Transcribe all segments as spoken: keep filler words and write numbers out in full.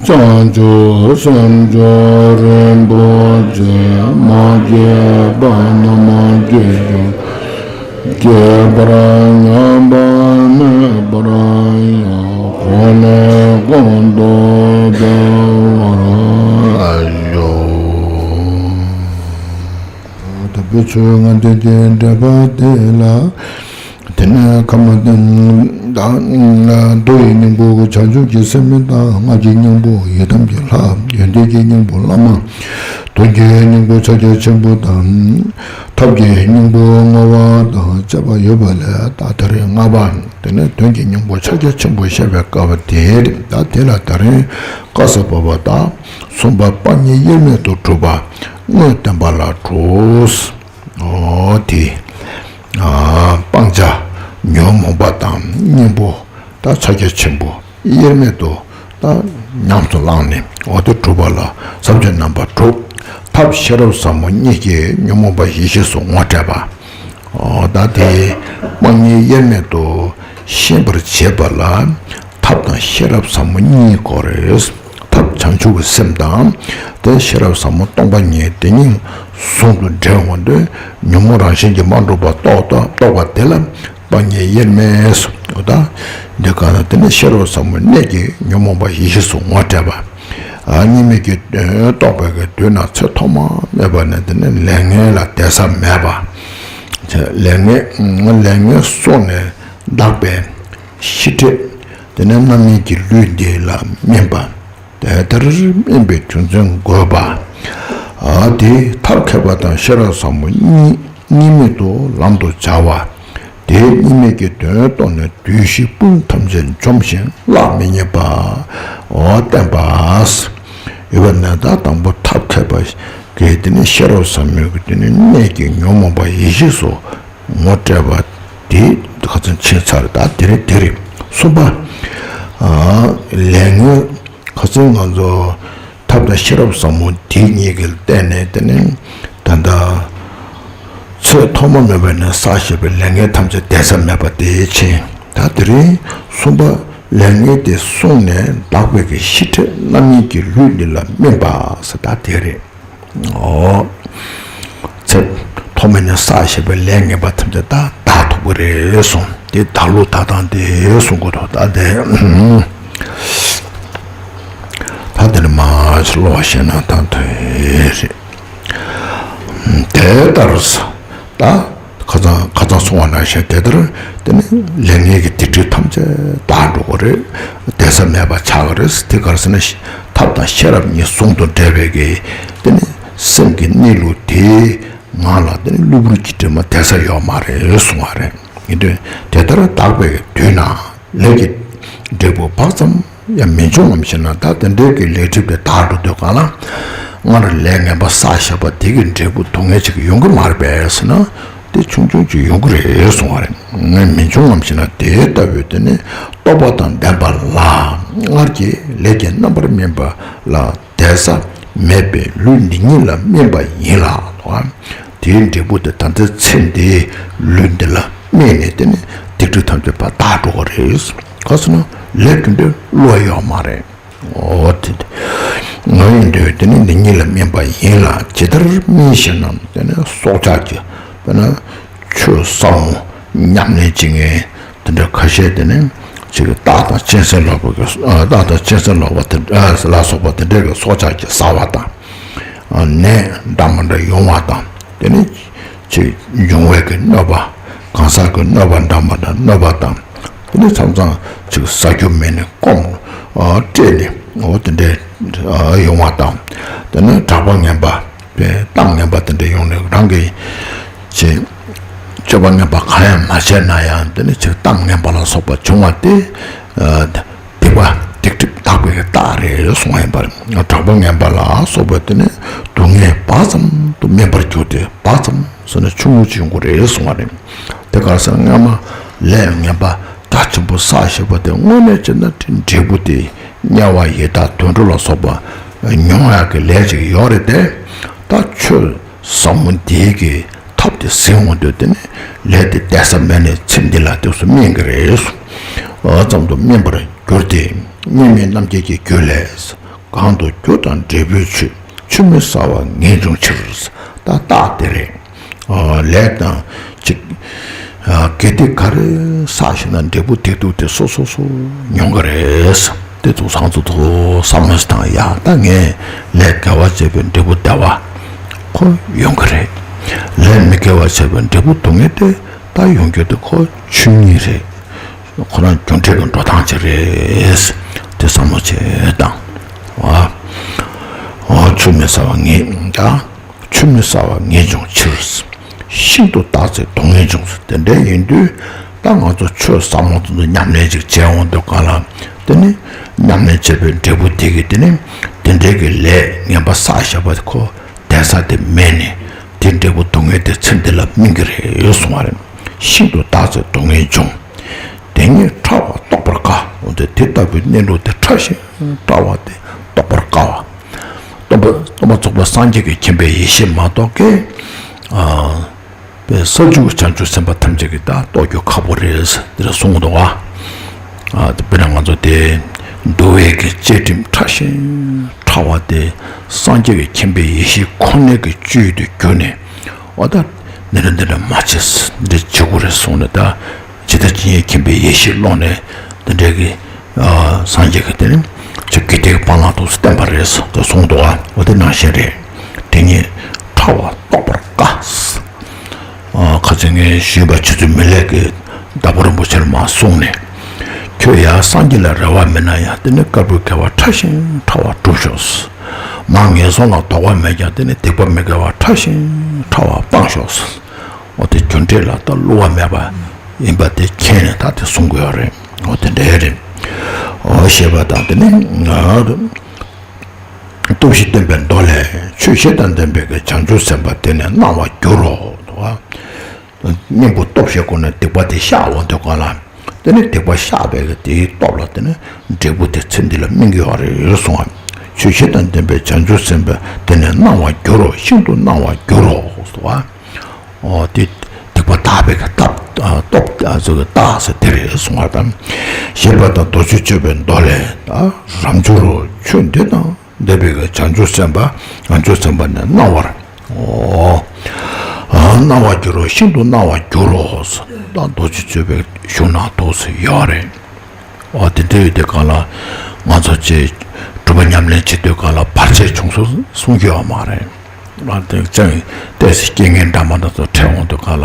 བྱང་ཆུབ་སེམས་མཆོག་རིན་པོ་ཆེ། མ་སྐྱེས་པ་རྣམས་སྐྱེ་གྱུར། སྐྱེས་པར་སྙམ་པ་མེད་པར་ཡང་། གོང་ནས་གོང་དུ་འཕེལ་བར་ཤོག། དམ་པའི་ཆོས་ལྔ་ལྡན་གྱི་འགྲེལ་པ་དེ་ལ། དེ་ནས་ཁ་མ་བདེན་དང་མདོ་ཡི་སྙིང་པོ་བྱང་ཆུབ་ཀྱི་སེམས་དང་། སྔགས་ཀྱི་སྙིང་པོ་ཡི་དམ་གྱི་ལྷ། ཡོན་ཏན་གྱི་སྙིང་པོ་བླ་མ། དོན་གྱི་སྙིང་པོ་ཕྱག་རྒྱ་ཆེན་པོ་དང་། ཐབས་ཀྱི་སྙིང་པོ་བསྔོ་བ་དང་བཅས་པ་ཡོད་པ་ལས། ད་དེ་རིང་ལྔ་པ། དེ་ནས་དོན་གྱི་སྙིང་པོ་ཕྱག་རྒྱ་ཆེན་པོ་བཤད་པའི་སྐབས་དེ། ད་དེ་ལ་ད་རིང་བཀའ་སྩལ་པ་དང་། གསུམ་པ། སྤང་གཉེན་དབྱེར་མེད་དུ་སྒྲུབ་པ། དངོས་བསྟན་པ་ལ་གྲོགས། འོ་དེ། ཨ། སྤང་བྱ་ཉོན་མོངས་པ་དང་གཉེན་པོ་དང་ཕྱག་རྒྱ་ཆེན་པོ་དབྱེར་མེད་དུ་དང་ཉམས་སུ་བླངས་ནས། འོ་དེ་སྒྲུབ་པ་ལ་བསམ་བྱ་རྣམ་པ་དྲུག། ཐབས་ཤེས་རབ་ཟབ་མོ་གཉིས་ཀྱིས་ཉོན་མོངས་པ་ཡེ་ཤེས་སུ་ངོ་སྤྲད་པ། འོ་ད་དེ་སྤང་གཉེན་དབྱེར་མེད་དུ་ཤེས་པར་བྱེད་པ་ལ་ཐབས་དང་ཤེས་རབ་ཟབ་མོ་གཉིས་དགོས་རེད། ཐབས་བྱང་ཆུབ་ཀྱི་སེམས་དང་། དེ་ཤེས་རབ་ཟབ་མོ་སྟོང་པ་ཉིད་དེ་གཉིས་ཟུང་དུ་འབྲེལ་འོང་དུས། ཉོན་མོངས་རང་བཞིན་གྱིས་མ་གྲུབ་པ་རྟོགས་རྟོགས་པ་དེ་ལ་སྤང་གཉེན་དབྱེར་མེད་སོ། འོ་ད་འདི་ག་ན་དེ་ནི་ཤེས་རབ་ཟབ་མོའི་གནད་ཀྱིས་ཉོན་མོངས་པ་ཡེ་ཤེས་སུ་ངོ་སྤྲད་པ། ཨ། གཉིས་མེད་ཀྱི་དོན་རྟོགས་པའི་གི་དུས་ན་ཚེ་ཐོག་མ་མེད་པ་ནས་དེ་ནི་ལས་ངན་ལ་དད་ས་མེད་པ། ལས་ངན་ལས་ངན་བསྲུངས་ནས་འདག་པའི་ཤི་ཁྲེ། དེ་ནས་རྣམ་སྨིན་གྱི་ལུས་འདི་ལ་སྨིན་པ། དེ་ལྟར་སྨིན་པའི་རྒྱུ་མཚན་དགོས་པ། ཨ། དེ་ཐབས་མཁས་པ་དང་ཤེས་རབ་ཟབ་མོ་གཉིས་གཉིས་མེད་དུ་ལམ་དུ་སྦྱར་བ། དེ་གཉིས་མེད་ཀྱི་དོན་རྟོགས་ནས་བདུད་བཞི་དཔུང་ཐམས་ཅད་འཇོམས་ཤིང་གླགས་མི་རྙེད་པ། འོ་བསྟན་པ། ཡོད་པ་ནས། ད་དང་པོ་ཐབས་མཁས་པ་གིས་དེ་ནི་ཤེས་རབ་ཟབ་མོའི་གི་དེ་ནི་གནད་ཀྱིས་ཉོན་མོངས་པ་ཡེ་ཤེས་སུ་ངོ་སྤྲད་པ་དེ་ཁ་ཚོན་ཕྱིན་ཚར། ད་དེ་རེད་དེ་རེད། གསུམ་པ། ཨ། ལས་ངན། ཁ་ཚོན་ང་ཚོ་ཐབས་དང་ཤེས་རབ་ཟབ་མོ་དེ་གཉིས་ཀྱིས་བརྟེན་ནས་དེ་ནི་ད་ལྟ་ཚེ་ཐོག་མ་མེད་པ་ནས་བསགས་བཞག་པའི་ལས་ངན་ཐམས་ཅད་དད་ས་མེད་པ་དེ་ཕྱིན། ད་དེ་རིང་གསུམ་པ། ལས་ངན་དེ་བསྲུངས་ནས་འདག་པའི་གི་ཤི་ཁྲེ་རྣམ་སྨིན་གྱི་ལུས་འདི་ལ་སྨིན་པ་ཟེར། ད་དེ་རེད། འོ། ཚེ་ཐོག་མེད་ནས་བསགས་བཞག་པའི་ལས་ངན་པ་ཐམས་ཅད་ད་འདག་ཐུབ་ཀྱི་རེད་གསུངས། དེ་འདག་ལུགས་འདག་སྟངས་དེ་གསུང་གི་འདུག། ད་དེ། ད་དེ་ནི་མ་ཤི་ལོག་བཤད་ན་ད་དེ་རེད། དེ་ལྟར་ད། ཁ་སང་ཁ་སང་གསུངས་པ་ནང་བཞིན་དེ་ལྟར་དེ་ནི་ལས་ངན་གྱི་སྡིག་སྒྲིབ་ཐམས་ཅད་དག་འགྲོ་གི་རེད། དད་ས་མེད་པ་ཆགས་ཀྱི་རེད། དེ་ག་རེ་ཟེར་ན། ཐབས་དང་ཤེས་རབ་གཉིས་ཟུང་དུ་འབྲེལ་བའི་གི་དེ་ནི་སེམས་ཀྱི་གནས་ལུགས་དེའི་ངང་ལ་དེ་ནི་གློ་བུར་གྱི་དྲི་མ་དེ་ས་ཡོད་མ་རེད་གསུང་བ་རེད། ཡིན་དུས་དེ་ལྟར་དག་པའི་དུས་ན་ལས་ཀྱི་འབྲས་བུ་བག་ཙམ་ཡང་མི་འབྱུང་ངམ་ཞེ་ན། ད་དེ་འདྲའི་གི་ལས་སྒྲིབ་དེ་དག་འགྲོ་དུས་གང་ལ་སྔར་ལས་ངན་པ་བསགས་བཞག་པ་དེ་གི་འབྲས་བུ་སྡུག་བསྔལ་ཅིག་ཡོང་གི་མ་རེད་པས་ཟེར་ན། དེ་ཆུང་ཆུང་ཅིག་ཡོང་གི་རེད་གསུང་བ་རེད། ངས་མི་འབྱུང་ངམ་ཞེ་ན། དེ་ལྟ་བུའི་དེ་ནི་རྟོགས་པ་དང་ལྡན་པ་ལ། སྔར་གྱི་ལས་ཀྱི་རྣམ་པར་སྨིན་པ་ལ་དད་ས་མེད་པའི་ལུས་འདི་ཉིད་ལ་སྨིན་པ་ཡིན་ལ། དེའི་འབྲས་བུ་དེ་ད་ལྟའི་ཚེ་འདིའི་ལུས་འདི་ལ་སྨིན་ནས་དེ་ནི་སྡིག་སྒྲིབ་ཐམས་ཅད་པ་དག་འགྲོ་གི་རེད། ག་ཟེར་ན་ལས་དེ་འདྲའི་བློ་ཡོད་མ་རེད། འོ་དེ་ང་ཡིན་དུས་དེ་ནི་འདི་ཉིད་ལ་སྨིན་པ་ཡིན་ལ། ཇི་ལྟར་སྨིན་ཞེ་ན། དེ་ནི་སྲོག་ཆགས་ཀྱི་དཔེར་ན་ཆོས་ཟབ་མོ་ཉམས་ལེན་བྱེད་མཁན་དེ་འདྲ་ཁ་ཤས་དེ་ནི་ཅིག་སྟག་དང་གཅན་གཟན་ལ་སོགས་པ་གི། ཨ། སྟག་དང་གཅན་གཟན་ལ་སོགས་པ་དེ། ཨ། ལ་སོགས་པ་དེ་འདྲ་གི་སྲོག་ཆགས་ཀྱི་ཟ་བ་དང་། ཨ། ནད་འདྲ་མི་འདྲ་ཡོང་བ་དང་། དེ་ནི་ཅིག་འབྱུང་བའི་གི་གནོད་པ། གང་ཟག་གི་གནོད་པ་འདྲ་མི་འདྲ་གནོད་པ་དང་། དེ་ནི་མཚམས་མཚམས་ཅིག་ཟ་རྒྱུ་མེད་ནས་སྐོམ། ཨ། བཀྲེས་ནས། འོ་དེ་འདྲའི། ཨ། ཡོང་བ་དང་། དེ་ནི་གྲགས་པ་ངན་པ། པའི་གཏམ་ངན་པ་དེ་འདྲ་ཡོང་ནས་རང་གི་ཅིག་སྤྱོད་པ་ངན་པ་གང་ཡང་མ་བྱས་ན་ཡང་། དེ་ནི་ཅིག་གཏམ་ངན་པ་ལ་སོགས་པ་བྱུང་བ་དེ། ཨ། སྡིག་པ་སྡིག་སྒྲིབ་དག་པའི་རྟགས་རེད་གསུངས་པ་ཡིན་པ་རེད། གྲགས་པ་ངན་པ་ལ་སོགས་པ་དེ་ནི་སྡུག་བསྔལ་བག་ཙམ་དུ་སྨིན་པར་འགྱུར་ཏེ། བག་ཙམ་ཟེར་ན་ཆུང་ངུ་ཅིག་ཡོང་གི་རེད་གསུངས་པ་རེད། དེ་ག་རེ་ཟེར་ན་སྔ་མ་ལས་ངན་པ་གྲགས་ཆེན་པོ་བསགས་བཞག་པ་དེ་དངོས་གནས་བྱས་ན་འབྲས་བུ་དེ་དམྱལ་བ་ཡི་དྭགས་དུད་འགྲོ་ལ་སོགས་པ་མྱོང་ཡག་གི་ལས་ཅིག་ཡོད་རེད་དེ། ད་ཆོས་ཟབ་མོ་འདིའི་གི་ཐབས་དེ་ཟིན་འོང་དུས་དེ་ནི་ལས་དེ་དེ་ས་མེད་ནས་ཚེ་འདི་ལ་དུས་སུ་སྨིན་གི་རེད། ཨ། ཙམ་དུ་སྨིན་པར་འགྱུར་ཏེ། གཉིས་མེད་རྣམ་རྒྱལ་གྱི་རྒྱུད་ལས། གང་དུ་རྒྱུ་དང་འབྲས་བུའི་ཆོས། ཆུད་མི་ཟ་བ་ངེས་འབྱུང་ཕྱིར། ད་རྟགས་དེ་རེད། ཨ་ལས་དང་ཅིག་ཨ་དགེ་སྡིག་ག་རེ་བསགས་ཤེ་ན་འབྲས་བུ་དེ་དུ་དེ་སོ་སོ་སོ་ཡོང་གི་རེད། དེ་ཚོ་བཟང་ཚོ་ཚོ་བསམ་བློ་བཏང་ཡ། ད་ངས་ལས་དགེ་བ་བྱས་པའི་འབྲས་བུ་བདེ་བ་ཁོ་ཡོང་གི་རེད། ལས་མི་དགེ་བ་བྱས་པའི་འབྲས་བུ་སྡུག་བསྔལ་དེ་ད་ཡོང་རྒྱུ་དེ་ཁོ་ཆོས་ཉིད་རེད། ཁོ་རང་རྒྱུ་འབྲས་ཀྱི་འགྲོ་སྟངས་ཅིག་རེད། དེ་བསམ་བློ་བྱེད་དང་། ཨ་ཨ་ཆུད་མི་ཟ་བ་ངེས་ཀྱང་། ཆུད་མི་ཟ་བ་ངེས་འབྱུང་ཕྱིར། ཤིན་ཏུ་བརྟགས་ཚེ་སྡུག་བསྔལ་འབྱུང་། དེ་འདྲ་ཡིན་དུས་ད་ང་ཚོ་ཆོས་ཟབ་མོ་ཚོ་ཚོ་ཉམས་ལེན་ཅིག་བྱས་འོང་དུས་གང་ལ། དེ་ནི་ཉམས་ལེན་བྱས་པའི་འབྲས་བུ་དེ་གིས་དེ་ནི་དེ་འདྲའི་གི་ལས་ངན་པ་བསགས་བཞག་པ་ཁོ་བསྡད་ས་དེ་མེད་ནས་དེ་འབྲས་བུ་སྡུག་བསྔལ་དེ་ཚེ་འདི་ལ་སྨིན་གྱི་རེད་གསུང་བ་རེད། ཤིན་ཏུ་བརྟགས་ཚེ་སྡུག་བསྔལ་འབྱུང་། དེ་ཉིད་ཕྲ་བ་རྟོགས་པར་དཀའ། འོན་ཏེ་དེ་ལྟ་བུའི་གནས་ལུགས་དེ་ཕྲ་ཞིང་ཕྲ་བ་དེ་རྟོགས་པར་དཀའ་བ། སྟོན་པ་སྟོན་པ་ཚོགས་པ་སངས་རྒྱས་ཀྱི་མཁྱེན་པའི་ཡེ་ཤེས་མ་གཏོགས་ཀྱི། ཨ་པའི་ས་བཅུ་བྱང་ཆུབ་སེམས་དཔའ་ཐམས་ཅད་ཀྱིས་ད་རྟོགས་རྒྱུ་ཁག་པོ་རེད་དེ་འདྲ་གསུངས་འདུག་བ། ཨ་དཔེར་ན་ང་ཚོ་དེ་འདུལ་བའི་གི་བཅས་ཁྲིམས་ཕྲ་ཞིང་ཕྲ་བ་དེ་སངས་རྒྱས་ཀྱི་མཁྱེན་པའི་ཡེ་ཤེས་ཁོ་ནའི་གི་བཅུད་དུ་གྱུར་ནས། འོ་ད་འདི་འདྲ་འདི་འདྲ་མ་བྱེད། འདི་བྱེད་དགོས་རེད་གསུངས་ནས། ད་ཇི་ལྟ་ཇི་སྙེད་མཁྱེན་པའི་ཡེ་ཤེས་ཀློང་ནས་འདི་འདྲའི་གི་ཨ་སངས་རྒྱས་ཀྱི་དེ་ནི་ཆོས་ཀྱི་དེ་གི་སྤང་བླང་དུ་བསྟན་པ་རེད་ཟེར་དུ་གསུངས་འདུག་ཨ། འོ་དེ་ནང་བཞིན་རེད། དེ་ཉིད་ཕྲ་བ་རྟོགས་པར་དཀའ། ཨ་ཁ་ཚིག་ངས་ཞུས་པ་ཆུ་ཚོད་མི་ལེགས་ཀྱི་ཟླ་ཕོགས་རིན་པོ་ཆེར་མ་གསུངས་ནས། ཁྱོད་ཡང་སངས་རྒྱས་ལ་རེ་བ་མེད་ན་ཡང་དེ་ནི་དཀར་པོའི་དགེ་བ་ཕྲ་ཞིང་ཕྲ་བ་སྒྲུབ་ཤོག། མར་ངན་སོང་ལ་དོགས་པ་མེད་ཀྱང་དེ་ནི་སྡིག་པ་མི་དགེ་བ་ཕྲ་ཞིང་ཕྲ་བ་སྤང་ཤོག། འོ་དེ་རྒྱུ་འབྲས་ལ་ད་བསླུ་བ་མེད་པ་ཡིན་པ་དེ་མཁྱེན་ནས་ད་དེ་གསུང་དགོས་ཡོད་རེད། འོ་དེ་འདྲའི་རེད། འོ་ཞེས་པ་དང་དེ་ནི་སྟོབས་བཞི་སྟོན་པའི་མདོ་ལས། ཆོས་བཞི་དང་ལྡན་པའི་གི་བྱང་ཆུབ་སེམས་དཔའ་དེ་ནི་སྣང་བར་འགྱུར་རོ། གཉེན་པོ་སྟོབས་བཞིའི་སྒོ་ནས་སྡིག་པ་དེ་བཤགས་འོང་དུས་གང་ལ། དེ་ནི་སྡིག་པ་བཤགས་པའི་གི་དེའི་སྟོབས་ལ་དེ་ནི་འབྲས་བུ་དེ་ཚེ་འདི་ལ་སྨིན་གྱི་ཡོད་རེད་གསུང་བ། ཆོས་བཞི་དང་ལྡན་པའི་བྱང་ཆུབ་སེམས་དཔའ་དེ་ནི་སྣང་བར་འགྱུར་རོ། ཤིན་ཏུ་སྣང་བར་འགྱུར་རོ་གསུང་བ། འོ་དེ་སྡིག་པ་དག་པའི་གི་སྟོབས་སྟོབས་ཚོ་གི་རྟགས་ཟེར་དེ་རེད་གསུང་བ་དང་། ཞེས་པ་དང་མདོ་ཆོས་སྤྱོད་པའི་མདོ་ལས། རབ་འབྱོར་རོ། ཆོས་འདི་དང་ལྡན་པའི་གི་བྱང་ཆུབ་སེམས་དཔའ། བྱང་ཆུབ་སེམས་དཔའ་ནི་སྣང་བར། འོ། སྣང་བར་འགྱུར་རོ། ཤིན་ཏུ་སྣང་བར་འགྱུར་རོ། ད་མདོ་ཆོས་སྤྱོད་པའི་གཞུང་ནང་དུ་ཡོད་རེད། འོ་དེ་འདྲ་ཡོད་དུས་གང་ལ་ང་ཚོ་ཅིག་སྒྲུབ་པ་ཉམས་ལེན་བྱེད་དུས་གང་ལ་བར་ཆད་བྱུང་སོང་གསུང་རྒྱུ་ཡོད་མ་རེད། ང་དེ་ཅང་ཏོག་ཙམ་རྐྱེན་ངན་འདྲ་མི་འདྲ་ཚོ་འཕྲད་འོང་དུས་གང་ལ་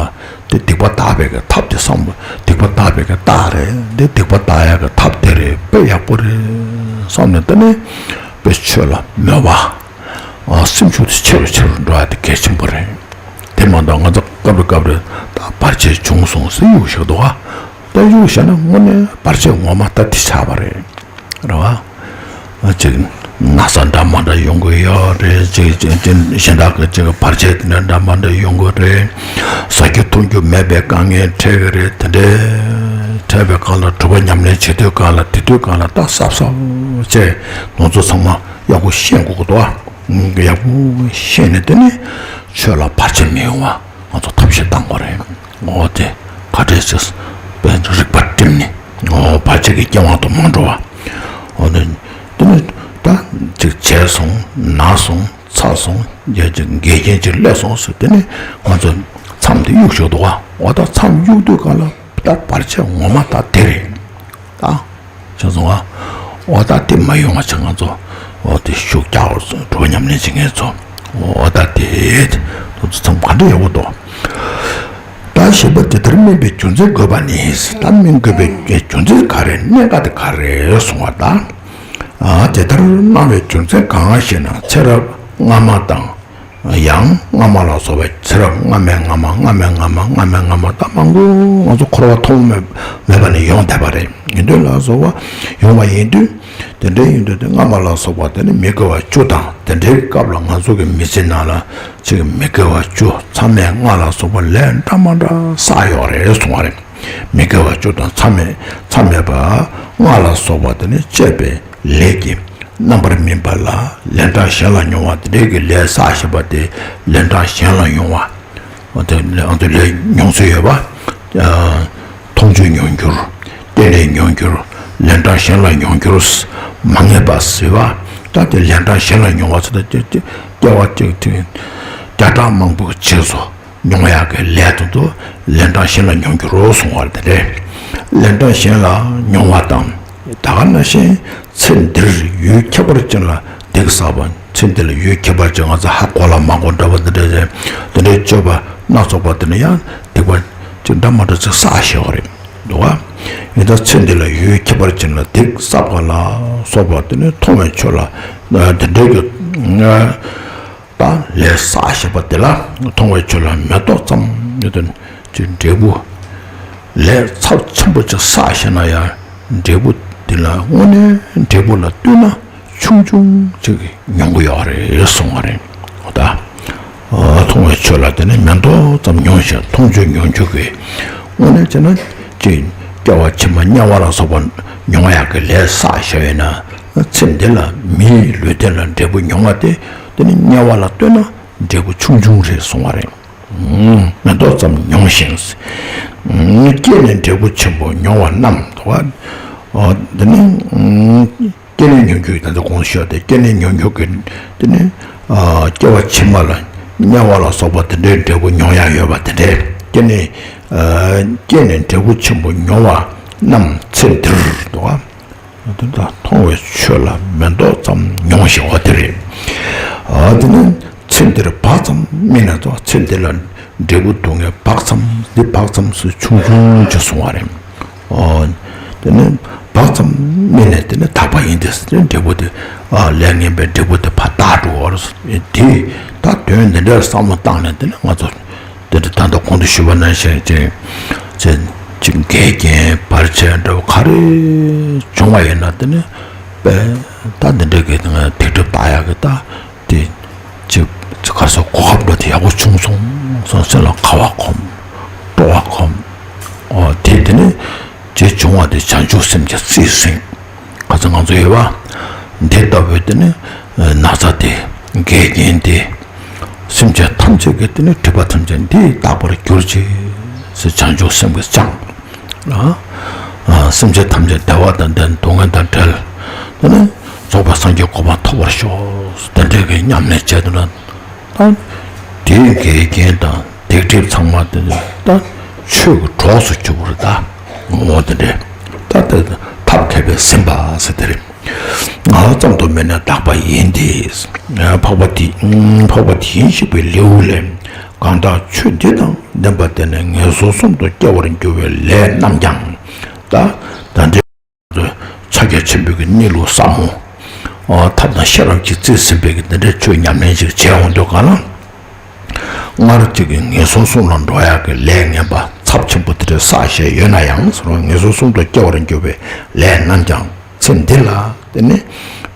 དེ་སྡིག་པ་དག་པའི་གི་ཐབས་དེ་བསམ། སྡིག་པ་དག་པའི་གི་རྟགས་རེད། འདི་སྡིག་པ་དག་ཡག་གི་ཐབས་དེ་རེད། དཔེ་ཡག་པོ་རེད་བསམ་ནས་དེ་ནས་དཔེ་ཆོས་ལ་མོས་པ། སེམས་ཤུགས་དེ་ཆེ་རུ་ཆེ་རུ་འགྲོ་ཡ་དེ་གལ་ཆེན་པོ་རེད། དེ་མ་གཏོགས་ང་ཚོ་སྐབས་རེ་སྐབས་རེ་ད་བར་ཆད་བྱུང་སོང་ཟེར་གཡུག་བཞག་འདུག་ག་ད་གཡུག་བཞག་ན་དངོས་གནས་བར་ཆད་ངོ་མ་ད་དེ་ཆགས་པ་རེད། རེད་བ། ཅིག་ན་ཚ་འདྲ་མི་འདྲ་ཡོང་གི་ཡོད་རེད། ཅིག་ཅིག་ཅིག་གཞན་དག་གི་ཅིག་བར་ཆད་དེ་འདྲ་འདྲ་མི་འདྲ་ཡོང་གི་རེད། ཟ་རྒྱུ་འཐུང་རྒྱུ་མེད་པའི་དཀའ་ངལ་འཕྲད་ཀྱི་རེད། དེ་འདྲ་འཕྲད་པའི་སྐབས་ལ་སྒྲུབ་པ་ཉམས་ལེན་བྱེད་དུས་སྐབས་ལ་དེ་དུས་སྐབས་ལ་ད་གཟབ་གཟབ་བྱས་ནོར་འཛོལ་ཚང་མ་ཡག་པོ་ཤེས་དགོས་ཀྱི་འདུག་ཨ། ཡག་པོ་ཤེས་ནས་དེ་ནས་ཆོས་ལ་བར་ཆད་མི་ཡོང་བ་ང་ཚོ་ཐབས་ཤེས་གཏང་དགོས་རེད། འོ་དེ་ག་འདྲས་ཟེར་བའི་རིག་པ་བསྒྲིམས་ནས། འོ་བར་ཆད་ཀྱི་རྐྱེན་དབང་དུ་མ་འགྲོ་བ། འོ་དེ་དེ་ནས་ད་ཅིག་བྱས་སོང་། ན་སོང་། ཚ་སོང་། ཡ་ཅིག་འགལ་རྐྱེན་ཅིག་སླེབས་སོང་ཟེར་དེ་ནས་ང་ཚོ་མཚམས་དེ་གཡུག་ཞོག་འདུག་ག་འོ་ད་མཚམས་གཡུག་དུས་གང་ལ་ད་བར་ཆད་ངོ་མ་ད་དེ་རེད། ད། བྱས་སོང་ཨ། འོ་ད་དེ་མ་ཡོང་བ་བྱས་ང་ཚོ་འོ་དེ་ཤུགས་རྒྱག་འོ་སྒྲུབ་པ་ཉམས་ལེན་བྱེད་མཁན་ཚོ། འོ་ད་དེ་དུ་ཚོ་མཚམས་ག་འདྲ་ཡག་པོ་འདུག་ད་ཞེས་པ་དེ་ལྟར་སྨིན་པའི་རྒྱུ་མཚན་དགོས་པ་ནི། ད་སྨིན་དགོས་པའི་རྒྱུ་མཚན་ག་རེ། གནད་འགག་དེ་ག་རེ་གསུང་བ་དང་། ཨ་དེ་ལྟར་སྣང་བའི་རྒྱུ་མཚན་གང་ཞེ་ན། ཚེ་རབས་སྔ་མ་དང་། ཡང་སྔ་མ་ལ་སོགས་པ། ཚེ་རབས་སྔ་མའི་སྔ་མ། སྔ་མའི་སྔ་མ། སྔ་མའི་སྔ་མ། ད་མང་པོ་ང་ཚོ་འཁོར་བ་ཐོག་མ་མེད་པ་ནས་ཡོང་བསྡད་པ་རེད། ཡིན་དུས་ལ་སོགས་པ་ཡོང་བ་ཡིན་དུས། དེ་འདྲ་ཡིན་དུས་དེ་སྔ་མ་ལ་སོགས་པ་དེ་ནི་མི་དགེ་བ་བཅུ་དང་། དེ་འདྲའི་སྐབས་ལ་ང་ཚོ་གི་མི་ཚེ་ནང་ལ་ཅིག་མི་དགེ་བ་བཅུ། མཚམས་མེད་ལྔ་ལ་སོགས་པ་ལས་འདྲ་མ་འདྲ་བསགས་ཡོད་རེད་གསུང་བ་རེད། མི་དགེ་བ་བཅུ་དང་མཚམས་མེད་མཚམས་མེད་པ་ལྔ་ལ་སོགས་པ་དེ་ནི་བཅས་པའི་ལས་ཀྱི་རྣམ་པར་སྨིན་པ་ལ་ལན་གྲངས་གཞན་ལ་མྱོང་བ། དེ་འདྲའི་གི་ལས་བསགས་བཞིན་པ་དེ་ལན་གྲངས་གཞན་ལ་མྱོང་བ། འོ་དེ་ལས་ཨ་དེ་ལས་མྱོང་ཚུལ་ཡོད་པ། ཨ་མཐོང་ཆོས་མྱོང་འགྱུར། རྟེན་ལས་མྱོང་འགྱུར། ལན་གྲངས་གཞན་ལ་མྱོང་འགྱུར། མ་ངེས་པ་ཟེར་བ། ད་དེ་ལན་གྲངས་གཞན་ལ་མྱོང་བ་ཚོ་ད་སྐྱེ་སྐྱེ་སྐྱེ་བ་གཅིག་དེ་བརྒྱ་ཕྲག་མང་པོའི་རྗེས་སུ་མྱོང་ཡག་གི་ལས་དེ་ཚོ་ལན་གྲངས་གཞན་ལ་མྱོང་རྒྱུ་རེད་གསུང་བ་རེད། དེ་འདྲའི་ལན་གྲངས་གཞན་ལ་མྱོང་བ་དང་། ད་ག་ནང་བཞིན་ཚེ་འདིར་ཡུལ་ཁྱད་པར་ཅན་ལ་སྡིག་བསགས་པ། ཚེ་འདི་ལ་ཡུལ་ཁྱད་པར་ཅན་ང་ཚོ་ཧ་གོ་ལ་མ་གོ་འདྲ་བ་འདི་འདྲ་རེད། དེ་འདྲའི་སྤྱོད་པ་སྣ་ཚོགས་པ་དེ་ནི་ཡང་སྡིག་པ་ཅིག་འདྲ་མ་འདྲ་ཅིག་བསགས་བཞག་པ་རེད། འདུག་ག་ཡིན་ད་ཚེ་འདི་ལ་ཡུལ་ཁྱད་པར་ཅན་ལ་སྡིག་བསགས་པ་ལ་སོགས་པ་དེ་ནི་མཐོང་བའི་ཆོས་ལ་དེ་འདྲའི་གི་ད་ལས་བསགས་བཞག་པ་དེ་ལ་མཐོང་བའི་ཆོས་ལ་མེ་ཏོག་ཙམ་ཡོད་དོ་ཅིག་འབྲས་བུ་ལས་ཚབས་ཆེན་པོ་ཅིག་བསགས་བཞག་ན་ཡང་འབྲས་བུ་དེ་ལ་དངོས་གནས་འབྲས་བུ་ལ་ལྟོས་ན་ཆུང་ཆུང་ཅིག་མྱོང་གི་ཡོད་རེད་གསུང་བ་རེད། འོ་ད། ཨ་མཐོང་བའི་ཆོས་ལ་དེ་ནི་མེ་ཏོག་ཙམ་མྱོང་ཞིང་མཐོང་ཆོས་མྱོང་ཆོས་ཀྱི་དངོས་གནས་བྱས་ན་ཅིག་སྐྱེ་བ་ཕྱི་མ་དམྱལ་བ་ལ་སོགས་པ་མྱོང་ཡག་གི་ལས་བསགས་བཞག་ཡོད་ན་ཚེ་འདི་ལ་མིའི་ལུས་རྟེན་ལ་འབྲས་བུ་མྱོང་བ་དེ་དེ་ནི་དམྱལ་བ་ལ་ལྟོས་ན་འབྲས་བུ་ཆུང་ཆུང་རེད་གསུང་བ་རེད། མེ་ཏོག་ཙམ་མྱོང་ཞིང་། སྐྱེས་ནས་འབྲས་བུ་ཆེན་པོ་མྱོང་བ་རྣམས་དོ། འདི་ནི། སྐྱེས་ནས་མྱོང་འགྱུར་ད་ལྟ་གོང་ཞུས་ཏེ་སྐྱེས་ནས་མྱོང་འགྱུར་གྱི་དེ་ནི། སྐྱེ་བ་ཕྱི་མ་ལ་དམྱལ་བ་ལ་སོགས་པ་དེ་འདྲའི་འབྲས་བུ་མྱོང་ཡག་ཡོད་པ་དེ་འདྲའི་སྐྱེས་ནས། སྐྱེས་ནས་འབྲས་བུ་ཆེན་པོ་མྱོང་བ་རྣམས་ཚེ་འདིར་དོ། དེ་དག་མཐོང་བའི་ཆོས་ལ་མེ་ཏོག་ཙམ་མྱོང་ཞིང་འོ་དེ་རེད། དེ་ནི་ཚེ་འདིར་བག་ཙམ་སྨིན་ན་དོ་ཚེ་འདི་ལ་འབྲས་བུ་སྡུག་བསྔལ་བག་ཙམ་འདི་བག་ཙམ་སུ་ཆུང་ཆུང་ཅིག་གསུང་བ་རེད། ཨོ། དེ་ནི་བག་ཙམ་སྨིན་ནས་དེ་ནི་དག་པ་ཡིན་ཏེ་ཟེར་ཏེ་འབྲས་བུ་དེ་ཨ་ལས་ངན་པའི་འབྲས་བུ་དེ་ཕར་དག་འགྲོ་བར་དེ་ད་དོན་འདི་འདྲར་བསམ་བློ་བཏང་ནས་དེ་ནི་ང་ཚོ་དེ་འདྲ་ད་ལྟ་གོང་དུ་ཞུས་པ་ནང་བཞིན་ཅིག་ཅིག་འགལ་རྐྱེན་བར་ཆད་འདྲ་བ་ག་རེ་བྱུང་བ་ཡིན་ན་དེ་ནི་དཔེ་ད་འདི་འདྲ་གི་སྡིག་སྒྲིབ་དག་ཡག་གི་ད། དེ་ཅི་ཅི་ག་སོ་གོ་སྐབས་འགྲོ་དེ་ཡག་པོ་བྱུང་སོང་སོང་སེམས་ལ་དགའ་བ་གོམས། སྤྲོ་བ་གོམས། ཨོ་དེ་དེ་ནི་ཅི་བྱུང་བ་དེ་བྱང་ཆུབ་སེམས་ཀྱི་རྩིས་ཟིན། ག་ཚོད་ང་ཚོ་ཡོད་པ། འདི་ལྟ་བུའི་དེ་ནི་ན་ཚ་དེ་འགལ་རྐྱེན་དེ་སེམས་ཅན་ཐམས་ཅད་ཀྱི་དེ་ནི་སྒྲིབ་པ་ཐམས་ཅད་འདི་དག་པར་གྱུར་ཅིག་ཟེར་བྱང་ཆུབ་སེམས་ཀྱིས་བསྐྱངས། ཨ། ཨ། སེམས་ཅན་ཐམས་ཅད་བདེ་བ་དང་ལྡན་སྡུག་བསྔལ་དང་བྲལ། དེ་ནི་རྫོགས་པའི་སངས་རྒྱས་གོ་འཕང་ཐོབ་པར་ཤོག་དེ་འདྲའི་གི་ཉམས་ལེན་བྱས་འདུག་ན། ད་དེའི་འགལ་རྐྱེན་དང་སྡིག་སྒྲིབ་ཚང་མ་དེ་ནི་ད་ཆོས་ཀྱི་གྲོགས་སུ་གྱུར་པ་རེད་ད། ངོ་བོ་དེ་འདྲས་ད་ད་ཐབས་མཁས་པས་ཟིན་པ་ཟེར་དེ་རེད། ང་ཙམ་དུ་མེད་ན་དག་པ་ཡིན་ཏེ། འཕགས་པ་དེ་འཕགས་པ་དེ་བཞིན་གཤེགས་པའི་ལེའུ་ལས། གང་དག་ཆོས་འདི་དང་ལྡན་པ་དེ་ནི་ངན་སོང་གསུམ་དུ་སྐྱེ་བར་འགྱུར་བའི་ལས་རྣམས་ཀྱང་། ད་ད་འདྲའི་ཕྱག་རྒྱ་ཆེན་པོའི་གི་གནས་ལུགས་ཟབ་མོ། ཨ་ཐབས་དང་ཤེས་རབ་ཀྱིས་རྩིས་ཟིན་པའི་གི་འདི་འདྲའི་ཆོས་ཉམས་ལེན་ཞིག་བྱས་འོང་དུས་གང་ལ། སྔར་གཅིག་གི་ངན་སོང་གསུམ་ལ་འགྲོ་ཡག་གི་ལས་ངན་པ་ཚབས་ཆེན་པོ་དེ་འདྲ་བསགས་བཞག་ཡོད་ན་ཡང་ཟེར་བ་ངན་སོང་གསུམ་དུ་སྐྱེ་བར་འགྱུར་བའི་ལས་རྣམས་ཀྱང་། ཚེ་འདི་ལ་དེ་ནི་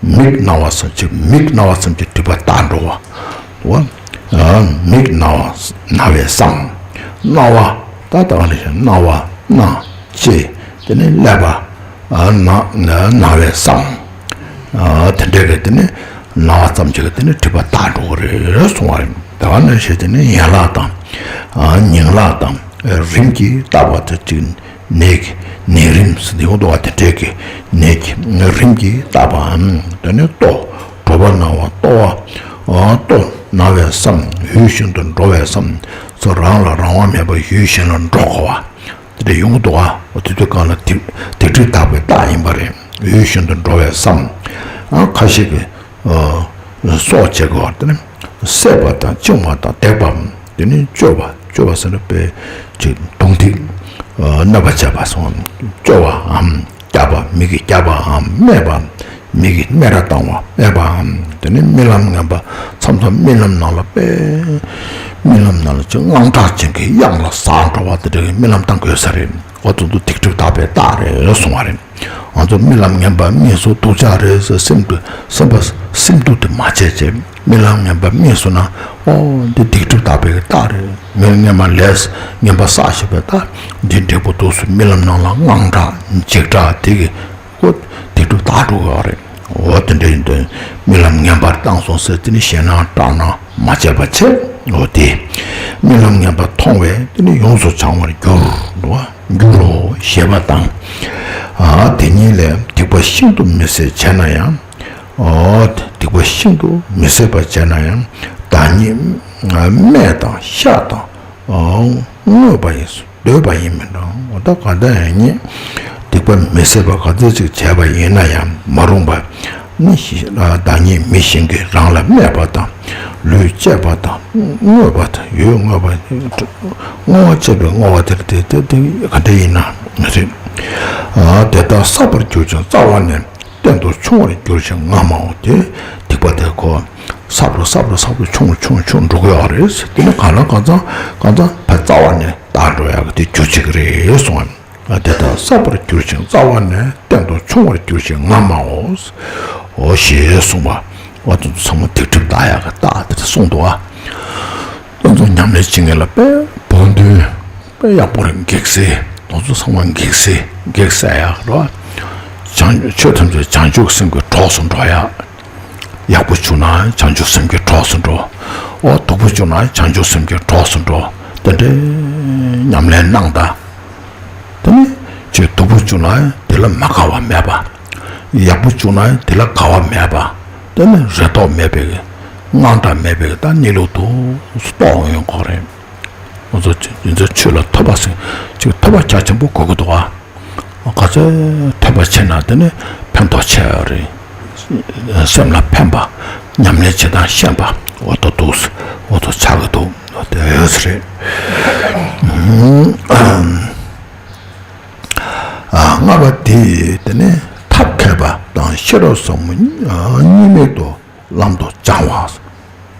མིག་རྣ་བ་ཙམ་གྱི་མིག་རྣ་བ་ཙམ་གྱི་སྒྲིབ་པ་དག་འགྲོ་བ། མིག་རྣ་བ་རྣ་བའི་བསམ། རྣ་བ་ད་ལྟ་ག་ནས་ཤེས་རྣ་བ་རྣ་ལྕེ་དེ་ནི་ཀླད་པ། རྣ་རྣ་བའི་བསམ། དེ་འདྲའི་གི་དེ་ནི་རྣ་བ་ཙམ་གྱི་གི་དེ་ནི་སྒྲིབ་པ་དག་འགྲོ་གི་རེད་གསུང་བ་རེད། ད་ག་ནས་ཤེས་དེ་ནི་ཡན་ལག་དང་ཉིང་ལག་དང་རིམ་གྱིས་བརྟག་པ་དེ་གཅིག་ནད་ཀྱི་ནད་རིམས་ཟེར་ཡོང་འདུག་བ། དེ་འདྲའི་གི་ནད་ཀྱི་རིམས་ཀྱིས་བརྟག་པའམ། དེ་ནས་ལྟོ། དྲོ་པོ་ན་བ་ལྟོ་བ། ལྟོ་ན་བའི་བསམ། ཡུལ་ཤིན་ཏུ་འགྲོ་བའི་བསམ། སོ་རང་ལ་རང་དབང་མེད་པར་ཡུལ་གཞན་ལ་འགྲོ་དགོས་པ། དེ་འདྲ་ཡོང་འདུག་བ། དེ་དུས་གང་ལ་སྡིག་སྡིག་སྒྲིབ་དག་པའི་རྟགས་ཡིན་པ་རེད། ཡུལ་ཤིན་ཏུ་འགྲོ་བའི་བསམ། ཁ་ཤས་ཀྱིས། སྲོག་བཅད་དགོས་པ་དེ་ནི་བསད་པ་དང་བཅིང་བ་དང་བརྡེག་པའམ། དེ་ནི་གཅོད་པ་གཅོད་པ་ཟེར་ན་དཔེ་ཅིག་རྡུང་རྡེག་གནོད་པ་བྱས་པ་སོགས་གཅོད་པའམ། བརྒྱབ་པ་མི་གིས་བརྒྱབ་པའམ་སྨད་པ་མི་གིས་སྨད་ར་བཏང་བ་སྨད་པའམ། དེ་ནི་རྨི་ལམ་ངན་པ་མཚམས་མཚམས་རྨི་ལམ་ནང་ལ་དཔེ་རྨི་ལམ་ནང་ལ་ཅིག་དངངས་སྐྲག་ཅན་གྱི་གཡང་ལ་ཟག་འགྲོ་བ་དེ་འདྲ་གི་རྨི་ལམ་བཏང་དགོས་ས་རེད། འོ་དེ་ཚོ་སྡིག་སྒྲིབ་དག་པའི་རྟགས་རེད་གསུང་བ་རེད། ང་ཚོ་རྨི་ལམ་ངན་པ་རྨིས་སོང་སྡུག་ཅག་རེད་ཟེར་སེམས་སྡུག་སེམས་པ་སེམས་སྡུག་དེ་མ་བྱས་བྱས་རྨི་ལམ་ངན་པ་རྨིས་སོང་ན། ཨོ་འདི་སྡིག་སྒྲིབ་དག་པའི་རྟགས་རེད། ངས་སྔོན་མ་ལས་ངན་པ་བསགས་བཞག་པའི་རྟགས་འདི་འབྲས་བུ་འདུག་སེ་རྨི་ལམ་ནང་ལ་དངངས་སྐྲག་འཇིགས་སྐྲག་དེ་གི་ཨོ་སྡིག་སྒྲིབ་དག་འགྲོ་གི་རེད། ཨོ་དེ་འདྲ་ཡིན་དུས་རྨི་ལམ་ངན་པར་བཏང་སོང་ཟེར་དེ་ནི་ཞེད་སྣང་སྐྲག་སྣང་མ་བྱས་པ་བྱས། ཨོ་དེ་རྨི་ལམ་ངན་པ་མཐོང་བས་དེ་ནི་ཡོངས་སུ་བྱང་བར་འགྱུར་འགྲོ་བ། འགྱུར་རོ་ཞེས་པ་དང་། ཨ་དེ་ཉིད་ལས་སྡིག་པ་ཤིན་ཏུ་མི་བཟད་བྱས་ན་ཡང་ ཨོ། སྡིག་པ་ཤིན་ཏུ་མི་བཟད་པ་བྱས་ན་ཡང་བདག་ཉིད་སྨད་དང་གཤགས་དང་བསྔོས་པ་ཡིན། འདོད་པ་ཡིན་མིན་དང་། འོ་ད་གང་ལྟར་ཡང་ཉིད་སྡིག་པ་མི་བཟད་པ་ག་ཚོད་ཅིག་བྱས་པ་ཡིན་ན་ཡང་མ་རུངས་པ་ནི་བདག་ཉིད་མི་གཞན་གྱིས་རང་ལ་སྨད་པ་དང་། ལུས་བཅད་པ་དང་བསྔོས་པ་དང་། ཡོད་བསྔོས་པ། བསྔོ་བ་བྱས་པའི་བསྔོ་བ་དེར་དེ་དེ་དེ་ག་འདྲ་ཡིན་ན་མི་རེད། དེ་དག་བསགས་པར་གྱུར་ཅིང་རྩ་བ་ནས། གཏན་དུ་ཆུང་བར་གྱུར་ཞིང་ངོ་མའོ། དེ་སྡིག་པ་དེ་ཁོ་བསགས་རུ་བསགས་རུ་བསགས་རུ་ཆུང་རུ་ཆུང་རུ་ཆུང་འགྲོ་གི་ཡོད་རེད། དེ་ནི་གང་ལ་གང་འཚམ་གང་འཚམ་ཕར་རྩ་བ་ནས་དག་འགྲོ་ཡག་གི་དེ་རྒྱུ་གཅིག་རེད་གསུངས། དེ་ལྟར་བསགས་པར་གྱུར་ཅིང་རྩ་བ་ནས། གཏན་དུ་ཆུང་བར་གྱུར་ཞིང་ངོ་མའོ། འོ་ཞེས་གསུངས་པ། འོ་དེ་ཚོ་ཚང་མ་སྡིག་སྒྲིབ་དག་ཡག་གི་རྟགས་དེ་འདྲ་གསུངས་འདུག་ཨ། དེ་ཚོ་ཉམས་ལེན་བྱེད་མཁན་ལ་དཔེ་བོ་འདུན། དཔེ་ཡག་པོ་རེད། གེགས་སེལ། དེ་ཚོ་ཚང་མ་གེགས་སེལ་གེགས་སེལ་ཡག་རེད་བ། བྱང་ཆོས་ཐམས་ཅད་བྱང་ཆུབ་སེམས་ཀྱི་གྲོགས་སུ་འགྲོ་ཡག་ཡག་པོ་བྱུང་ན་བྱང་ཆུབ་སེམས་ཀྱི་གྲོགས་སུ་འགྲོ། འོ་སྡུག་པོ་བྱུང་ན་བྱང་ཆུབ་སེམས་ཀྱི་གྲོགས་སུ་འགྲོ། དེ་འདྲའི་ཉམས་ལེན་གནང་དང་། དེ་ནི་ཅིག་སྡུག་པོ་བྱུང་ན་དེ་ལ་མ་དགའ་བ་མེད་པ། ཡག་པོ་བྱུང་ན་དེ་ལ་དགའ་བ་མེད་པ། དེ་ནི་རེ་དོགས་མེད་པའི་དངངས་སྐྲག་མེད་པའི་ད་གནས་ལུགས་དེ་རྟོགས་ཡོང་གི་རེད། ང་ཚོ་ཅིག་ཡིན་ཚེ་ཆོས་ལ་ཐོས་པ་ཟེར་ཅིག་ཐོས་པ་རྒྱ་ཆེན་པོ་དགོས་ཀྱི་འདུག་ཨ། ག་ཚོད་ཐོས་པ་ཆེ་ན་དེ་ནི་ཕན་ཐོགས་ཆེ་བ་རེད། སེམས་ལ་ཕན་པ། ཉམས་ལེན་བྱེད་སྟངས་ཤེས་པ། འོ་ད་འདུག་འོ་ད་ཆགས་ཀྱི་འདུག་འོ་དེ་ཡོད་ས་རེད། ལྔ་པ་དེ་དེ་ནི་ཐབས་མཁས་པ་དང་ཤེས་རབ་ཟབ་མོ་གཉིས་མེད་དུ་ལམ་དུ་སྦྱང་བ།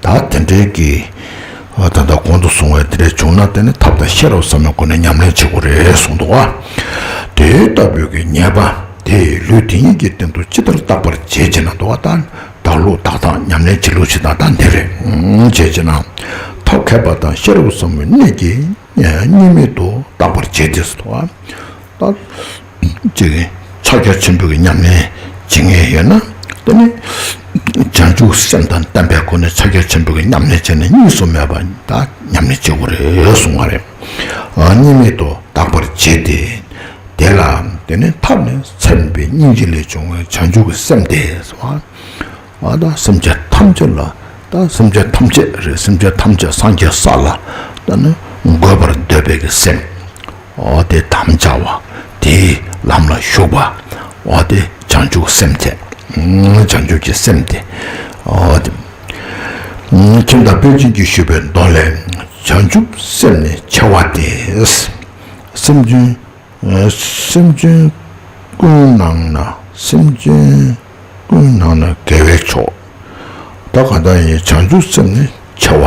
ད་དེ་འདྲའི་གི་ད་ལྟ་གོང་དུ་སོང་བའི་དེ་འདྲ་བྱུང་ན་དེ་ནི་ཐབས་དང་ཤེས་རབ་ཟབ་མོའི་སྒོ་ནས་ཉམས་ལེན་བྱེད་དགོས་རེད་གསུངས་འདུག་བ། དེ་ལྟ་བུའི་གི་ཉེས་པ་དེ་ལུས་དེ་ཉིད་ཀྱི་སྟེང་དུ་ཅི་ལྟར་བརྟག་པར་བྱེད་ཅེ་ན་འདུག་བ། ད་བརྟག་ལུགས་བརྟག་སྟངས་ཉམས་ལེན་བྱེད་ལུགས་བྱེད་སྟངས་ད་འདི་རེད། བྱེད་ཅེ་ན། ཐབས་མཁས་པ་དང་ཤེས་རབ་ཟབ་མོའི་གནད་ཀྱིས་གཉིས་མེད་དུ་བརྟག་པར་བྱེད་དེ་སུ་དང་། ད་ཅིག་ཕྱག་རྒྱ་ཆེན་པོའི་ཉམས་ལེན་བྱེད་མཁན་ཡོད་ན་དེ་ནི་བྱང་ཆུབ་སེམས་དང་ལྡན་པའི་སྒོ་ནས་ཕྱག་རྒྱ་ཆེན་པོའི་ཉམས་ལེན་བྱས་ནས་གཉིས་སུ་མེད་པ་ད་ཉམས་ལེན་བྱེད་དགོས་རེད་གསུང་བ་རེད། གཉིས་མེད་དུ་བརྟག་པར་བྱེད་དེ། དེ་ལ་དེ་ནི་ཐབས་ནི་མཚན་དཔེ་སྙིང་རྗེ་ལས་བྱུང་བའི་བྱང་ཆུབ་ཀྱི་སེམས་ཏེ། ཨ་ད་སེམས་ཅན་ཐམས་ཅད་ལ། ད་སེམས་ཅན་ཐམས་ཅད་རེད། སེམས་ཅན་ཐམས་ཅད་སངས་རྒྱས་ས་ལ་ད་ནི་འགོད་པར་འདོད་པའི་གི་སེམས། འོ་དེ་དམ་བཅའ་བ། དེའི་ལམ་ལ་ཞུགས་པ། འོ་དེ་བྱང་ཆུབ་སེམས་ཏེ། བྱང་ཆུབ་ཀྱི་སེམས་ཏེ། འོ་དེ། ཁྱིམ་བདག་དཔལ་ཆེན་གྱིས་ཞུས་པའི་མདོ་ལས། བྱང་ཆུབ་སེམས་ནི་ཆེ་བ་སྟེ། སེམས་ཅན། སེམས་ཅན་ཀུན་ནང་ན། སེམས་ཅན་ཀུན་ནང་ན་དགེ་བའི་མཆོག་ད་ག་ད་ཡིན་བྱང་ཆུབ་སེམས་ནི་ཆེ་བ།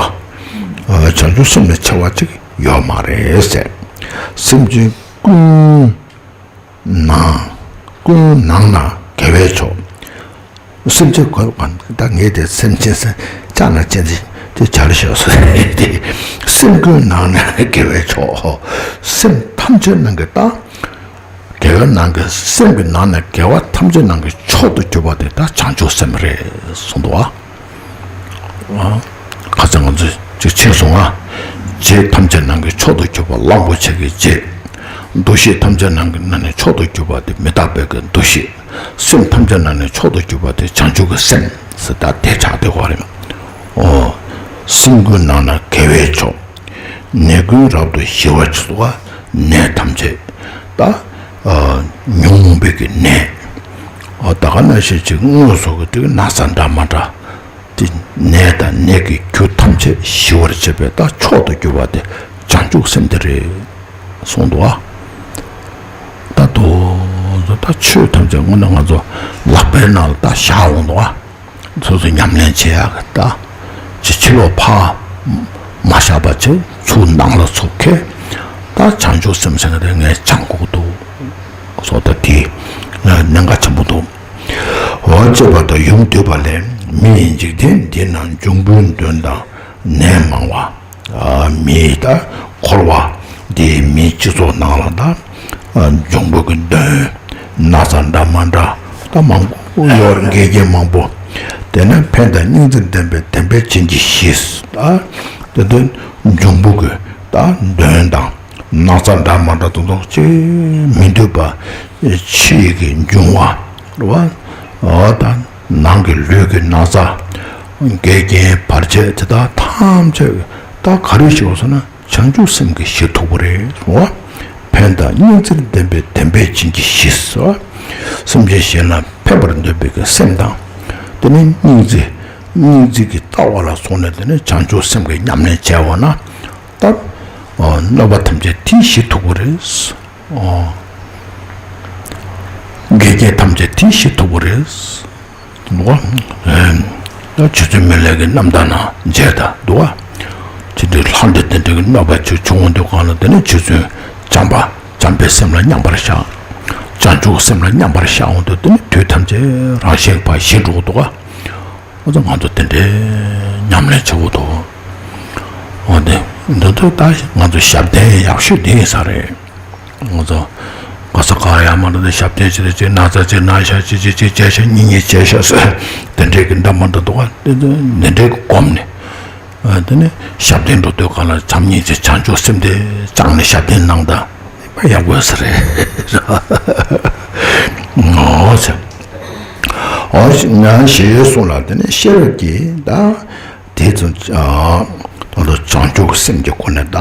བྱང་ཆུབ་སེམས་ནི་ཆེ་བ་ཅིག་ཡོད་མ་རེད་ཟེར། སེམས་ཅན་ཀུན་ནང་། ཀུན་ནང་ན་དགེ་བའི་མཆོག་སེམས་ཅན་གོ་བ་ད་ངས་དེ་སེམས་ཅན་སེམས་ཅག་ན་ཅན་དེ་དེ་བྱ་རུ་ཤོག་སོ་དེ། སེམས་ཀུན་ནང་ན་དགེ་བའི་མཆོག་སེམས་ཐམས་ཅད་ནང་གི་ད། དགེ་བའི་ནང་གི་སེམས་ཀྱི་ནང་ནས་དགེ་བ་ཐམས་ཅད་ནང་གི་མཆོག་ཏུ་གྱུར་པ་དེ་ད་བྱང་ཆུབ་སེམས་རེད་གསུངས་འདུག་ཨ། ཁ་སང་ང་ཚོས་ཅིག་ཕྱིན་སོང་ཨ། རྗེ་ཐམས་ཅད་ནང་གི་མཆོག་ཏུ་གྱུར་པ་གླང་པོ་ཆེ་གི་རྗེ། འདུ་ཤེས་ཐམས་ཅད་ནང་གི་ནང་ནས་མཆོག་ཏུ་གྱུར་པ་དེ་མི་རྟག་པའི་གི་འདུ་ཤེས། སེམས་ཐམས་ཅད་ནང་ནས་མཆོག་ཏུ་གྱུར་པ་དེ་བྱང་ཆུབ་ཀྱི་སེམས་ཟེར་ད་དེ་ཆགས་བསྡད་ཡོད་རེད། ཨོ། སེམས་ཀུན་ནང་ན་དགེ་བའི་མཆོག་ནད་ཀུན་རབ་ཏུ་ཞི་བར་བྱེད་པ། ནད་ཐམས་ཅད་ད་ཨ་ཉོན་མོངས་པའི་གི་ནད། ཨ་ད་ག་ནང་བཞིན་ཅིག་དངོས་སུ་གི་དེ་ན་ཚ་འདྲ་མི་འདྲ་དེ་ནད་དང་ནད་ཀྱི་རྒྱུ་ཐམས་ཅད་ཞི་བར་བྱེད་པའི་ད་མཆོག་ཏུ་གྱུར་པ་དེ་བྱང་ཆུབ་སེམས་དེ་རེད་གསུངས་འདུག་ཨ། ད་དོ་ད་ཆོས་ཐམས་ཅད་དངོས་གནས་ང་ཚོ་ལག་པའི་ནང་ལ་ད་བཞག་འོང་འདུག་ཨ། སོ་སོ་ཉམས་ལེན་བྱེད་ཡག་གི་ད། ཅི་ཕྱི་ལོགས་ཕར་མ་བཞག་པ་བྱས་ཚུར་ནང་ལ་ཚུར་ཁྱེར། ད་བྱང་ཆུབ་སེམས་ཟེར་མཁན་དེ་ངས་སྦྱང་དགོས་ཀྱི་འདུག་སོ། ད་དེ་ངས་གནད་འགག་ཆེན་པོ་འདུག་འོ་ཅེས་པ་དང་ཡུམ་འདུས་པ་ལས། མི་ཡི་འཇིག་རྟེན་འདི་ན་འབྱུང་པོའི་གདོན་དང་ནད་མང་བ། མིའི་ད་འཁོར་བ་འདིའི་མིའི་སྤྱི་ཚོགས་ནང་ལ་ད་འབྱུང་པོ་གི་གདོན་ན་ཚ་འདྲ་མི་འདྲ་ད་མང་པོ་ཡོད་རེད། འགལ་རྐྱེན་མང་པོ། དེ་ནས་ཕན་དང་སྙིང་རྗེ་ལྡན་པའི་བདེན་པ་ཅན་གྱི་གཞི་ད་དེ་དོན་འབྱུང་པོ་གི་ད་གདོན་དང་ན་ཚ་འདྲ་མི་འདྲ་དེ་ཚོ་ཅིག་མི་འདོད་པ་ཕྱི་ཡི་གི་འབྱུང་བ་རེད་བ། འོ་ད། ནང་གི་ལུས་ཀྱི་ན་ཚ། འགལ་རྐྱེན་བར་ཆད་དེ་དག་ཐམས་ཅད་ད་ག་རེ་ཞིག་ཡོད་ཟེར་ན། བྱང་ཆུབ་སེམས་ཀྱིས་ཞི་ཐུབ་པ་རེད་བ། ཕན་དང་སྙིང་རྗེར་ལྡན་པའི་བདེན་པས་བྱིན་གྱིས་ཞི་ཟེར་བ། སེམས་ཅན་གཞན་ལ་ཕན་པར་འདོད་པའི་གི་སེམས་དང་། དེ་ནས་སྙིང་རྗེ། སྙིང་རྗེ་གི་ལྟ་བ་ལ་སོང་ནས་དེ་ནས་བྱང་ཆུབ་སེམས་ཀྱི་ཉམས་ལེན་བྱས་པ་ན། ད་གནོད་པ་ཐམས་ཅད་དེས་ཞི་ཐུབ་པ་རེད། འགལ་རྐྱེན་ཐམས་ཅད་དེས་ཞི་ཐུབ་པ་རེད། འདུག་བ། ད་རྗེ་བཙུན་མི་ལའི་གི་རྣམ་ཐར་ནང་མཇལ་ད་འདུག་བ། དེ་འདྲའི་ལྷ་འདྲེ་དེ་འདྲའི་གི་གནོད་པ་ཅིག་བྱུང་འདུག་གང་ལ་དེ་ནས་རྗེ་བཙུན་བྱམས་པ་བྱམས་པའི་སེམས་ལ་མཉམ་པར་བཞག་བྱང་ཆུབ་སེམས་ལ་མཉམ་པར་བཞག་འོང་དུས་དེ་ནས་དུས་ཐམས་ཅད་རང་བཞིན་ཕར་ཞི་འགྲོ་གི་འདུག་བ། ཨོ་ཙི་ང་ཚོ་དེ་འདྲའི་ཉམས་ལེན་བྱེད་དགོས་འདུག་འོ་དེ་འདི་ཚོ་ད་ང་ཚོ་ཞབས་བརྟན་ཡག་ཤོས་དེ་ཡིན་ས་རེད། ང་ཚོ་ག་ས་ག་ཡར་མར་དེ་ཞབས་བརྟན་བྱེད་དེ་ཅིག་ན་ཚ་ཅིག་ན་ཤག་ཅིག་ཅིག་ཅིག་བྱས་ཤག་གཉིས་གཉིས་བྱས་ཤག་ཟེར། དེ་འདྲའི་གི་འདྲ་མ་འདྲ་འདུག་བ། དེ་ཚོ་དེ་འདྲའི་གི་སྒོམ་ནས། ཨ་དེ་ནས་ཞབས་བརྟན་འགྲོ་དུས་གང་ལ་བྱམས་སྙིང་རྗེ་བྱང་ཆུབ་སེམས་དེ་བཅངས་ནས་ཞབས་བརྟན་གནང་ད། ཡག་པོ་ས་རེད། ཨོ་ཙི། ཨོ་ཙི་ང་ཞེས་གསུངས་ལ། དེ་ནས་ཤེས་རབ་ཀྱིས་ད་དེ་ཚོ་ཨ་ད་ལྟ་བྱང་ཆུབ་ཀྱི་སེམས་ཀྱི་སྒོ་ནས་ད་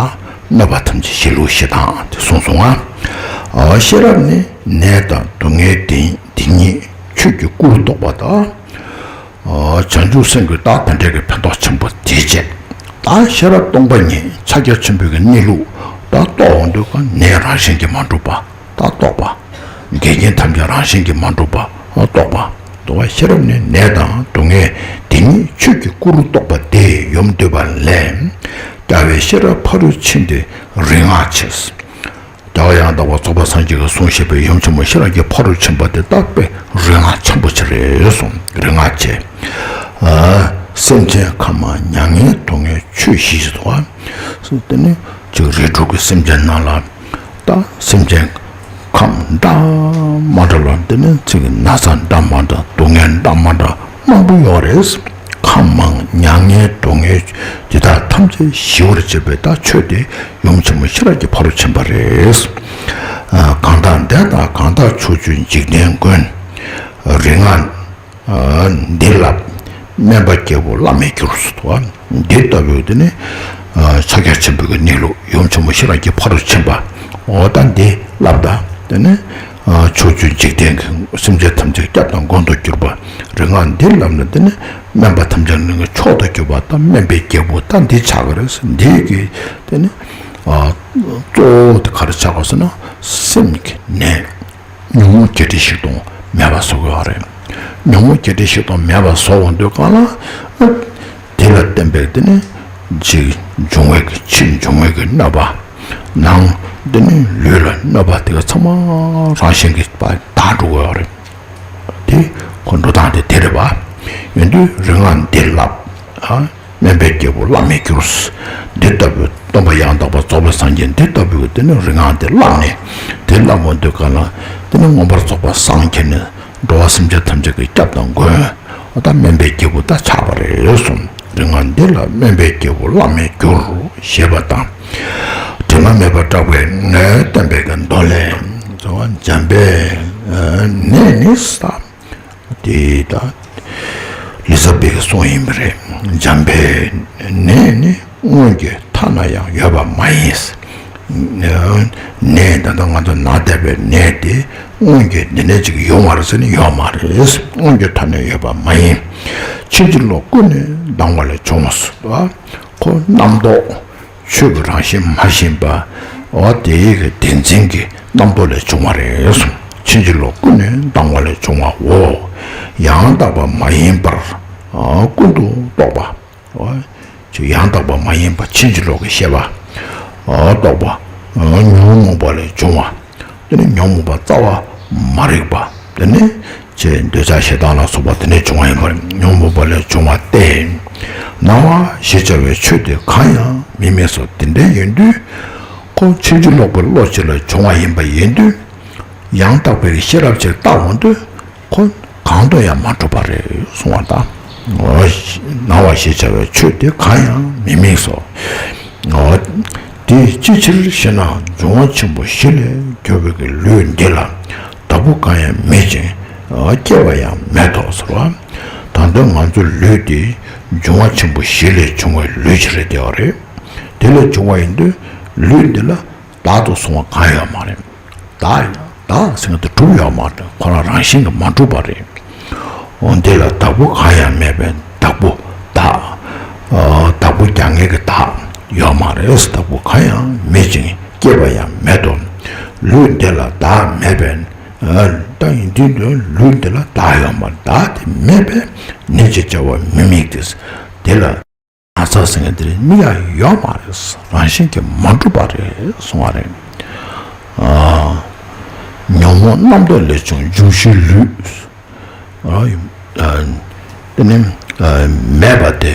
གནོད་པ་ཐམས་ཅད་ཞི་ལུགས་ཞི་སྟངས་དེ་གསུངས་སོང་ང་། ཨ་ཤེས་རབ་ནི་ནད་དང་སྡུག་བསྔལ་དེ་དེ་ཉིད་ཆོས་ཀྱི་སྐུ་རུ་རྟོགས་པ་དང་། བྱང་ཆུབ་སེམས་ཀྱི་རྟགས་དེ་འདྲའི་གི་ཕན་ཐོགས་ཆེན་པོ་དེ་བྱས། ད་ཤེས་རབ་སྟོང་པ་ཉིད་ཕྱག་རྒྱ་ཆེན་པོའི་གི་གནས་ལུགས་ད་རྟོགས་འོང་དུས་ཀ་ནད་རང་བཞིན་གྱིས་མ་གྲུབ་པ་ད་རྟོགས་པ། འགལ་རྐྱེན་ཐམས་ཅད་རང་བཞིན་གྱིས་མ་གྲུབ་པ་རྟོགས་པ། འདུག་བ། ཤེས་རབ་ནི་ནད་དང་སྡུག་བསྔལ་དེ་ཉིད་ཆོས་ཀྱི་སྐུ་རུ་རྟོགས་པ་སྟེ་ཡུམ་འདུས་པ་ལས། རྒྱལ་བའི་ཤེས་རབ་ཕ་རོལ་ཕྱིན་ཏེ་རིག་སྔགས་ཆེ། རྒྱལ་བ་ཡང་དག་པར་རྫོགས་པའི་སངས་རྒྱས་ཀྱིས་གསུངས་བཞག་པའི་ཡུམ་ཆེན་མོ་ཤེས་རབ་ཀྱི་ཕ་རོལ་ཕྱིན་པ་དེ་དག་པའི་རིག་སྔགས་ཆེན་པོ་ཅིག་རེད་གསུངས། རིག་སྔགས་ཆེ། ཨ་སེམས་ཅན་ཁམས་མང་མྱ་ངན་སྡུག་བསྔལ་ཆོས་ཞི་ཞེས་སོ། དེ་ནི་ཅིག་རིགས་དྲུག་གི་སེམས་ཅན་རྣམས་ལ་ད་སེམས་ཅན་ཁམས་འདྲ་མ་འདྲ་ལ་དེ་ནི་ཅིག་ན་ཚ་འདྲ་མ་འདྲ་སྡུག་བསྔལ་འདྲ་མ་འདྲ་མང་པོ་ཡོད་རེད། ཁམས་མང་མྱ་ངན་སྡུག་བསྔལ་འདི་དག་ཐམས་ཅད་ཞི་བར་བྱེད་པའི་ད་ཆོས་དེ་ཡུམ་ཆེན་མོ་ཤེས་རབ་ཀྱི་ཕ་རོལ་ཕྱིན་པ་རེད། ཨ་གང་དག་འདི་དང་གང་དག་ཕྱོགས་བཅུའི་འཇིག་རྟེན་མགོན། རིག་སྔགས་ཨ་འདི་བསླབ། སྨན་པ་རྒྱལ་པོ་བླ་མེད་གྱུར་ཟེར་དོ། འདི་ལྟ་བུའི་དེ་ནི་ཨ་ཕྱག་རྒྱ་ཆེན་པོའི་གི་གནས་ལུགས་ཡུམ་ཆེན་མོ་ཤེས་རབ་ཀྱི་ཕ་རོལ་ཕྱིན་པ། འོ་ད་འདི་བསླབ་ད། དེ་ནི་ཨ་ཕྱོགས་བཅུའི་འཇིག་རྟེན་གྱི་སེམས་ཅན་ཐམས་ཅད་སྐྱབས་དང་མགོན་དུ་གྱུར་པ། རིག་སྔགས་འདི་བསླབ་ནས་དེ་ནི་སྨན་པ་ཐམས་ཅད་ནི་མཆོག་ཏུ་གྱུར་པ་དང་སྨན་པའི་རྒྱལ་པོ་ད་འདི་ཆགས་ཀྱི་རེད། འདི་གི་དེ་ནི་ཨ་གཙོ་བོ་དེ་ག་རེ་ཆགས་པ་ཟེར་ན་སེམས་ཀྱི་ནད། ཉོན་མོངས་བརྒྱད་ཁྲི་བཞི་སྟོང་མེད་པ་བཟོ་དགོས་པ་རེད། ཉོན་མོངས་བརྒྱད་ཁྲི་བཞི་སྟོང་མེད་པ་བཟོ་འོང་དུས་གང་ལ། དེ་ལ་བརྟེན་པའི་དེ་ནི་ཕྱི་འབྱུང་བའི་གི་ཕྱི་འབྱུང་བའི་གི་གནོད་པ། ནང་དེ་ནི་ལུས་ལ་གནོད་པ་དེ་ག་ཚང་མ་རང་བཞིན་གྱིས་པ་དག་འགྲོ་དགོས་པ་རེད། དེ་ཁོ་འགྲོ་སྟངས་དེ་དེ་རེད་པ། ཡིན་དུས་རིག་སྔགས་འདི་བསླབ། ཨ། སྨན་པའི་རྒྱལ་པོ་བླ་མེད་གྱུར། འདི་ལྟ་བུའི་སྟོན་པ་ཡང་དག་པར་རྫོགས་པའི་སངས་རྒྱས་འདི་ལྟ་བུའི་དེ་ནི་རིག་སྔགས་འདི་བསླབས་ནས། དེ་བསླབ་འོང་དུས་གང་ལ་དེ་ནི་མངོན་པར་རྫོགས་པར་སངས་རྒྱས་ནས་འགྲོ་བ་སེམས་ཅན་ཐམས་ཅད་ཀྱི་སྐྱབས་དང་མགོན། འོ་ད་སྨན་པའི་རྒྱལ་པོ་ད་ཆགས་པ་རེད་གསུངས། རིག་སྔགས་འདི་ལ་སྨན་པའི་རྒྱལ་པོ་བླ་མེད་གྱུར་ཞེས་པ་དང་། དྲི་མ་མེད་པར་བསྲེགས་པའི་ནད་བསྟན་པའི་གི་མདོ་ལས། འཇམ་པའི་ནད་ནི་ས། དེ་ད་ལི་ཙ་བྷེ་གི་གསུང་ཡིན་པ་རེད། འཇམ་པའི་ནད་ནི་སྔོན་གྱི་ཐ་ན་ཡང་ཡོད་པ་མ་ཡིན། ནད་ད་ལྟ་ང་ཚོ་ན་བསྡད་པའི་ནད་དེ་སྔོན་གྱི་འདི་ནས་ཅིག་ཡོང་བ་རེད་ཟེར་ནས་ཡོད་མ་རེད། སྔོན་གྱི་ཐ་ན་ཡོད་པ་མ་ཡིན། ཕྱིན་ཅི་ལོག་ཀུན་ནས་ལྡང་བ་ལས་བྱུང་བ་སོ། ཁོ་རྣམ་རྟོག་ཆོས་ཀྱི་རང་བཞིན་མ་ཞེན་པ། འོ་དེའི་གི་བདེན་འཛིན་གྱི་རྣམ་རྟོག་ལས་བྱུང་བ་རེད་གསུངས། ཕྱིན་ཅི་ལོག་ཀུན་ནས་ལྡང་བ་ལས་བྱུང་བའོ། ཡང་དག་པ་མ་ཡིན་པར་ཨ་ཀུན་ཏུ་རྟོག་པ། འོ་ཅིག་ཡང་དག་པ་མ་ཡིན་པ་ཕྱིན་ཅི་ལོག་གི་ཤེས་པ། ཨ་རྟོག་པ། ཨ་ཉོན་མོངས་པ་ལས་བྱུང་བ། དེ་ནི་ཉོན་མོངས་པ་རྩ་བ་མ་རིག་པ། དེ་ནི་ཅེས་འདོད་ཆགས་ཞེ་སྡང་ལ་སོགས་པ་དེ་ནས་བྱུང་བ་ཡིན་པར་ཉོན་མོངས་པ་ལས་བྱུང་བ་སྟེ། སྣང་བ་ཞེས་བྱ་བའི་ཆོས་དེ་གང་ཡང་མི་དམིགས་སོ། དེ་འདྲ་ཡིན་དུས་ཁོ་ཕྱིན་ཅི་ལོག་པའི་བློ་ཅིག་ལས་བྱུང་བ་ཡིན་པ་ཡིན་དུས། ཡང་དག་པའི་ཤེས་རབ་ཅིག་བརྟག་འོང་དུས་ཁོ་གང་དུ་ཡང་མ་གྲུབ་པ་རེད་གསུང་བ་དང་། སྣང་བ་ཞེས་བྱ་བའི་ཆོས་དེ་གང་ཡང་མི་དམིགས་སོ། དེ་ཅིའི་ཕྱིར་ཞེ་ན་འབྱུང་བ་ཆེན་པོ་བཞི་ལས་གྱུར་པའི་ལུས་འདི་ལ་བདག་པོ་གང་ཡང་མེད་ཅིང་སྐྱེ་བ་ཡང་མེད་དོ་ཟེར་བ། ད་ལྟ་ང་ཚོ་ལུས་དེ་འབྱུང་བ་ཆེན་པོ་བཞི་ལས་བྱུང་བའི་ལུས་ཅིག་རེད་བསྡད་པ་རེད། དེ་ལས་བྱུང་བ་ཡིན་དུས་ལུས་འདི་ལ་བདག་ཏུ་བཟུང་བ་གང་ཡོད་མ་རེད། བདག་ཡིན་ན་བདག་ཟེར་མཁན་དེ་གྲུབ་ཡོད་མ་རེད། ཁོ་རང་རང་བཞིན་གྱིས་མ་གྲུབ་པ་རེད། འོ་འདི་ལ་བདག་པོ་གང་ཡང་མེད་པས་བདག་པོ་བདག་ཨ་བདག་པོ་རྒྱག་མཁན་གྱི་བདག་ཡོད་མ་རེད། བདག་པོ་གང་ཡང་མེད་ཅིང་སྐྱེས་པ་ཡང་མེད་དོ། ལུས་འདི་ལ་བདག་མེད་པས། ཨ་ད་ཡིན་དུས་ལུས་འདི་ལ་བདག་ཡོད་མ་རེད། བདག་དེ་མེད་པས་ནད་ཅེས་བྱ་བ་མི་དམིགས་ཏེ། དེ་ལ་ན་ཚ་ཟེར་མཁན་དེ་རིགས་མི་ཡང་ཡོད་མ་རེད། རང་བཞིན་གྱིས་མ་གྲུབ་པ་རེད་གསུང་བ་རེད། ཨ་ཉོན་མོངས་རྣམ་རྟོག་ལས་བྱུང་འབྱུང་བཞིའི་ལུས། ཨ་ཨ་དེ་ནི་ཨ་མེད་པ་དེ་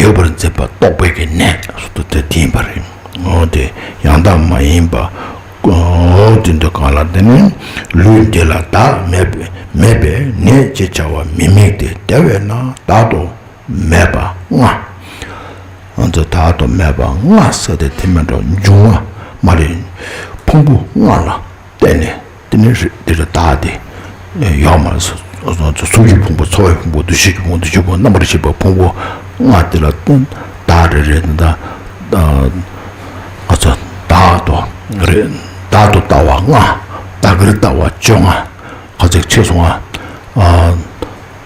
ཡོད་པར་འཛིན་པ་རྟོག་པའི་གི་ནད་སོགས་དེ་དེ་ཡིན་པ་རེད། འོ་དེ་ཡང་དག་མ་ཡིན་པ། འོ་དེ་འདུག་གང་ལ་དེ་ནི་ལུས་འདི་ལ་བདག་མེད་པས་མེད་པས་ནད་ཅེས་བྱ་བ་མི་དམིགས་ཏེ། དེ་བས་ན་བདག་ཏུ་མེད་པ་ལྔ། ང་ཚོ་བདག་ཏུ་མེད་པ་ལྔ་ཟེར་ཏེ་དེ་མིན་འགྲོ་འབྱུང་བ་མ་རེད། ཕུང་པོ་ལྔ་ལ་བརྟེན་ནས་དེ་ནི་རེད། དེ་རེད། བདག་དེ་ཡོད་མ་རེད། གཟུགས་ཀྱི་ཕུང་པོ་ཚོར་བའི་ཕུང་པོ་འདུ་ཤེས་ཀྱི་ཕུང་པོ་འདུ་བྱེད་ཕུང་པོ་རྣམ་པར་ཤེས་པའི་ཕུང་པོ་ལྔ་དེ་ལ་བརྟེན་བདག་རེ་རེ་དེ་འདྲ་ང་ཚོ་བདག་ཏུ་རེད། བདག་ཏུ་ལྟ་བ་ལྔ། བདག་གིར་ལྟ་བ་བཅོ་ལྔ། ཁ་ཚིག་ཆེ་སོང་ང་། ཨ་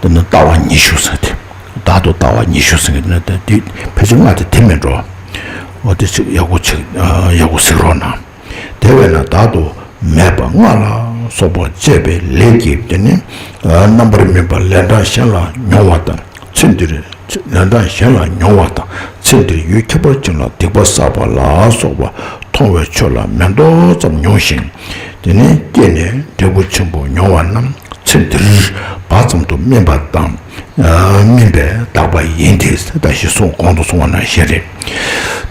དེ་ནི་ལྟ་བ་ཉི་ཤུ་ཟེར་ཏེ། བདག་ཏུ་ལྟ་བ་ཉི་ཤུ་ཟེར་མཁན་དེ་ནི་དེ་ཕལ་ཆེར་ལྔ་དེ་དེ་མིན་འགྲོ། འོ་དེ་ཚིག་ཡག་པོ་ཚིག་ཡག་པོ་གཟིགས་རོགས་གནང་། དེ་བས་ན་བདག་ཏུ་མེད་པ་ལྔ་ལ་སོགས་པ་སྤྱད་པའི་ལས་ཀྱིས་དེ་ནི་རྣམ་པར་སྨིན་པ་ལན་གྲངས་གཞན་ལ་མྱོང་བ་དང་ཚེ་འདིར། ལན་གྲངས་གཞན་ལ་མྱོང་བ་དང་ཚེ་འདིར་ཡུལ་ཁྱད་པར་ཅན་ལ་སྡིག་པ་བསགས་པ་ལ་སོགས་པ་མཐོང་བའི་ཆོས་ལ་མེ་ཏོག་ཙམ་མྱོང་ཞིང་། དེ་ནས་སྐྱེས་ནས་འབྲས་བུ་ཆེན་པོ་མྱོང་བ་རྣམས་ཚེ་འདིར་བག་ཙམ་དུ་སྨིན་པ་དང་སྨིན་པའི་བདག་པ་ཡིན་ཏེ། ད་ཞེས་གསུངས་གོང་དུ་གསུངས་པ་ནང་བཞིན་རེད།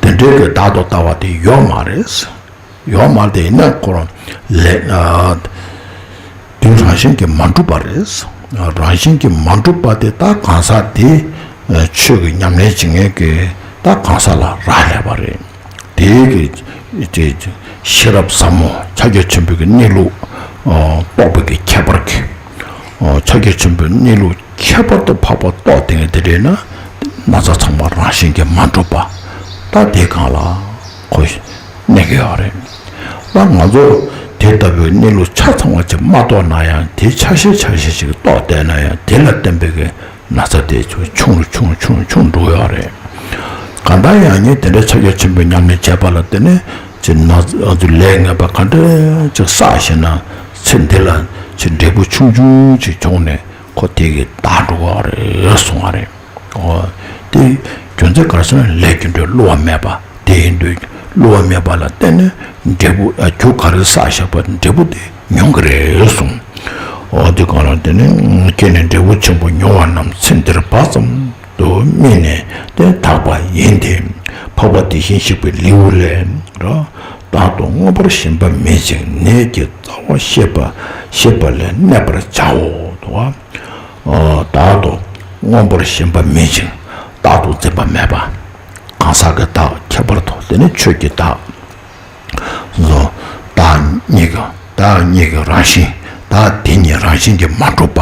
དེ་འདྲའི་གི་བདག་ཏུ་ལྟ་བ་དེ་ཡོད་མ་རེད། ཡོད་མ་རེད། དེ་ཡིན་ན་ཁོ་རང་ལས་ཨ་དུས་རང་བཞིན་གྱིས་མ་གྲུབ་པ་རེད། རང་བཞིན་གྱིས་མ་གྲུབ་པ་དེ་ད་གང་ཟག་དེ་ཆོས་ཀྱི་ཉམས་ལེན་བྱེད་མཁན་གྱི་ད་གང་ཟག་ལ་རག་ལས་པ་རེད། དེའི་གི་དེ་ཤེས་རབ་ཟབ་མོ་ཕྱག་རྒྱ་ཆེན་པོའི་གི་གནས་ལུགས་རྟོགས་པའི་གི་ཁྱད་པར་གྱིས། ཕྱག་རྒྱ་ཆེན་པོའི་གནས་ལུགས་ཁྱད་པར་དུ་འཕགས་པ་རྟོགས་བསྡད་མཁན་དེ་རེད་ན། ན་ཚ་ཚང་མ་རང་བཞིན་གྱིས་མ་གྲུབ་པ་ད་དེ་གང་ལ་ཁོ་གནས་ཀྱི་ཡོད་རེད། ད་ང་ཚོ་དེ་ལྟ་བུའི་གནས་ལུགས་ཆ་ཚང་བ་ཅིག་མ་རྟོགས་ན་ཡང་དེ་ཆ་ཤས་ཆ་ཤས་ཤིག་རྟོགས་བསྡད་ན་ཡང་དེ་ལ་བརྟེན་པའི་གི་ན་ཚ་དེ་ཆུང་རུ་ཆུང་རུ་ཆུང་རུ་ཆུང་རུ་འགྲོ་གི་ཡོད་རེད། གང་ལྟར་ཡང་ངས་དེ་འདྲའི་ཕྱག་རྒྱ་ཆེན་པོའི་ཉམས་ལེན་བྱས་པ་ལ་བརྟེན་ནས་ཅིག་ན་ཚ་ལས་ངན་པ་ག་འདྲ་ཅིག་བསགས་ཤེ་ན་ཚེ་འདི་ལ་ཅིག་འབྲས་བུ་ཆུང་ཆུང་ཅིག་བྱུང་ནས་ཁོ་དེ་གི་དག་འགྲོ་གི་རེད་གསུང་བ་རེད། འོ། དེ་རྒྱུ་མཚན་ག་རེ་ཟེར་ན་ལས་རྒྱུ་འབྲས་བསླུ་བ་མེད་པ་དེ་ཡིན་དུས་བསླུ་བ་མེད་པ་ལ་བརྟེན་ནས་འབྲས་བུ་ཨ་རྒྱུ་ག་རེ་བསགས་བཞག་པ་འབྲས་བུ་དེ་མྱོང་གི་རེད་གསུངས། འོ་དེ་གང་ལ་དེ་ནི་སྐྱེས་ནས་འབྲས་བུ་ཆེན་པོ་མྱོང་བ་རྣམས་ཚེ་འདིར་བག་ཙམ་དུ་སྨིན་ནས་དེ་དག་པ་ཡིན་ཏེ། འཕགས་པ་དེ་བཞིན་གཤེགས་པའི་ལེའུ་ལས་ར། བདག་ཏུ་མངོན་པར་ཞེན་པ་མེད་ཅིང་ནད་ཀྱི་རྩ་བ་ཤེས་པ་ཤེས་པ་ལས་གནས་པར་བྱའོ། དོ། བདག་ཏུ་མངོན་པར་ཞེན་པ་མེད་ཅིང་བདག་ཏུ་འཛིན་པ་མེད་པ། གང་ཟག་གི་བདག་ཁྱད་པར་དུ་དེ་ནི་ཆོས་ཀྱི་བདག་བདག་ཉིད་ཀྱི་བདག་ཉིད་ཀྱི་རང་བཞིན་བདག་དེ་ཉིད་རང་བཞིན་གྱིས་མ་གྲུབ་པ།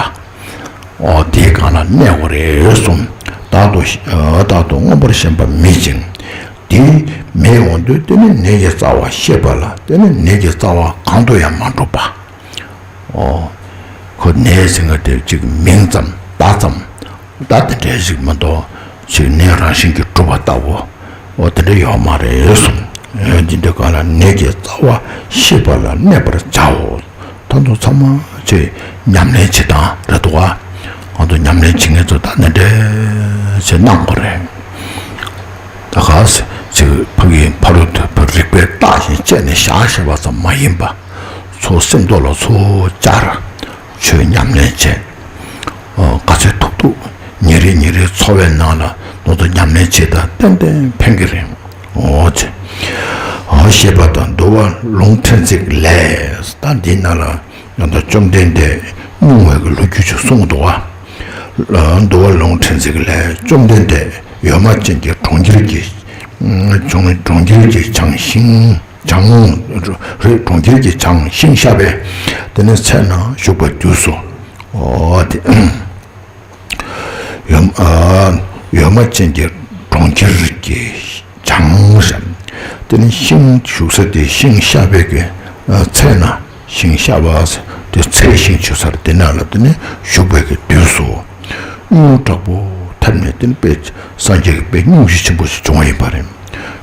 འོ་དེའི་སྒང་ལ་གནས་དགོས་རེད་གསུངས། བདག་ཏུ་བདག་ཏུ་མངོན་པར་ཞེན་པ་མེད་ཅིང་། དེ་མེད་འོང་དུས་དེ་ནི་ནད་ཀྱི་རྩ་བ་ཤེས་པ་ལ་དེ་ནི་ནད་ཀྱི་རྩ་བ་གང་དུ་ཡང་མ་གྲུབ་པ། ཨོ། ཁོ་ནད་ཟེར་མཁན་དེ་གཅིག་མིང་ཙམ་བརྡ་ཙམ། བརྡ་དེ་འདྲ་ཞིག་མ་གཏོགས་གཅིག་ནད་རང་བཞིན་གྱིས་གྲུབ་པ་ལྟ་བུ། ཨོ་དེ་འདྲ་ཡོད་མ་རེད་གསུངས། ཨེ་འདི་འདྲའི་སྒང་ལ་ནད་ཀྱི་རྩ་བ་ཤེས་པ་ལ་གནས་པར་བྱའོ། ད་དུང་ཚང་མ་ཅིག་ཉམས་ལེན་བྱེད་སྟངས་རེད་འདུག་ག་ང་ཚོ་ཉམས་ལེན་བྱེད་མཁན་ཚོ་ད་འདི་འདྲ་ཞིག་གནང་དགོས་རེད། ད་ག་ཟེ་ཅིག་ཕ་གི་ཕ་རོལ་ཏུ་ཕར་རིག་པའི་རྟགས་ཤིག་བཅད་ནས་བཞག་བཞག་པ་ཙམ་མ་ཡིན་པ། ཚུར་སེམས་ཐོག་ལ་ཚུར་བཅར། ཆོས་ཉམས་ལེན་བྱེད། ཨོ་ག་ཚོད་ཐུབ་ཐུབ་ཉིན་རེ་ཉིན་རེའི་འཚོ་བའི་ནང་ལ་ང་ཚོ་ཉམས་ལེན་བྱེད་ད་ཏན་ཏན་ཕན་གྱི་རེད། ཨོ་ཅེ། ཨོ་ཞེས་པ་དང་འདུལ་བ་ལུང་ཕྲན་ཚེགས་ལས། ད་འདི་ནང་ལ་ཡང་ད་བཅོམ་ལྡན་འདས་སྙུང་བའི་གི་ལོ་རྒྱུས་ཅིག་གསུངས་འདུག་བ། འདུལ་བ་ལུང་ཕྲན་ཚེགས་ལས་བཅོམ་ལྡན་འདས་ཡོད་མ་ཅན་གྱི་གྲོང་ཁྱེར་གྱི་གྲོང་ཁྱེར་གྱི་བྱང་ཤིང་བྱང་རེད། གྲོང་ཁྱེར་གྱི་བྱང་ཤིང་ཤ་པའི་དེ་ནས་ཚལ་ན་བཞུགས་པར་གྱུར་སོ། ཨོ་དེ། ཡོད་ཨ་ཡོད་མ་ཅན་གྱི་གྲོང་ཁྱེར་གྱི་བྱང་ཞིང་། དེ་ནི་ཤིང་བཞུགས་ས་དེ་ཤིང་ཤ་པའི་གི་ཨ་ཚལ་ན་ཤིང་ཤ་པ་དེ་ཚལ་ཤིང་བཞུགས་ས་དེ་ན་ལ་དེ་ནི་བཞུགས་པའི་གི་དུས་སུ། སྙུང་དྲག་པོ་ཐེབས་ནས་དེ་ནི་དཔེ་སངས་རྒྱས་ཀྱི་དཔེ་སྙུང་གཞི་ཆེན་པོ་ཞིག་བྱུང་བ་ཡིན་པ་རེད།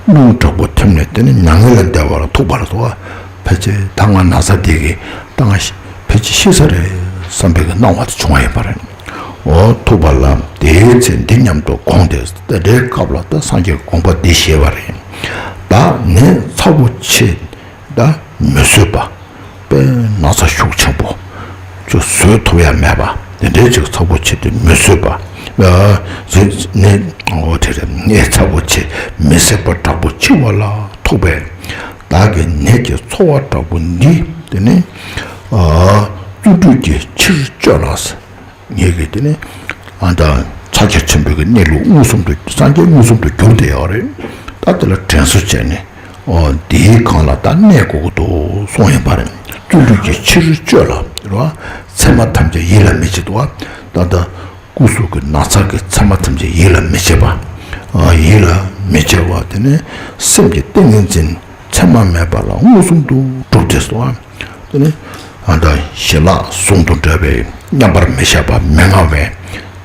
སྙུང་དྲག་པོ་ཐེབས་ནས་དེ་ནི་མྱ་ངན་ལས་འདས་པ་ལ་ཐུག་པ་ལ་དོ། ཕལ་ཆེར་ད་ང་ན་ཚ་དེ་གི་ད་ང་ཕལ་ཆེར་ཤི་ས་རེད་བསམ་པའི་གི་སྣང་བ་དེ་བྱུང་བ་ཡིན་པ་རེད། འོ་ཐུག་པ་ལ་དེའི་ཚེ་འདི་སྙམ་དུ་དགོངས་ཏེ། དེ་འདྲའི་སྐབས་ལ་ད་སངས་རྒྱས་ཀྱི་དགོངས་པ་འདི་བཞེས་པ་རེད། བདག་ནད་ཚ་པོ་ཆེ་ད་མི་བཟོད་པ། དཔེ་ན་ཚ་ཤུགས་ཆེན་པོ། ཅིག་བཟོད་ཐུབ་ཡ་མེད་པ། དེ་འདྲའི་ཅིག་ཚ་པོ་ཆེ་དེ་མི་བཟོད་པ། ཨ་ནད་འོ་དེ་རེད། ནད་ཚ་པོ་ཆེ་མི་བཟད་པ་དྲག་པོ་འཆི་བ་ལ་ཐུག་པས། བདག་གི་ནད་ཀྱི་ཚོར་བ་དྲག་པོ་འདི་དེ་ནི་ཨ་བརྩོན་འགྲུས་ཀྱིས་ཕྱིར་བཅོས་ལ། ངེད་ཀྱིས་དེ་ནི་ཨ་ད་ཕྱག་རྒྱ་ཆེན་པོའི་གི་གནས་ལུགས་མངོན་སུམ་དུ་སངས་རྒྱས་མངོན་སུམ་དུ་གྱུར་ཏེ་ཡོད་རེད། ད་དེ་ལ་དྲན་གསོ་བྱས་ནས་ཨོ་འདིའི་སྒང་ལ་ད་གནས་དགོས་ཀྱི་འདུག་གསུངས་ཡིན་པ་རེད། བརྩོན་འགྲུས་ཀྱིས་ཕྱིར་བཅོས་ལ་རེད་བ། མཚན་མ་ཐམས་ཅད་ཡིད་ལ་མི་བྱེད་དོ། ད་ལྟ་སྐུ་གཟུགས་ཀྱི་ན་ཚ་གི་མཚན་མ་ཐམས་ཅད་ཡིད་ལ་མི་བྱེད་པ། ཨ་ཡིད་ལ་མི་བྱེད་པ་དེ་ནི་སེམས་ཀྱི་ཏིང་ངེ་འཛིན་མཚན་མ་མེད་པ་ལ་མངོན་སུམ་དུ་གྲུབ་སྟེ་སོ། དེ་ནི་ཨ་ད་ཞི་ལྷག་ཟུང་དུ་འབྲེལ་བའི་མཉམ་པར་མི་བཞག་པ་མི་མངའ་བས།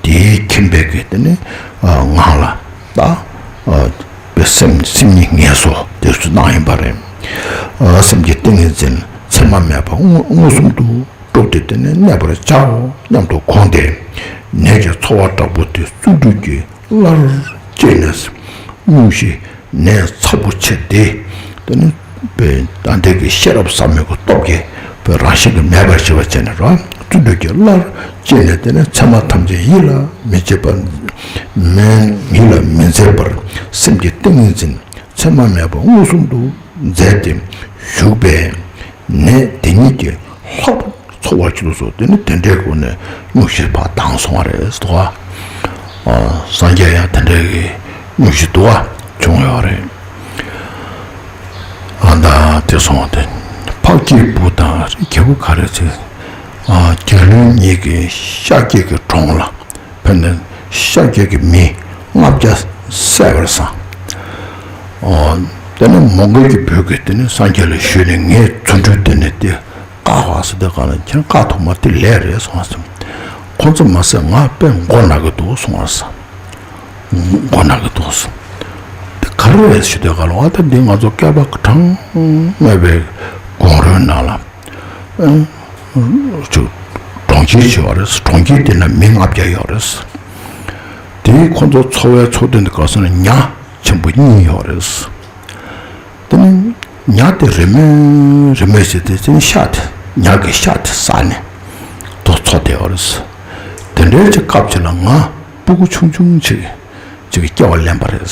དེའི་ཁྱིམ་པའི་གི་དེ་ནི་ཨ་ངང་ལ་ད་ཨ་པའི་སེམས་སེམས་ཉིད་ངལ་གསོ་དེ་ཚོ་གནང་ཡིན་པ་རེད། ཨ་སེམས་ཀྱི་ཏིང་ངེ་འཛིན་མཚན་མ་མེད་པ་མངོན་མངོན་སུམ་དུ་གྲུབ་སྟེ་དེ་ནི་གནས་པར་བྱའོ་སྙམ་དུ་དགོངས་ཏེ། ནད་ཀྱི་ཚོར་བ་དྲག་པོ་དེ་བརྩོན་འགྲུས་ཀྱིས་སླར་བཅོས་ནས་སྙུང་གཞི་ནད་ཚ་པོ་ཆེ་དེ་དེ་ནི་པའི་ད་ལྟའི་གི་ཤེས་རབ་ཟབ་མོའི་གི་སྟོབས་ཀྱིས་པའི་རང་བཞིན་གྱིས་མེད་པར་ཞི་བར་བྱས་ནས་རོ། བརྩོན་འགྲུས་ཀྱིས་སླར་བཅོས་ནས་དེ་ནི་མཚན་མ་ཐམས་ཅད་ཡིད་ལ་མི་བྱེད་པ་མིན་ཡིད་ལ་མི་མཛད་པར་སེམས་ཀྱི་ཏིང་ངེ་འཛིན་མཚན་མ་མེད་པ་མངོན་སུམ་དུ་མཛད་དེ་བཞུགས་པས། ནད་དེ་ཉིད་ཀྱིས་ལྷག་པར་ཚོར་བ་ཅི་ལོ་སོགས་དེ་ནི་དེ་འདྲའི་སྒོ་ནས་སྙུང་གཞི་ཕར་བཏང་སོང་བ་རེད་འདུག་བ། ཨ་སངས་རྒྱས་ཡང་དེ་འདྲའི་གི་སྙུང་གཞི་འདུག་བ་བྱུང་ཡོད་རེད། ཨ་ད་དེ་སོང་བ་དེ་འཕགས་སྐྱེས་བུ་དང་རྒྱལ་པོ་ག་རེ་ཚེ་ཨ་རྒྱལ་བློན་གཉིས་ཀྱིས་ཤཱཀྱའི་གི་གྲོང་ལ་ཕེབས་ནས་ཤཱཀྱའི་གི་མི་ལྔ་བརྒྱ་བསད་པར་བསམ། ཨོ། དེ་ནས་མོའུ་འགལ་གྱི་བུས་ཀྱིས་དེ་ནས་སངས་རྒྱས་ལ་ཞུས་ནས་ངས་རྫུ་འཕྲུལ་དེ་ནས་དེ་བཀག་པ་ཟེར་དུས་གང་ལ་ཁྱེད་བཀག་ཐུབ་མ་དེ་ལས་རེད་གསུངས་པ་སེམས། ཁོ་ཚོ་མ་ཟད་ང་དཔེ་མགོ་ན་གི་འདུག་གསུངས་པ་སེམས། མགོ་ན་གི་འདུག་གསུངས། དེ་ག་རེ་རེད་ཞུ་དུས་གང་ལ་བ་ད་འདི་ང་ཚོ་བསྐལ་པ་གྲངས་མེད་པའི་གོང་རོལ་ནང་ལ། ཨ་ཅིག་གྲོང་ཁྱེར་ཞིག་ཡོད་རེད། གྲོང་ཁྱེར་དེ་ན་མི་ལྔ་བརྒྱ་ཡོད་རེད། དེའི་ཁོ་ཚོ་འཚོ་བའི་འཚོ་རྟེན་དེ་ག་ཟེར་ན་ཉ་ཆེན་པོ་གཉིས་ཡོད་རེད། དེ་ནི་ཉ་དེ་རེ་མོས་རེ་མོས་བྱས་ཏེ་དེ་ནི་ཤ་དེ་ཉ་གི་ཤ་དེ་ཟ་ནས་དོ་འཚོ་བསྡད་ཡོད་རེད། དེ་འདྲའི་ཅིག་སྐབས་ཅིག་ལ་ང་སྤུ་གུ་ཆུང་ཆུང་ཅིག་ཅིག་སྐྱེ་བ་ལེན་པ་རེད།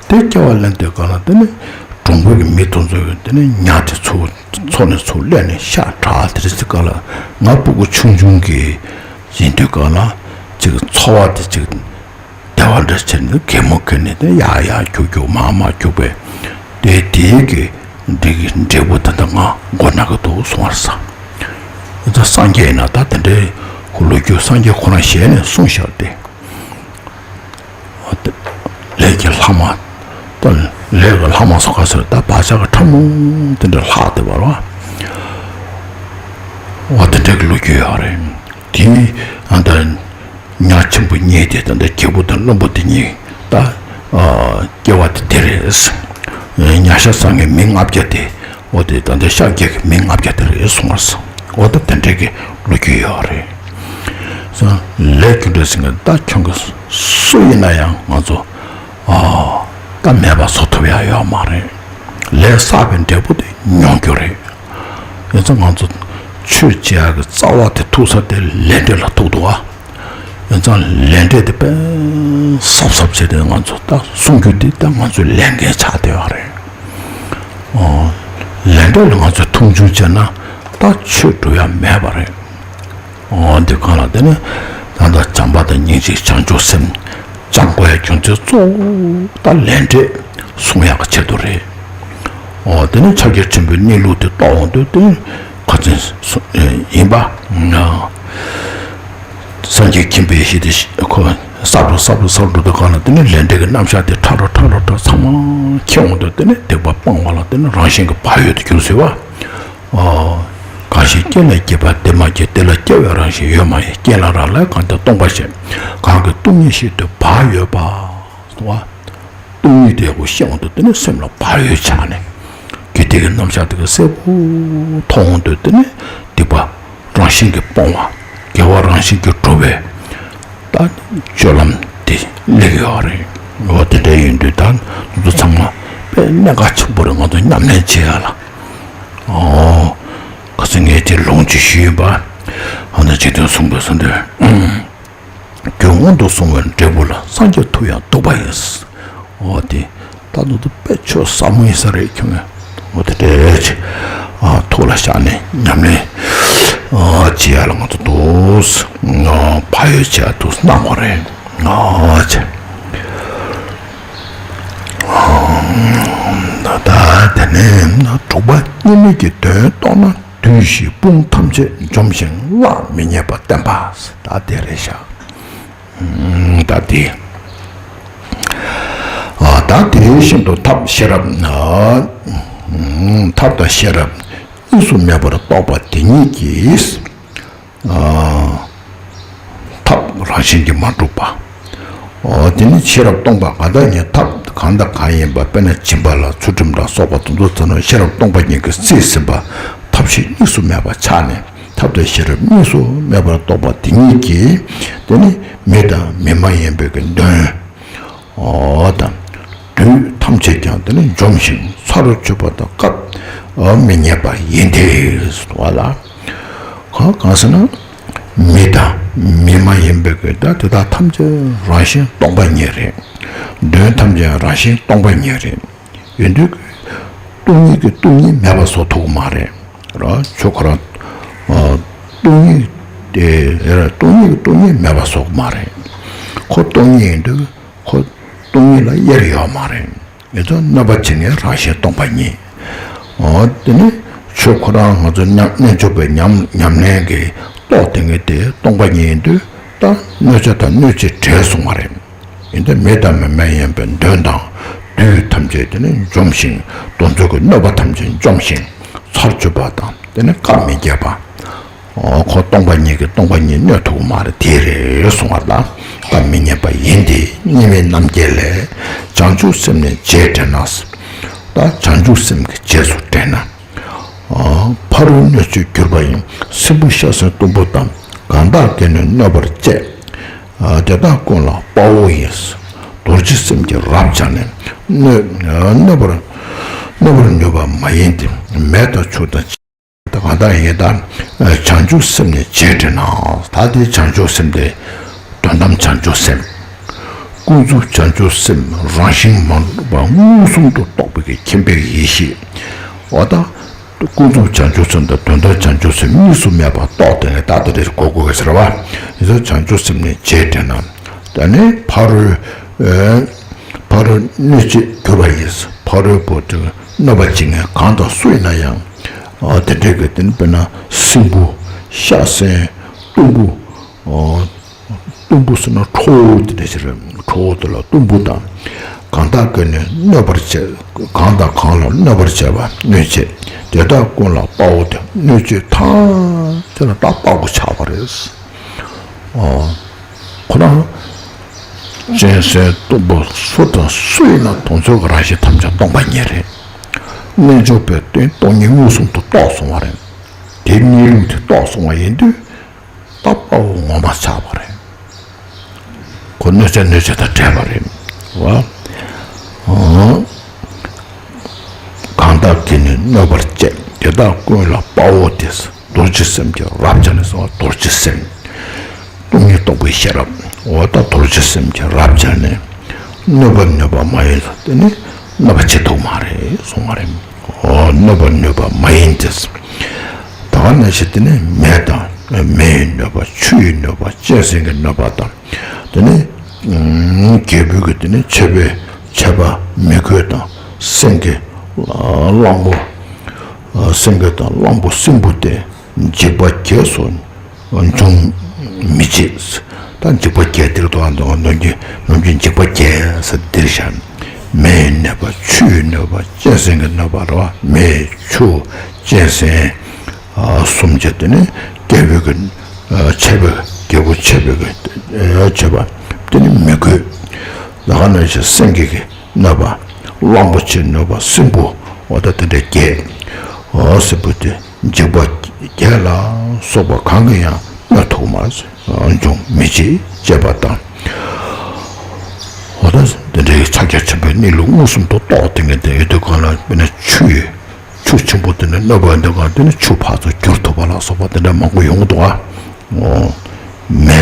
དེ་སྐྱེ་བ་ལེན་དུས་ག་ལ་དེ་ནི་གྲོང་པའི་གི་མི་དེ་ཚོས་དེ་ནི་ཉ་དེ་ཚུར་འཚོ་ནས་ཚུར་སླེབས་ནས་ཤ་བྲག་དེ་རེད་ཟེར་ག་ལ་ང་སྤུ་གུ་ཆུང་ཆུང་གི་ཡིན་དུས་ག་ལ་ཅིག་འཚོ་བ་དེ་ཅིག་བདེ་བ་འདྲ་བྱས་ནས་གད་མོ་བགད་ནས་དེ་ཡར་ཡར་རྒྱུག་རྒྱུག་མར་མར་རྒྱུག་པས་དེ་དེའི་གི་འདི་གི་འབྲས་བུ་དེ་འདྲ་ང་མགོ་ན་གི་འདུག་གསུང་བར་བསམ། ད་སངས་རྒྱས་ཡིན་ན་ད་དེ་འདྲའི་ལོ་རྒྱུས་སངས་རྒྱས་ཁོ་རང་ཞལ་ནས་གསུངས་བཞག་སྟེ། ལས་ཀྱི་ལྷག་མ། ད་ལས་ཀྱི་ལྷག་མ་སོགས་ག་ཟེར་ད་བག་ཆགས་ཀྱི་ཕྲ་མོ་དེ་འདྲ་ལྷག་བསྡད་པ་རེད་བ། འོ་དེ་འདྲ་གི་ལོ་རྒྱུས་ཡོད་རེད། དེ་ཨ་ད་ཉ་ཆེན་པོ་གཉིས་དེ་ད་ལྟ་རྒྱལ་པོ་དང་བློན་པོ་དེ་གཉིས་ད་སྐྱེ་བ་དེ་དེ་རེད། ཉ་ཤ་ཟ་མཁན་མི་ལྔ་བརྒྱ་དེ་འོ་དེ་ད་ལྟ་ཤཱཀྱ་གི་མི་ལྔ་བརྒྱ་དེ་རེད་གསུངས་པར་སོང་། འོ་ད་དེ་འདྲ་གི་ལོ་རྒྱུས་ཡོད་རེད། ལས་རྒྱུ་འབྲས་ཟེར་མཁན་ད་ཁྱོད་ཀྱི་སུ་ཡིན་ན་ཡང་ང་ཚོ་ཨ་ད་མེད་པ་བཟོ་ཐུབ་ཡ་ཡོད་མ་རེད། ལས་བསགས་པའི་འབྲས་བུ་དེ་མྱོང་རྒྱུ་རེད། ཡིན་ཙང་ང་ཚོ་ཆོས་བྱེད་ཡག་གི་རྩ་བ་དེ་ཐུག་ས་དེ་ལས་འབྲས་ལ་ཐུག་འདུག་ཨ། ཡིན་ཙང་ལས་འབྲས་དེ་དཔེ་གཟབ་གཟབ་བྱས་ཏེ་ང་ཚོ་ད་གསུང་རྒྱུ་དེ་ད་ང་ཚོའི་ལས་འགན་ཆགས་བསྡད་ཡོད་རེད། ཨོ། ལས་འབྲས་ལ་ང་ཚོས་མཐོང་ཆུང་བྱས་ན་ད་ཆོས་འགྲུབ་ཡ་མེད་པ་རེད། འོ་འདི་གང་ལ་དེ་ནི་ད་ལྟ་བྱམས་པ་དང་སྙིང་རྗེ་བྱང་ཆུབ་སེམས་སྦྱང་དགོས་ཡ་རྒྱུ་མཚན་གཙོ་བོ་ད་ལས་འབྲས་སྲུང་ཡག་གི་ཆེད་དུ་རེད། འོ་དེ་ནི་ཕྱག་རྒྱ་ཆེན་པོའི་གནས་ལུགས་དེ་རྟོགས་འོང་དུས་དེ་ནི་ཁ་ཚན་ཡིན་པ། སངས་རྒྱས་མཁྱེན་པའི་ཡེ་ཤེས་དེ་ཁོ་གསལ་འགྲོ་གསལ་འགྲོ་གསལ་འགྲོ་དུས་གང་ལ་དེ་ནི་ལས་འབྲས་ཀྱི་རྣམ་གཞག་དེ་ཕྲ་རུ་ཕྲ་རུ་ཕྲ་ཚང་མ་མཁྱེན་འོང་དུས་དེ་ནི་སྡིག་པ་སྤང་བ་ལ་དེ་ནི་རང་བཞིན་གྱི་བག་ཡོད་དུ་གྱུར་ཟེར་བ། ཨོ། གང་ཞིག་རྐྱེན་ལས་སྐྱེས་པ་དེ་མ་སྐྱེས། དེ་ལ་སྐྱེ་བའི་རང་བཞིན་ཡོད་མ་ཡིན། རྐྱེན་ལ་རག་ལས་གང་དེ་སྟོང་པ་ཞེས། གང་གིས་སྟོང་ཉིད་ཤེས་འདོད་བག་ཡོད་པ། གསུངས་པ། སྟོང་ཉིད་དེ་ཡག་པོ་ཤེས་འོང་དུས་དེ་ནི་སེམས་ལ་བག་ཡོད་ཆགས་ནས། དགེ་སྡིག་གི་རྣམ་གཞག་དེ་ག་གསལ་པོ་མཐོང་འོང་དུས་དེ་ནི་སྡིག་པ་རང་བཞིན་གྱིས་སྤོང་བ། དགེ་བ་རང་བཞིན་གྱིས་འགྲུབ་པའི་ད་སྤྱོད་ལམ་དེ་སླེབས་ཡོད་རེད། འོ་དེ་འདྲ་ཡིན་དུས་ད་ང་ཚོ་ཚང་མ་དཔེ་གནད་འགག་ཆེན་པོ་རེད། ང་ཚོ་ཉམས་ལེན་བྱེད་ཡ་ལ། ཨོ། ཁ་སང་ངས་དེ་ལུང་ཅིག་ཞུས་ཡིན་པ། ཨ་ན་འཇིག་རྟེན་གསུམ་པའི་སོ་འདོད། རྒྱུ་སྔོན་དུ་སོང་བའི་འབྲས་བུ་ལ། སངས་རྒྱས་མཐོ་ཡང་སྡུག་པ་ཡིན། འོ་དེ་ད་དུང་དུ་དཔེ་ཆོས་ཟབ་མོ་ཡིན་ས་རེད་ཁྱོད་ངས། འོ་དེ་འདྲས་ཅིག་ཨ་ཐུགས་ལ་བཞག་ནས་ཉམས་ལེན་ཨ་བྱེད་ཡ་ལ་ང་ཚོ་འདུག་ཨ་བག་ཡོད་བྱས་འདུག་གནང་བ་རེད། ཨ་ཅེ། ད་དེ་ནས་དྲུག་པ་གཉིས་མེད་ཀྱི་དོན་རྟོགས་ན། བདུད་བཞིའི་དཔུང་ཐམས་ཅད་འཇོམས་ཤིང་། གླགས་མི་རྙེད་པ་བསྟན་པ། ད་དེ་རེད་ཤག་ད་དེ། ཨ་ད་དེ་བཞིན་དུ་ཐབས་ཤེས་རབ། ཨ་ཐབས་དང་ཤེས་རབ་གཉིས་སུ་མེད་པར་རྟོགས་པ་དེ་ཉིད་ཀྱིས། ཨ་ཐབས་རང་བཞིན་གྱིས་མ་གྲུབ་པ། ཨོ་དེ་ནི་ཤེས་རབ་སྟོང་པ་གང་དག་ཉིད། ཐབས་གང་དང་གང་ཡིན་པ། དཔེར་ན་སྦྱིན་པ་ལ་ཚུལ་ཁྲིམས་ལ་སོགས་པ་དེ་ཚོ་ཚང་མ་ཤེས་རབ་སྟོང་པ་ཉིད་ཀྱིས་རྩིས་ཟིན་པ། ཐབས་ཤེས་གཉིས་སུ་མེད་པ་ཆགས་ནས། ཐབས་དང་ཤེས་རབ་གཉིས་སུ་མེད་པར་རྟོགས་པ་དེ་ཉིད་ཀྱིས་དེ་ནི་མི་དང་མི་མ་ཡིན་པའི་གི་དོན། ཨོ་དང་། བདུད་ཐམས་ཅད་ཀྱང་དེ་ནི་འཇོམས་ཤིང་ཚར་གཅོད་པ་དང་སྐབས་མི་རྙེད་པ་ཡིན་ཏེ། ཟེར་བ་ལ། གང་གང་ཟེར་ན། མི་དང་མི་མ་ཡིན་པའི་གི་ད་དེ་དག་ཐམས་ཅད་རང་བཞིན་སྟོང་པ་ཉིད་རེད། གདོན་ཐམས་ཅད་རང་བཞིན་སྟོང་པ་ཉིད་རེད། ཡིན་དུས་སྟོང་ཉིད་ཀྱི་སྟོང་ཉིད་མེད་པ་བཟོ་ཐུབ་ཀྱི་མ་རེད། ར་ཆོས་ཁོ་རང་སྟོང་ཉིད་དེ་སྟོང་ཉིད་ཀྱི་སྟོང་ཉིད་མེད་པ་བཟོ་གི་མ་རེད། ཁོ་སྟོང་ཉིད་ཡིན་དུས་ཁོ་སྟོང་ཉིད་ལ་དབྱེར་ཡོད་མ་རེད། ཡིན་ཙང་གནོད་པ་བྱེད་མཁན་རང་བཞིན་སྟོང་པ་ཉིད། འོ་དེ་ནི་ཆོས་ཁོ་རང་ང་ཚོ་ཉམས་རྣལ་འབྱོར་པའི་ཉམས་ཉམས་ལེན་གྱི་རྟོགས་དེ་ངེས་དེ་སྟོང་པ་ཉིད་ཡིན་དུས་ད་གནོད་བྱ་དང་གནོད་བྱེད་བྲལ་སོང་བ་རེད། ཡིན་ཏེ་མི་དང་མི་མ་ཡིན་པའི་གདོན་དང་བདུད་ཐམས་ཅད་དེ་ནི་འཇོམས་ཤིང་དེ་ཚོ་གི་གནོད་པ་ཐམས་ཅད་འཇོམས་ཤིང་ཚར་གཅོད་པ་དང་དེ་ནི་སྐབས་མི་རྙེད་པ། ཨོ་ཁོ་སྟོང་པ་ཉིད་ཀྱིས་སྟོང་པ་ཉིད་གནོད་ཐུབ་ཀྱི་མ་རེད། དེ་རེད་གསུང་བ་ལ་སྐབས་མི་རྙེད་པ་ཡིན་ཏེ། གཉིས་མེད་རྣམ་བསྒྱིངས་ལས། བྱང་ཆུབ་སེམས་ནི་རྗེས་དྲན་ན། ད་བྱང་ཆུབ་སེམས་ཀྱི་རྗེས་སུ་དྲན་ན། ཨོ་ཕ་རོལ་གནོད་བྱེད་གྱུར་པ་ཡི། སྲིན་པོ་ཤ་ཟན་གཏུམ་པོ་དང་། གང་དག་གིས་ནི་གནོད་པར་བྱེད། ཨ་དེ་དག་ཀུན་ལ་དཔའ་བོ་ཡིས། རྡོ་རྗེ་སེམས་ཀྱིས་རབ་སྦྱར་ནས། གནོད་གནོད་པར་གནོད་པར་ནུས་པ་མ་ཡིན་ཏེ། མེ་དང་ཆུ་དང་། ད་གང་དག་ཡིན་ད། བྱང་ཆུབ་སེམས་ནི་རྗེས་དྲན་ན། ད་དེ་བྱང་ཆུབ་སེམས་དེ། དོན་དམ་བྱང་ཆུབ་སེམས། ཀུན་རྫོབ་བྱང་ཆུབ་སེམས་རང་བཞིན་མ་གྲུབ་པ་མངོན་སུམ་དུ་རྟོགས་པའི་གི་མཁྱེན་པའི་ཡེ་ཤེས། འོ་ད། ཀུན་རྫོབ་བྱང་ཆུབ་སེམས་དང་དོན་དམ་བྱང་ཆུབ་སེམས་གཉིས་སུ་མེད་པར་རྟོགས་དེ་ནས་ད་ལྟ་དེར་གོ་དགོས་ཀྱི་ཟེར་བ། ཡིན་ཙང་བྱང་ཆུབ་སེམས་ནི་རྗེས་དྲན་ན། ད་ནི་ཕ་རོལ། ཕ་རོལ་གནོད་བྱེད་གྱུར་པ་ཡིས། ཕ་རོལ་པོ་དེ་གནོད་པ་བྱེད་མཁན་གང་དང་སུ་ཡིན་ན་ཡང་། ཨ་དེ་འདྲའི་གི་དེ་ནི་དཔེར་ན་སྲིན་པོ། ཤ་ཟན། གཏུམ་པོ། ཨ་གཏུམ་པོ་ཟེར་ན་ཁྲོ་བོ་དེ་འདྲ་ཞིག་རེད། ཁྲོ་བོ་དེ་ལ་གཏུམ་པོ་དང་། གང་དག་གིས་ནི་གནོད་པར་བྱེད། གང་དང་གང་ལ་གནོད་པར་བྱེད་པ་གནོད་བྱེད་དེ་དག་ཀུན་ལ་དཔའ་བོ་སྟེ། གནོད་བྱེད་ཐམས་ཅད་ལ་ད་དཔའ་བོ་ཆགས་པ་རེད། ཨོ། ཁོ་རང་གཅན་གཟན་གཏུམ་པོ་སུ་དང་སུ་ཡིན་ན་དེ་ཚོ་གི་རང་བཞིན་ཐམས་ཅད་སྟོང་པ་ཉིད་རེད། རྣལ་འབྱོར་པས་དེ་སྟོང་ཉིད་མངོན་སུམ་དུ་རྟོགས་སོང་བ་རེད། དེ་གནས་ལུགས་དེ་རྟོགས་སོང་བ་ཡིན་དུས། ད་དཔའ་བོ་ངོ་མ་ཆགས་པ་རེད། ཁོ་གནོད་བྱ་གནོད་བྱེད་དང་བྲལ་བ་རེད་བ། ཨོ། གང་དག་གིས་ནི་གནོད་པར་བྱེད། དེ་དག་ཀུན་ལ་དཔའ་བོ་སྟེ། རྡོ་རྗེ་སེམས་ཀྱིས་རབ་སྦྱར་ནས་ཟེར་བ། རྡོ་རྗེ་སེམས། སྟོང་ཉིད་རྟོགས་པའི་ཤེས་རབ། འོ་ད་རྡོ་རྗེ་སེམས་ཀྱིས་རབ་སྦྱར་ནས། གནོད་པར་ནུས་པ་མ་ཡིན་ལ་དེ་ནི་གནོད་པ་བྱེད་ཐུབ་མ་རེད་གསུང་བ་རེད། འོ་གནོད་པར་ནུས་པ་མ་ཡིན་ཏེ། ད་ག་ནང་བཞིན་དེ་ནི་མེ་དང་། མེ་ཡི་གནོད་པ། ཆུ་ཡི་གནོད་པ། གཅན་གཟན་གྱི་གནོད་པ་དང་། དེ་ནི་རྒྱལ་པོའི་གི་དེ་ནི་ཆད་པས་ཆད་པ་མི་དགོས་དང་། སེང་གེ་གླང་པོ། སེང་གེ་དང་གླང་པོ་སྲིན་པོ་སྟེ། འཇིགས་པ་བརྒྱད་སོགས་ འབྱུང་མི་བྱེད། ད་འཇིགས་པ་བརྒྱད་འདིར་དོ་ཨ་འདོད་ནམ་རྒྱུན་ནམ་རྒྱུན་འཇིགས་པ་བརྒྱད་ཟེར་འདིར་བཞག་མེའི་གནོད་པ། ཆུའི་གནོད་པ། གཅན་གཟན་གྱི་གནོད་པ་རེད་བ། མེ་ཆུ་གཅན་གཟན། གསུམ་བྱས་དེ་ནི་རྒྱལ་པོའི་གི་ཆད་པ། རྒྱལ་པོ་ཆད་པའི་གི་ཆད་པ། དེ་ནི་མི་རྒོད། ད་ག་ནང་བཞིན་སེང་གེ་གི་གནོད་པ། གླང་པོ་ཆེའི་གནོད་པ། སྲིན་པོ། འོ་ད་དེ་འདྲ་བརྒྱད། འོ་སྲིན་པོ་དེ་འཇིགས་པ་བརྒྱད་ལ་སོགས་པ་གང་གིས་ཡང་གནོད་ཐུབ་མ་འབྱུང་མི་བྱེད་ཅེས་པ་དང་། འོ་ད་དེ་འདྲའི་ཕྱག་རྒྱ་ཆེན་པོའི་གནས་ལུགས་མངོན་སུམ་དུ་རྟོགས་ཏེ་ངས་དེ་ཡོད་དུས་གང་ལ་དཔེར་ན་ཆུ་ཡི་ཆུ་ཆེན་པོ་དེ་ནི་གནོད་པ་འདི་གང་དེ་ནི་ཆུ་ཕར་ཚུར་འགྱུར་ཐུབ་པ་ལ་སོགས་པ་དེ་འདྲ་མང་པོ་ཡོང་གི་འདུག་ཨ། འོ། མེ།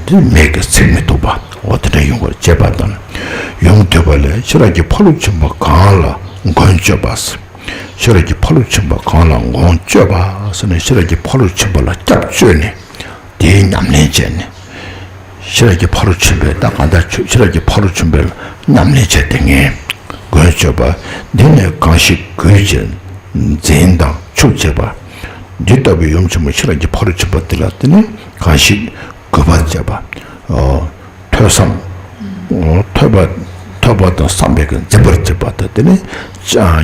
དེ་མེ་གིས་ཚིག་མི་ཐུབ་པ། འོ་དེ་འདྲ་ཡོང་བར་བྱེད་པ་དང་། ཡོང་འདོད་པ་ལས་ཤེས་རབ་ཀྱི་ཕ་རོལ་ཕྱིན་པ་གང་ལ་མགོན་སྤྱོད་པ། ཤེས་རབ་ཀྱི་ཕ་རོལ་ཕྱིན་པ་གང་ལ་མགོན་སྤྱོད་པ་ཟེར་ནས་ཤེས་རབ་ཀྱི་ཕ་རོལ་ཕྱིན་པ་ལ་སྐྱབས་བཅོལ་ནས་དེའི་ཉམས་ལེན་བྱས་ནས། ཤེས་རབ་ཀྱི་ཕ་རོལ་ཕྱིན་པའི་ད་གང་ལྟར་ཆོས་ཤེས་རབ་ཀྱི་ཕ་རོལ་ཕྱིན་པའི་ཉམས་ལེན་བྱས་ཏེ་ངས་མགོན་སྤྱོད་པ། འདི་ནི་གང་ཞིག་གུས་བྱས་འཛིན་དང་ཕྱུག་བྱེད་པ། འདི་ལྟ་བུའི་ཡུམ་ཆེན་མོ་ཤེས་རབ་ཀྱི་ཕ་རོལ་ཕྱིན་པ་འདི་ལ་དེ་ནི་གང་ཞིག་གུས་པ་བྱེད་པ། ཐོས་བསམ། ཐོས་པ། ཐོས་པ་དང་བསམ་པའི་གི་འཛིན་པར་བྱེད་པ་དང་དེ་ནི་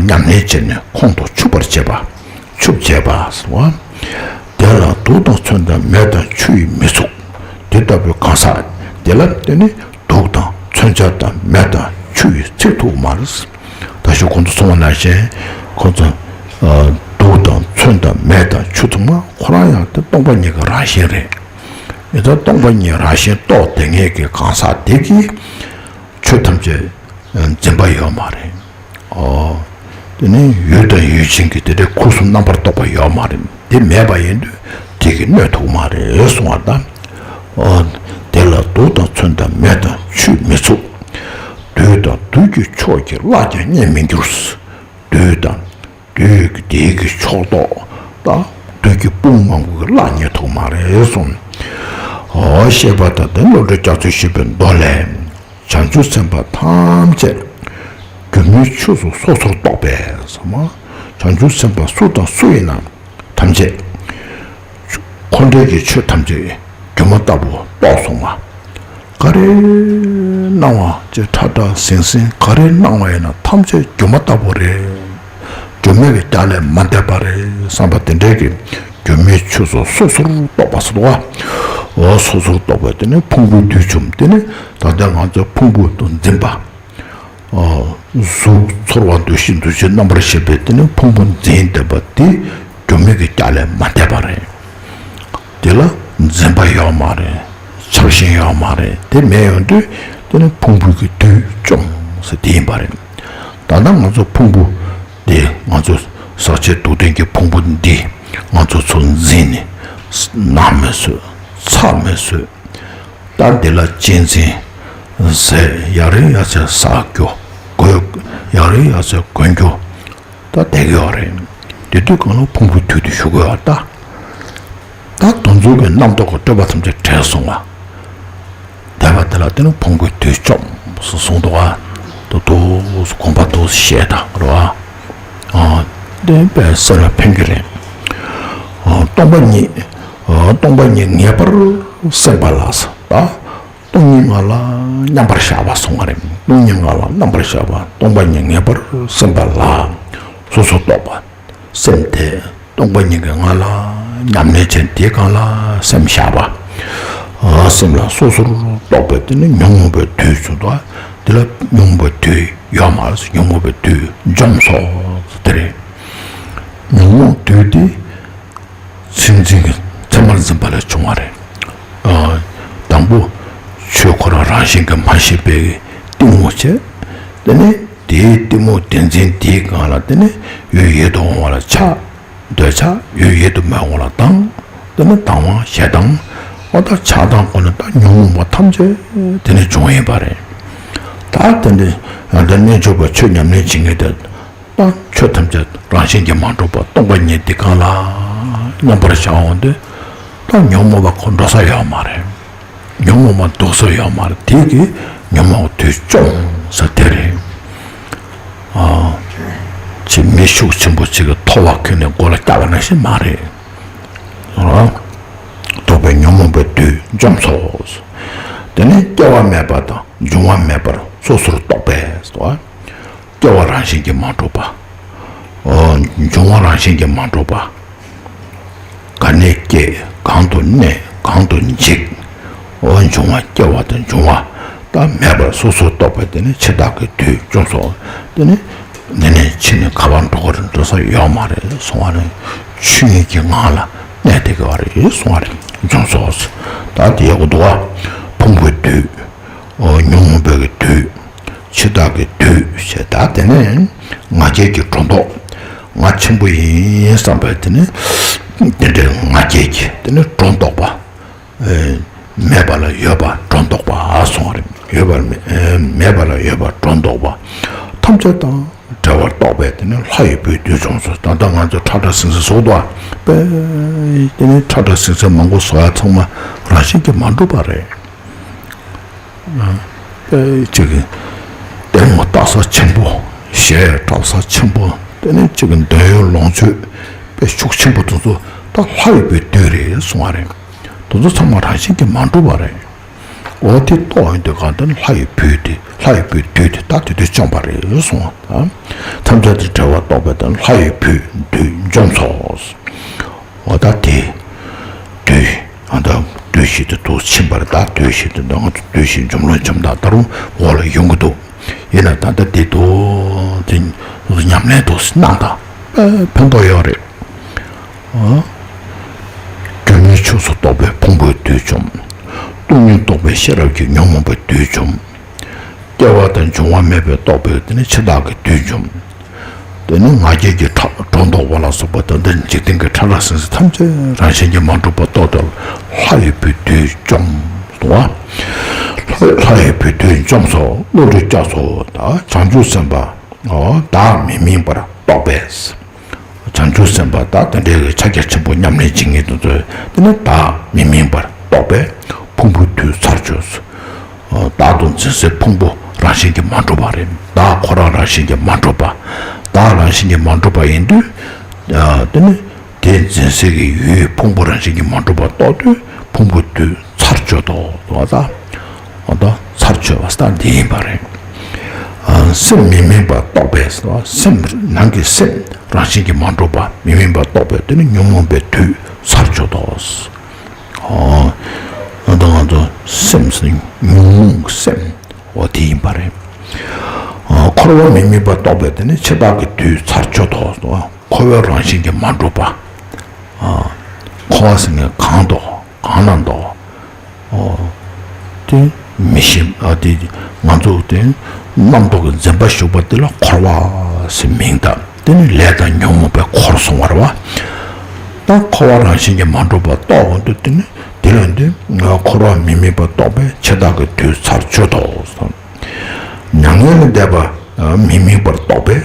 ཉམས་ལེན་བྱས་ནས་ཁོང་དུ་ཆུད་པར་བྱེད་པ། ཕྱུག་བྱེད་པ་ཟེར་བ། དེ་ལ་དུག་དང་མཚོན་དང་མེ་དང་ཆུ་ཡིས་མི་ཚུགས། དེ་ལྟ་བུའི་གང་ཟག་དེ་ལ་དེ་ནི་དུག་དང་མཚོན་ཆ་དང་མེ་དང་ཆུ་ཡིས་ཚིག་ཐུབ་མ་རེད། ད་ཞུ་གོང་དུ་གསུངས་པ་ནང་བཞིན་ཁོང་ཚོ་དུག་དང་མཚོན་དང་མེ་དང་ཆུ་ཚང་མ་ཁོ་རང་ཡང་དེ་སྟོང་པ་ཉིད་ཀྱི་རང་བཞིན་རེད། ཡིན་ཙང་སྟོང་པ་ཉིད་རང་བཞིན་རྟོགས་དེ་ངེས་ཀྱི་གང་ཟག་དེ་གིས་ཆོས་ཐམས་ཅད་འཛིན་པ་ཡོད་མ་རེད། ཨོ། དེ་ནི་ཡུལ་དང་ཡུལ་ཅན་གྱི་དེ་འདྲའི་ཁུངས་སུ་རྣམ་པར་རྟོག་པ་ཡོད་མ་རེད། དེ་མེད་པ་ཡིན་དུས་དེ་གིས་གནོད་ཐུབ་མ་རེད་གསུང་བ་དང་། ཨོ། དེ་ལ་དུག་དང་མཚོན་དང་མེ་དང་ཆུས་མི་ཚུགས། བདུད་དང་བདུད་ཀྱི་ཕྱོགས་ཀྱིས་གླགས་ཀྱང་རྙེད་མི་འགྱུར། བདུད་དང་བདུད་ཀྱི་དེའི་གི་ཕྱོགས་གཏོགས་དང་བདུད་ཀྱི་དཔུང་མང་པོ་གི་གླགས་རྙེད་ཐུབ་མ་རེད་གསུངས། འོ་ཞེས་པ་ལྟར་ཏེ་བློ་གྲོས་རྒྱ་མཚོས་ཞུས་པའི་མདོ་ལས། བྱང་ཆུབ་སེམས་དཔའ་ཐམས་ཅད་སྒྱུ་མའི་ཆོས་སུ་སོ་སོར་རྟོག་པས་སམ། བྱང་ཆུབ་སེམས་དཔའ་སུ་དང་སུ་ཡིན་ན་ཐམས་ཅད་འཁོར་འདས་ཀྱི་ཆོས་ཐམས་ཅད་སྒྱུ་མ་ལྟ་བུ་རྟོགས་སོང་བ། ག་རེ་སྣང་བ་ཅིག་ཁྲ་ཁྲ་ཟིང་ཟིང་ག་རེ་སྣང་བ་ཡིན་ན་ཐམས་ཅད་སྒྱུ་མ་ལྟ་བུ་རེད། སྒྱུ་མའི་གི་རྒྱ་ལས་མ་འདས་པ་རེད་བསམ་པ་དེ་འདྲའི་གི་སྒྱུ་མའི་ཆོས་སུ་སོ་སོར་རྟོག་པ་ཟེར་བ། འོ་སོ་སོར་རྟོག་པ་དེ་ནི་ཕུང་པོའི་བདུད་བཅོམ། དེ་ནི་ད་ལྟ་ང་ཚོ་ཕུང་པོ་དང་འཛིན་པ། གཟུགས་ཚོར་བ་འདུ་ཤེས་འདུ་བྱེད་རྣམ་པར་ཤེས་པའི་དེ་ནི་ཕུང་པོ་འཛིན་བསྡད་པ་དེ་སྒྱུ་མའི་གི་རྒྱ་ལས་མ་འདས་པ་རེད། དེ་ལ་འཛིན་པ་ཡོད་མ་རེད། ཆགས་ཞེན་ཡོད་མ་རེད། དེ་མེད་ཡོང་དུས་དེ་ནི་ཕུང་པོའི་གི་བདུད་བཅོམ་ཟེར་དེ་ཡིན་པ་རེད། ད་ལྟ་ང་ཚོ་ཕུང་པོ་དེ་ང་ཚོ་ཟག་བཅས་སྡུག་བདེན་གྱི་ཕུང་པོ་འདི་ང་ཚོ་ཚུར་འཛིན་ནས་ནང་མི་བཟོད། ཚ་མི་བཟོད། ད་འདི་ལ་གཅེས་འཛིན་ཟེར་ཡ་རེ་ཡ་ཚེ་ཟ་རྒྱུ་དགོས། ཡ་རེ་ཡ་ཚེ་གོན་རྒྱུ་ད་བསྡད་ཀྱི་ཡོད་རེད། དེ་དུས་གང་ལ་ཕུང་པོའི་དུས་དེ་ཞུ་གི་ཡོད་ད། ད་དུང་ཚོད་ཀྱི་རྣམ་རྟོག་གི་སྤྲོས་པ་ཐམས་ཅད་བྲལ་སོང་བ། འདས་པ་དེ་ལ་བརྟེན་ནས་ཕུང་པོའི་དུས་བཅོམ་སུ་གསུངས་འདུག་བ། དུ་དུ་དགོངས་པ་དུ་བཞེས་དང་རེད་བ། དེ་དཔེ་སེམས་ལ་ཕན་གྱི་རེད། སྟོང་པ་ཉིད། སྟོང་པ་ཉིད་ངེས་པར་སེམས་པ་ལ་ཟེར་ད། སྟོང་ཉིད་ངང་ལ་མཉམ་པར་བཞག་པ་གསུངས་པ་རེད། སྟོང་ཉིད་ངང་ལ་མཉམ་པར་བཞག་པ། སྟོང་པ་ཉིད་ངེས་པར་སེམས་པ་ལ་སོ་སོར་རྟོག་པ། སེམས་དེ་སྟོང་པ་ཉིད་ཀྱི་ངང་ལ་ཉམས་ལེན་བྱས། དེའི་སྒང་ལ་སེམས་བཞག་པ། སེམས་ལ་སོ་སོར་རྟོག་པའི་དེ་ནི་ཉོན་མོངས་པའི་དུས་བྱུང་དོ། དེ་ལ་ཉོན་མོངས་པའི་དུས་ཡོད་མ་རེད། ཉོན་མོངས་པའི་དུས་འཇོམས་སོ་ཟེར་དེ་རེད། ཉོན་མོངས་དུས་དེ་སེམས་འཛིན་གྱི་མཚན་མར་འཛིན་པ་ལས་བྱུང་བ་རེད། དང་པོ་ཆོས་ཁོ་རང་རང་བཞིན་གྱིས་མ་ཤེས་པའི་གཏི་མུག་བྱས། དེ་ནས་དེའི་གཏི་མུག་བདེན་འཛིན་དེའི་སྒང་ལ་དེ་ནས་ཡུལ་ཡིད་དུ་འོང་བ་ལ་ཆགས། འདོད་ཆགས། ཡུལ་ཡིད་དུ་མི་འོང་བ་ལ་སྡང་། དེ་ནས་སྡང་བ་ཞེ་སྡང་། འོ་ད་ཆགས་སྡང་ཁོ་ན་ད་ཉོན་མོངས་པ་ཐམས་ཅད་དེ་ནས་བྱུང་ཡིན་པ་རེད། ད་དེ་འདྲ་ཡང་ད་རྣལ་འབྱོར་པ་ཆོས་ཉམས་ལེན་བྱེད་མཁན་དེ། ད་ཆོས་ཐམས་ཅད་རང་བཞིན་གྱིས་མ་གྲུབ་པ་སྟོང་པ་ཉིད་འདི་སྒང་ལ་མཉམ་པར་བཞག་འོང་དུས། ད་ཉོན་མོངས་པ་ཁོ་འགྲོ་ས་ཡོད་མ་རེད། ཉོན་མོངས་པ་འདུག་ས་ཡོད་མ་རེད། དེ་གིས་ཉོན་མོངས་དུས་བཅོམ་ཟེར་དེ་རེད། ཨ། ཅིག་མི་ཤུགས་ཆེན་པོ་ཅིག་གིས་ཐོ་བ་ཁྱེར་ནས་མགོ་ལ་བཀྱགས་པ་ནང་བཞིན་མ་རེད། ཨ། བཅོམ་སོ། དེ་ནས་སྐྱེ་བ་མེད་པ་དང་འབྱུང་བ་མེད་པར་སོ་སོར་རྟོག་པས་སོ། སྐྱེ་བ་རང་བཞིན་གྱིས་མ་གྲུབ་པ། འོ། འབྱུང་བ་རང་བཞིན་གྱིས་མ་གྲུབ་པ། ག་ནས་སྐྱེ། གང་དུ་གནས། གང་དུ་འཇིག་འོ། འབྱུང་བ། སྐྱེ་བ་དང་འབྱུང་བ་དག་མེད་པར་སོ་སོར་རྟོག་པས། དེ་ནི་འཆི་བདག་གི་དུས་བཅོམ་སོ། དེ་ནི་འདི་ནས་ཕྱི་ནས་ག་པར་འགྲོ་དགོས་རེད། འགྲོ་ས་ཡོད་མ་རེད་གསུང་བ་རེད། ཆོས་ཉིད་ཀྱི་ངང་ལ་གནས་བསྡད་དགོས་པ་རེད་གསུང་བ་རེད། བཅོམ་སོ། ད་དེ་ཡག་པོ་འདུག་བ། ཕུང་པོའི་དུས། འོ། ཉོན་མོངས་པའི་གི་དུས། འཆི་བདག་གི་དུས་ཞེས། ད་དེ་ནས་ང་རྒྱལ་གྱི་སྒྲོ་འདོགས། ང་ཆེན་པོ་ཡིན་བསམ་པའི་དེ་ནི་དེ་འདྲའི་ང་རྒྱལ་གྱི་དེ་ནི་སྒྲོ་འདོགས་པ། ཨེ། མེད་པ་ལ་ཡོད་པ་སྒྲོ་འདོགས་པ་གསུངས་པ་རེད། ཡོད་པ་མེ་ཨེ། མེད་པ་ལ་ཡོད་པ་སྒྲོ་འདོགས་པ། ཐམས་ཅད་དང་བྲལ་བར་རྟོགས་པས། དེ་ནི་ལྷ་ཡི་བུའི་དུས་བཅོམ་སོ། ད་ལྟ་ང་ཚོ་ཁྲ་ཁྲ་ཟིང་ཟིང་བཟོ་འདུག་པས། དེ་ནི་ཁྲ་ཁྲ་ཟིང་ཟིང་མང་པོ་བཟོ་ཡ་ཚང་མ་རང་བཞིན་གྱིས་མ་གྲུབ་པ་རེད། ཨ། ཨེ། གཅིག་གི་ལྟད་མོ་ལྟ་ས་ཆེན་པོ། གཞས་འཁྲབ་ས་ཆེན་པོ། དེ་ནས་གཅིག་གི་འདོད་ཡོན་ལོངས་སྤྱོད་དཔེ་ཤུགས་ཆེན་པོ་དེ་ཚོ་ད་ལྷ་ཡི་བུའི་དུས་རེད་གསུང་བ་རེད། དེ་ཚོ་ཚང་མ་རང་བཞིན་གྱིས་མ་གྲུབ་པ་རེད། འོ། དེ་རྟོགས་ཡོང་དུས་གང་ལྟར་ལྷ་ཡི་བུའི་དུས། ལྷ་ཡི་བུའི་དུས་དེ་ད་དེ་དུས་བཅོམ་པ་རེད་གསུང་བ། ཐམས་ཅད་དང་བྲལ་བར་རྟོགས་པས། ད་ལྷ་ཡི་བུའི་དུས་བཅོམ་སོ། འོ། ད་དེ་དུས། ཨ། ད་དུས་བཞི་དེ་དུས་ཕྱིན་པ་རེད། ད་དུས་བཞི་དེ་ད་ང་ཚོ་དུས་བཞི་འཇོམས་ལུགས་འཇོམས་དང་ད་རུང་འོག་ལ་ཡོང་གི་འདུག་ཡིན་ན་ད་ལྟ་དེ་དུས་དེ་ཉམས་ལེན་དུ་གནང་དང་། ཨ། ཕན་ཐོགས་ཡོད་རེད། ཨ། སྒྱུ་མའི་ཕྱོགས་སུ་རྟོགས་པས་ཕུང་པོའི་དུས་བཅོམ། སྟོང་ཉིད་རྟོགས་པས་ཤེས་རབ་ཀྱིས་ཉོན་མོངས་པའི་དུས་བཅོམ། སྐྱེ་བ་དང་འབྱུང་བ་མེད་པར་རྟོགས་པས་དེ་ནི་འཆི་བདག་གི་དུས་བཅོམ། དེ་ནི་ང་རྒྱལ་གྱི་ཁྲ་སྒྲོ་འདོགས་པ་ལ་སོགས་པ་དོན་དམ་འཇིག་རྟེན་གྱི་ཁྲ་ཁྲ་ཟིང་ཟིང་ཐམས་ཅད་རང་བཞིན་གྱིས་མ་གྲུབ་པ་རྟོགས་ཏེ་ལྷ་ཡི་བུའི་དུས་བཅོམ་སོ། ལྷ་ལྷ་ཡི་བུའི་དུས་བཅོམ་སོ། བློ་གྲོས་བསྐྱངས་སོ། ད་བྱང་ཆུབ་སེམས་དཔའ། འོ། བདག་མི་དམིགས་པར་རྟོགས་པས། བྱང་ཆུབ་སེམས་དཔའ་དག་དེ་འདྲའི་ཕྱག་རྒྱ་ཆེན་པོ་ཉམས་ལེན་བྱེད་མཁན་དེ་ཚོས་དེ་ནི་བདག་མི་དམིགས་པར་རྟོགས་པས་ཕུང་པོའི་དུས་ཚར་གཅོད། བདག་ཏུ་འཛིན་སའི་ཕུང་པོ་རང་བཞིན་གྱིས་མ་གྲུབ་པ་རེད། བདག་ཁོ་རང་རང་བཞིན་གྱིས་མ་གྲུབ་པ། བདག་རང་བཞིན་གྱིས་མ་གྲུབ་པ་ཡིན་དུས། དེ་ནི་དེ་འཛིན་སའི་གི་ཡུལ་ཕུང་པོ་རང་བཞིན་གྱིས་མ་གྲུབ་པ་རྟོགས་དུས་ཕུང་པོའི་དུས་ཚར་གཅོད་དོ། འོ་ད། འོ་ད་ཚར་གཅོད་པ་ད་འདི་ཡིན་པ་རེད། ཨ། སེམས་མི་དམིགས་པར་རྟོགས་པས་སོ། སེམས་ནང་གི་སེམས་རང་བཞིན་གྱིས་མ་གྲུབ་པ་མི་དམིགས་པར་རྟོགས་པས་དེ་ནི་ཉོན་མོངས་པའི་དུས་ཚར་གཅོད་དོ། ཨོ། ད་ང་ཚོ་སེམས་སེམས་ཉོན་མོངས་སེམས། འོ་དེ་ཡིན་པ་རེད། ཨོ། འཁོར་བ་མི་དམིགས་པར་རྟོགས་པས་དེ་ནི་འཆི་བདག་གི་དུས་ཚར་གཅོད་དོ། འཁོར་བའི་རང་བཞིན་གྱིས་མ་གྲུབ་པ། ཨོ། འཁོར་བ་ཟེར་མཁན་གང་དུ་གང་ན་འདུག་ཨོ། དེ་མི་ཤེས། ཨ། དེ་ང་ཚོ་དེ་རྣམ་རྟོག་གི་འཛིན་པ་ཞུགས་པ་དེ་ལ་འཁོར་བ་ཟེར་མིང་བཏགས། དེ་ནི་ལས་དང་ཉོན་མོངས་པའི་འཁོར་གསུངས་པ་རེད་བ། ད་འཁོར་བ་རང་བཞིན་གྱིས་མ་གྲུབ་པ་རྟོགས་འོང་དུས་དེ་ནི་དེ་ལ་འདི་འཁོར་བ་མི་དམིགས་པར་རྟོགས་པས་འཆི་བདག་གི་དུས་ཚར་གཅོད་དོ། མྱ་ངན་ལས་འདས་པ་མི་དམིགས་པར་རྟོགས་པས་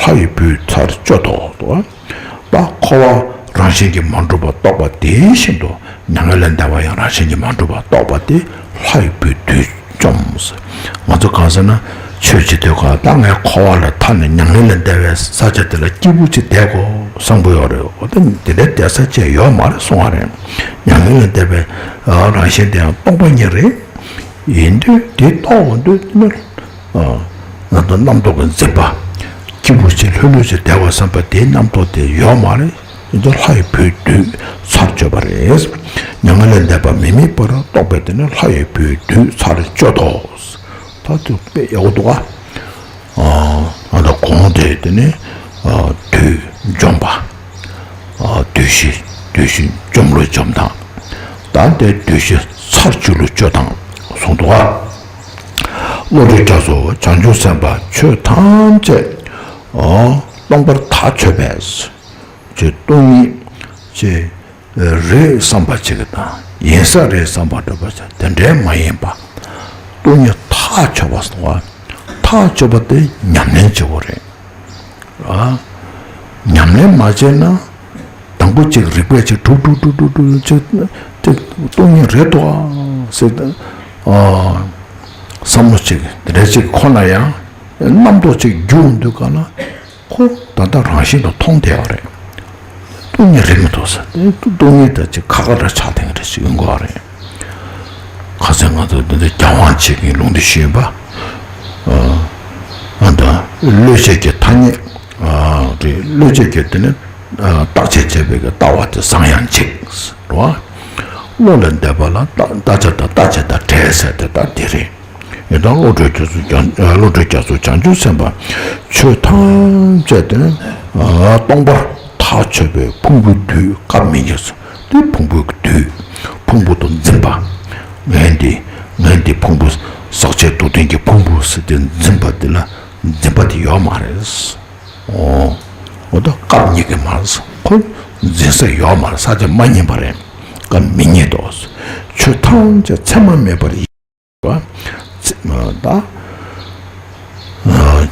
ལྷ་ཡི་བུའི་ཚར་གཅོད་དོ། ད་འཁོར་བ་རང་བཞིན་གྱིས་མ་གྲུབ་པ་རྟོགས་པ་དེ་བཞིན་དུ་མྱ་ངན་ལས་འདས་པ་ཡང་རང་བཞིན་གྱིས་མ་གྲུབ་པ་རྟོགས་པ་དེ་ལྷ་ཡི་བུའི་དུས་བཅོམ། ང་ཚོ་གང་ཟེར་ན་ཆོས་བྱེད་དུས་གང་ད་ངས་འཁོར་བ་ལས་ཐར་ནས་མྱ་ངན་ལས་འདས་པའི་ས་ཆ་དེ་ལ་སྐྱིད་པོ་ཅིག་བསྡད་དགོས་བསམ་གྱི་ཡོད་རེད། འོ་ད་དེ་འདྲའི་བསྡད་ས་ཅིག་ཡོད་མ་རེད་གསུང་བ་རེད། མྱ་ངན་ལས་འདས་པའི་རང་བཞིན་དེ་ཡང་སྟོང་པ་ཉིད་རེད། ཡིན་དུས་དེ་རྟོགས་འོང་དུས་དེ་ནི། ཨ། ང་དང་རྣམ་རྟོག་གི་འཛིན་པ། སྐྱིད་པོ་ཅིག་ལྷོད་ལྷོད་ཅིག་བསྡད་པ་བསམ་པ་དེའི་རྣམ་རྟོག་དེ་ཡོད་མ་རེད། ཡིན་ཙང་ལྷ་ཡི་བུའི་དུས་ཚར་གཅོད་པ་རེད། མྱ་ངན་ལས་འདས་པ་མི་དམིགས་པར་རྟོགས་པས་དེ་ནི་ལྷ་ཡི་བུའི་དུས་ཚར་གཅོད་དོ། ད་དུ་དཔེ་ཡག་པོ་འདུག་ག་ཨ། ང་དང་གོང་དེ་དེ་ནི། ཨ། དུས་འཇོམས་པ། ཨ། དུས་བཞི་དུས་བཞི་འཇོམས་ལུགས་འཇོམས་དང་། ད་དེ་དུས་བཞི་ཚར་གཅོད་ལུགས་གཅོད་དང་གསུངས་འདུག་ག་བློ་གྲོས་བསྐྱངས་སོ། བྱང་ཆུབ་སེམས་དཔའ་ཆོས་ཐམས་ཅད། ཨོ། སྟོང་པར་ཐག་ཆོད་པས། ཅེས་སྟོང་ཉིད་ཅེས་རེད་བསམ་པ་ཅིག་དང་ཡིན་ས་རེད་བསམ་པ་འདྲ་པོ་ཅིག་དེ་འདྲའི་མ་ཡིན་པ། སྟོང་ཉིད་ཐག་ཆོད་པ་སོང་བ། ཐག་ཆོད་པ་དེ་ཉམས་ལེན་བྱེད་དགོས་རེད། ཨ། ཉམས་ལེན་མ་བྱས་ན། དང་པོ་ཅིག་རིག་པས་ཅིག་གྲུབ་གྲུབ་གྲུབ་གྲུབ་གྲུབ་ཅིག་ཅིག་སྟོང་ཉིད་རེད་དོ་ཟེར་ཏེ། ཨ། བསམ་བློ་ཅིག་དེ་འདྲ་ཅིག་འཁོར་ན་ཡང་རྣམ་རྟོག་ཅིག་རྒྱུག་འདུག་ག་ན་ཁོ་ད་ལྟ་རང་བཞིན་དུ་མཐོང་བསྡད་པ་རེད། སྟོང་ཉིད་རེད་མི་འདུག་ཟེར་ཏེ་སྟོང་ཉིད་དང་ཅིག་ཁ་ཁ་འདྲ་ཆགས་དེ་འདྲ་ཅིག་ཡོང་གི་རེད། ཁ་སང་ང་ཚོ་འདི་འདྲ་རྒྱལ་དབང་ཆེ་གི་ལུང་འདི་ཞུས་པ། ཨ་ད་བློས་བྱས་ཀྱི་ཐ་སྙད། ཨ་རེད། བློས་བྱས་ཀྱི་དེ་ནི་ཨ་བརྟག་དཔྱད་བྱས་པའི་གི་ལྟ་བ་དེ་བཟང་ཡང་འཇིགས་རོ། བློ་ལས་འདས་པ་ལ་བརྟག་བརྟག་དཔྱད་དང་བརྟག་དཔྱད་དང་བྲལ་ཟེར་དེ་ལྟ་དེ་རེད། ཡིན་ད་བློ་གྲོས་རྒྱ་མཚོ་བྱང་། བློ་གྲོས་རྒྱ་མཚོ་བྱང་ཆུབ་སེམས་དཔའ། ཆོས་ཐམས་ཅད་དེ་ནི་ཨ་སྟོང་པར་ཐག་ཆོད་པའི་ཕུང་པོའི་དུས་སྐབས་མི་རྙེད་སོ། དེ་ཕུང་པོའི་དུས། ཕུང་པོ་དང་འཛིན་པ། ངས་འདི། ངས་འདི་ཕུང་པོ། ཟག་བཅས་སྡུག་བདེན་གྱི་ཕུང་པོ་ཟེར་ཏེ་འཛིན་པ་འདི་ལ་འཛིན་པ་དེ་ཡོད་མ་རེད། འོ། འོ་ད་སྐབས་རྙེད་ཀྱི་མ་རེད། ཁོ་འཛིན་ས་ཡོད་མ་རེད། ས་ཆ་མ་རྙེད་པ་རེད། སྐབས་མི་རྙེད་དོ། ཆོས་ཐམས་ཅད་མཚན་མ་མེད་པར་ཡིན་པ། ད་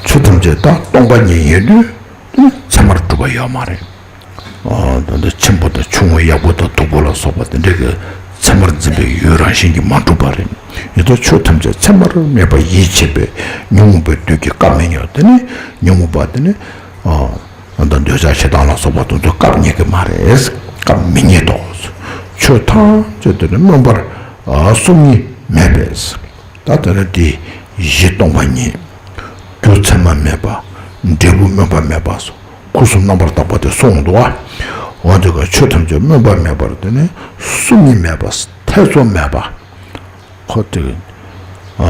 ཆོས་ཐམས་ཅད་ད་སྟོང་པ་ཉིད་ཡིན་དུས། མཚན་མར་གྲུབ་པ་ཡོད་མ་རེད། ཨ་ད་ལྟ་ཆེན་པོ་དང་ཆུང་ངུ་ཡག་པོ་དང་སྡུག་པོ་ལ་སོགས་པ་དེ་འདྲ་གི་མཚན་མར་འཛིན་པའི་ཡུལ་རང་བཞིན་གྱིས་མ་གྲུབ་པ་རེད། ཡིན་ད་ཆོས་ཐམས་ཅད་མཚན་མར་མེད་པ་ཡིད་ཆེས་པའི་ཉོན་མོངས་པའི་བདུད་ཀྱི་སྐབས་མི་རྙེད་པ་དེ་ནི་ཉོན་མོངས་པ་དེ་ནི། ཨ་ད་འདོད་ཆགས་ཞེ་སྡང་ལ་སོགས་པ་དེ་ཚོ་སྐབས་རྙེད་ཀྱི་མ་རེད། སྐབས་མི་རྙེད་དོ། ཆོས་ཐམས་ཅད་དེ་ནི་སྨོན་པར་ཨ་གསུམ་ཉིད་མེད་པས། ད་དེ་ནི་དེ་གཞི་སྟོང་པ་ཉིད། རྒྱུ་མཚན་མ་མེད་པ། འབྲས་བུ་སྨོན་པ་མེད་པ། སྐུ་གསུམ་རྣམ་པར་དག་པ་དེ་གསུངས་འདུག་བ། འོ་དེ་ག་ཆོས་ཐམས་ཅད་སྨོན་པ་མེད་པར་དེ་ནི་གསུམ་ཉིད་མེད་པ། ཐེ་ཚོམ་མེད་པ། ཁོ་དེ་ཨ་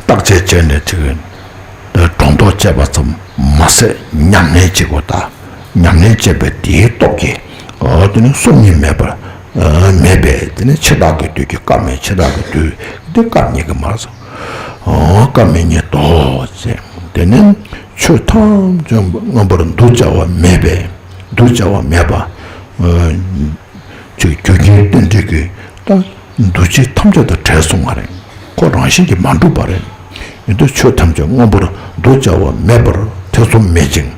བརྟག་དཔྱད་བྱས་ནས་དེ་ག་སྒྲོ་འདོགས་བཅད་པ་ཙམ་མ་ཟད་ཉམས་ལེན་བྱེད་དགོས། ད་ཉམས་ལེན་བྱས་པའི་དེའི་སྟོབས་ཀྱིས། ཨ་དེ་ནི་གསུམ་ཉིད་མེད་པར་ཨ་མེད་པས། དེ་ནི་འཆི་བདག་གི་དུས་ཀྱི་སྐབས་མེད། འཆི་བདག་གི་དུས་འདི་སྐབས་རྙེད་ཀྱི་མ་རེད། ཨོ་སྐབས་མི་རྙེད་དོ་ཟེར། དེ་ནི་ཆོས་ཐམས་ཅད་མངོན་པར་འདུ་བྱ་བ་མེད་པས། འདུ་བྱ་བ་མེད་པ། ཨ་ཅིག་རྒྱུ་རྐྱེན་རྟེན་འབྲེལ་གྱི་ད་འདུ་བྱེད་ཐམས་ཅད་དང་བྲལ་སོང་བ་རེད། ཁོ་རང་བཞིན་གྱིས་མ་གྲུབ་པ་རེད། ཡིན་དུས་ཆོས་ཐམས་ཅད་མངོན་པར་འདུ་བྱ་བ་མེད་པར་ཐེ་ཚོམ་མེད་ཅིང་།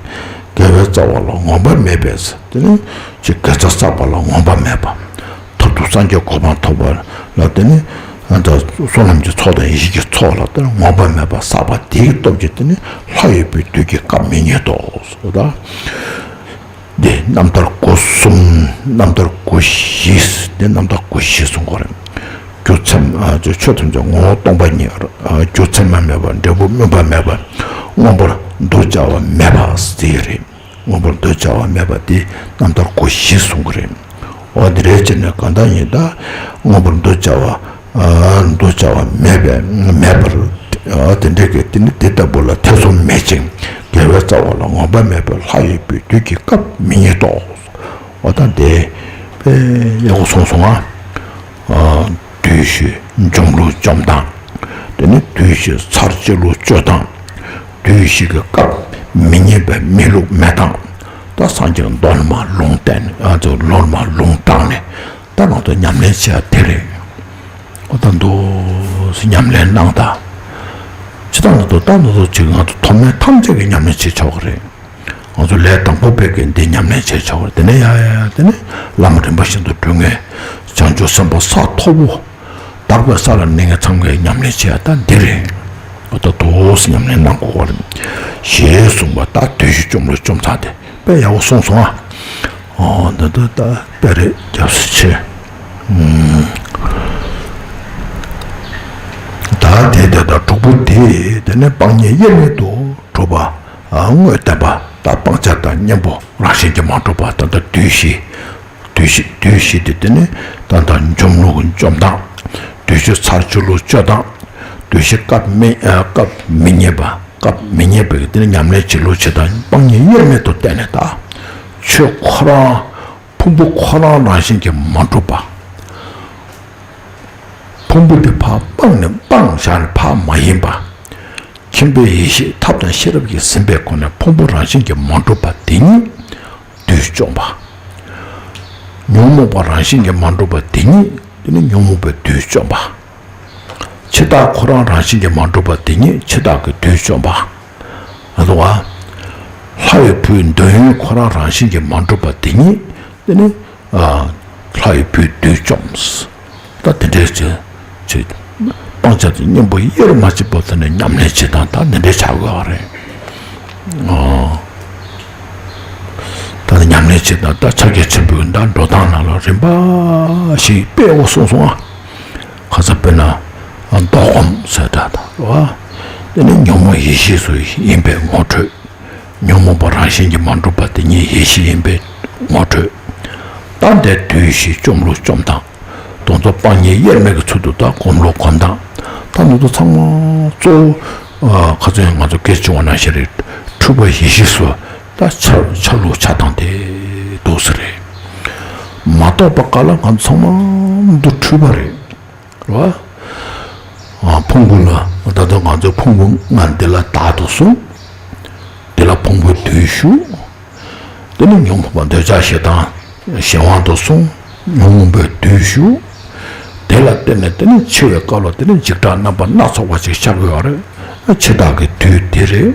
དགེ་བའི་རྩ་བ་ལ་ངོམས་པ་མེད་པས། དེ་ནི་ཅིག་དགེ་རྩ་བསགས་པ་ལ་ངོམས་པ་མེད་པ། མཐར་ཐུག་སངས་རྒྱས་གོ་འཕང་ཐོབ་པ་ལ་དེ་ནི་ཨ་ད་བསོད་ནམས་ཀྱི་ཚོགས་དང་ཡེ་ཤེས་ཀྱི་ཚོགས་ལ་དེ་ནི་ངོམས་པ་མེད་པ་བསགས་པ་དེའི་སྟོབས་ཀྱིས་དེ་ནི་ལྷ་ཡི་བུའི་དུས་ཀྱི་སྐབས་མི་རྙེད་དོ། སོ་ད། འདི་རྣམ་ཐར་སྒོ་གསུམ། རྣམ་ཐར་སྒོ་བཞི། འདི་རྣམ་ཐར་སྒོ་བཞི་གསུང་གི་རེད། རྒྱུ་མཚན་མ་ཨ་ཆོས་ཐམས་ཅད་ངོ་བོ་སྟོང་པ་ཉིད། ཨ་རྒྱུ་མཚན་མ་མེད་པ། འབྲས་བུ་སྨོན་པ་མེད་པ། མངོན་པར་འདུ་བྱ་བ་མེད་པ་ཟེར་རེད། མངོན་པར་འདུ་བྱ་བ་མེད་པ་འདི་རྣམ་ཐར་སྒོ་བཞི་གསུང་གི་རེད། འོ་འདི་རེད་ཅེ་ན་གང་ལྟར་ཡིན་ད། མངོན་པར་འདུ་བྱ་བ། ཨ་འདུ་བྱ་བ་མེད་པས་མེད་པར། ཨ་དེ་འདྲའི་གི་དེ་ནི་དེ་ལྟ་བུ་ལ་ཐེ་ཚོམ་མེད་ཅིང་དགེ་བའི་རྩ་བ་ལ་ངོམས་པ་མེད་པའི་ལྷ་ཡི་བུའི་དུས་ཀྱི་སྐབས་མི་རྙེད་དོ། འོ་ད་དེ་དཔེ་ཡག་པོ་གསུངས་སོང་ཨ། ཨ་དུས་བཞི་འཇོམས་ལུགས་འཇོམས་སྟངས། དེ་ནི་དུས་བཞི་ཚར་གཅོད་ལུགས་གཅོད་སྟངས། དུས་བཞི་གི་སྐབས་མི་རྙེད་པའི་མེད་ལུགས་མེད་སྟངས། ད་སངས་རྒྱས་མདོ་ལ་མ་ལུང་བསྟན་ཨ་ཚོ་ལོ་ལ་མ་ལུང་བསྟན་ནས་ད་ང་ཚོ་ཉམས་ལེན་བྱེད་ཡ་དེ་རེད། འོ་ད་འདུག་སེ་ཉམས་ལེན་གནང་ད། ཇི་ལྟར་འདུག་ད་འདུག་ཅིག་ང་ཚོ་མཐོ་དམན་ཐམས་ཅད་ཀྱིས་ཉམས་ལེན་བྱེད་ཆོག་གི་རེད། ང་ཚོ་ལས་དང་པོ་པའི་གི་འདི་ཉམས་ལེན་བྱེད་ཆོག་གི་རེད། དེ་ནས་ཡ་ཡ་ཡ་དེ་ནས་བླ་མ་རིམ་པ་བཞིན་དུ་འགྲོ་ངེས། བྱང་ཆུབ་སེམས་དཔའ་ས་མཐོ་པོ། དག་པའི་ས་ལ་གནས་མཁན་ཚང་མས་ཉམས་ལེན་བྱེད་ཡ་ད་འདི་རེད། འོ་ད་འདུག་སེ་ཉམས་ལེན་གནང་དགོས་པ་རེད། ཞེས་གསུངས་པ་ད་དུས་བཞི་འཇོམས་ལུགས་འཇོམས་སྟངས་དེ། དཔེ་ཡག་པོ་གསུངས་སོང་ཨ། འོ་ད་ད་ད་དཔེ་རེད། རྒྱབ་སུ་ཆེ། ཨུམ། ད་དེ་དེ་དང་དྲུག་པོ་དེ་དེ་ནས་སྤང་གཉེན་དབྱེར་མེད་དུ་གྲུབ་པ། ཨ་དངོས་བསྟན་པ་ད་སྤང་བྱ་དང་གཉེན་པོ་རང་བཞིན་གྱིས་མ་གྲུབ་པ་ད་ལྟ་དུས་བཞི། དུས་བཞི་དུས་བཞི་དེ་དེ་ནས་ད་ལྟ་འཇོམས་ལུགས་འཇོམས་སྟངས། དུས་བཞི་ཚར་གཅོད་ལུགས་གཅོད་སྟངས། དུས་བཞི་སྐབས་མི་ཨ་སྐབས་མི་རྙེད་པ། སྐབས་མི་རྙེད་པའི་དེ་ནི་ཉམས་ལེན་བྱེད་ལུགས་བྱེད་སྟངས་སྤང་གཉེན་དབྱེར་མེད་དུ་བསྟན་ནས་ད། ཆོས་ཁོ་རང་ཕུང་པོ་ཁོ་རང་རང་བཞིན་གྱིས་མ་གྲུབ་པ། ཕུང་པོ་དེ་ཕར་སྤངས་ནས་སྤངས་བཞག་ནས་ཕར་མ་ཡིན་པ། མཁྱེན་པའི་ཡེ་ཤེས་ཐབས་དང་ཤེས་རབ་ཀྱིས་ཟིན་པའི་སྒོ་ནས་ཕུང་པོ་རང་བཞིན་གྱིས་མ་གྲུབ་པ་དེ་ཉིད་དུས་བཅོམ་པ། ཉོན་མོངས་པ་རང་བཞིན་གྱིས་མ་གྲུབ་པ་དེ་ཉིད་དེ་ནི་ཉོན་མོངས་པའི་དུས་བཅོམ་པ། འཆི་བདག་ཁོ་རང་རང་བཞིན་གྱིས་མ་གྲུབ་པ་དེ་ཉིད་འཆི་བདག་གི་དུས་བཅོམ་པ། ཨ་དོ་བ། ལྷ་ཡི་བུའི་འདོད་ཡོན་ཁོ་རང་རང་བཞིན་གྱིས་མ་གྲུབ་པ་དེ་ཉིད་དེ་ནི་ཨ་ལྷ་ཡི་བུའི་དུས་བཅོམ། ད་དེ་འདྲའི་ཚེ་ཚེ་སྤང་བྱ་དང་གཉེན་པོ་དབྱེར་མ་ཕྱེ་བར་དུ་ནས་ཉམས་ལེན་བྱེད་སྟངས་ད་འདི་འདྲའི་བྱ་དགོས་པ་རེད། ཨོ། ད་ནི་ཉམས་ལེན་ ཅེས་དང་། ད་ཕྱག་རྒྱ་ཆེན་པོའི་ད་འགྲོ་སྟངས་ནང་ལ་རིམ་པ་ཞིག་དཔེ་འོ་གསུངས་སོང་ཨ། ཁ་ཚ་དཔེར་ན་ལྡོག་སྒོམ་ཟེར་ད་ད་རེད་བ། དེ་ནི་ཉོན་མོངས་ཡེ་ཤེས་སུ་ཡིན་པའི་ངོ་འཕྲོད། ཉོན་མོངས་པ་རང་བཞིན་གྱིས་མ་གྲུབ་པ་དེ་ཉིད་ཡེ་ཤེས་ཡིན་པའི་ངོ་འཕྲོད། ད་འདས་དུས་བཞི་བཅོམ་ལུགས་བཅོམ་སྟངས། དོན་རྫོགས་སྤང་གཉེན་དབྱེར་མེད་ཀྱི་ཚུལ་དུ་ད་སྒོམ་ལུགས་སྒོམ་སྟངས། ད་འདི་ཚོ་ཚང་མ་གཙོ་བོ་ཁ་ཚོན་ང་ཚོ་སྐད་ཆ་བྱུང་བ་ནང་བཞིན་རེད། འཁྲུལ་པ་ཡེ་ཤེས་སུ་ད་འཆར་འཆར་ལུགས་འཆར་སྟངས་དེ་འདུག་ས་རེད། མ་རྟོགས་པ་ག་ལ་ང་ཚོ་ཚང་མ་འདུ་འཁྲུལ་པ་རེད། རེད་བ། ཕུང་པོ་ལ་ད་དུང་ང་ཚོའི་ཕུང་པོ་ལྔ་འདི་ལ་བདག་ཏུ་བཟུང་། འདི་ལ་ཕུང་པོའི་བདུད་ཞུགས། དེ་ནི་ཉོན་མོངས་པ་འདོད་ཆགས་ཞེ་སྡང་གཞན་དབང་དུ་སོང་། ཉོན་མོངས་པའི་བདུད་ཞུགས། དེ་ལ་བརྟེན་ནས་དེ་ནི་འཆི་བའི་སྐབས་ལ་དེ་ནི་འཇིགས་སྐྲག་རྣམ་པ་སྣ་ཚོགས་པ་ཅིག་ཤར་གྱི་ཡོད་རེད། འཆི་བདག་གི་བདུད་དེ་རེད།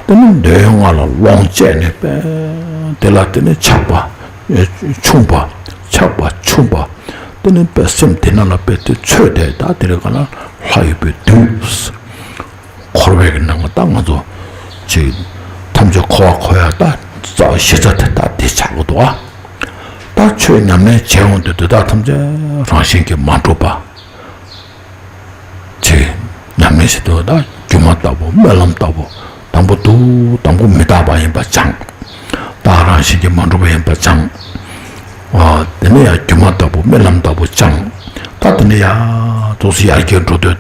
དེ་ནི་འདོད་ཡོན་ལྔ་ལ་ལོངས་སྤྱད་ནས་པས། དེ་ལ་དེ་ནི་ཆགས་པ་ཆུང་བ། ཆགས་པ་ཆུང་བ། དེ་ནི་པས་སེམས་དེ་ན་ལ་པས་དེ་ཚོད་དེ་ད་དེ་རེད་ག་ལ་ལྷ་ཡི་བུའི་བདུད། འཁོར་བའི་གི་ནང་གི་ད་ང་ཚོ་ཅིག་ཐམས་ཅད་འཁོར་བ་འཁོར་ཡ་ད་རྩ་བ་གཞི་རྩ་དེ་ད་དེ་ཆགས་གི་འདུག་ཨ། ད་ཆོས་ཉམས་ལེན་བྱས་འོང་དུས་དེ་དག་ཐམས་ཅད་རང་བཞིན་གྱིས་མ་གྲུབ་པ། ཅིག་ཉམས་ལེན་བྱེད་དུས་ད་སྒྱུ་མ་ལྟ་བུ་སྨོན་ལམ་ལྟ་བུ། དང་པོ་འདུག་དང་པོ་མི་རྟག་པ་ཡིན་པ་སྦྱང་། ད་རང་བཞིན་གྱིས་མ་གྲུབ་པ་ཡིན་པ་སྦྱང་། དེ་ནས་ཡང་སྒྱུ་མ་ལྟ་བུ་སྨོན་ལམ་ལྟ་བུ་སྦྱང་། ད་དེ་ནས་ཡང་ཏོག་ཙམ་ཡར་རྒྱས་འགྲོ་དུས།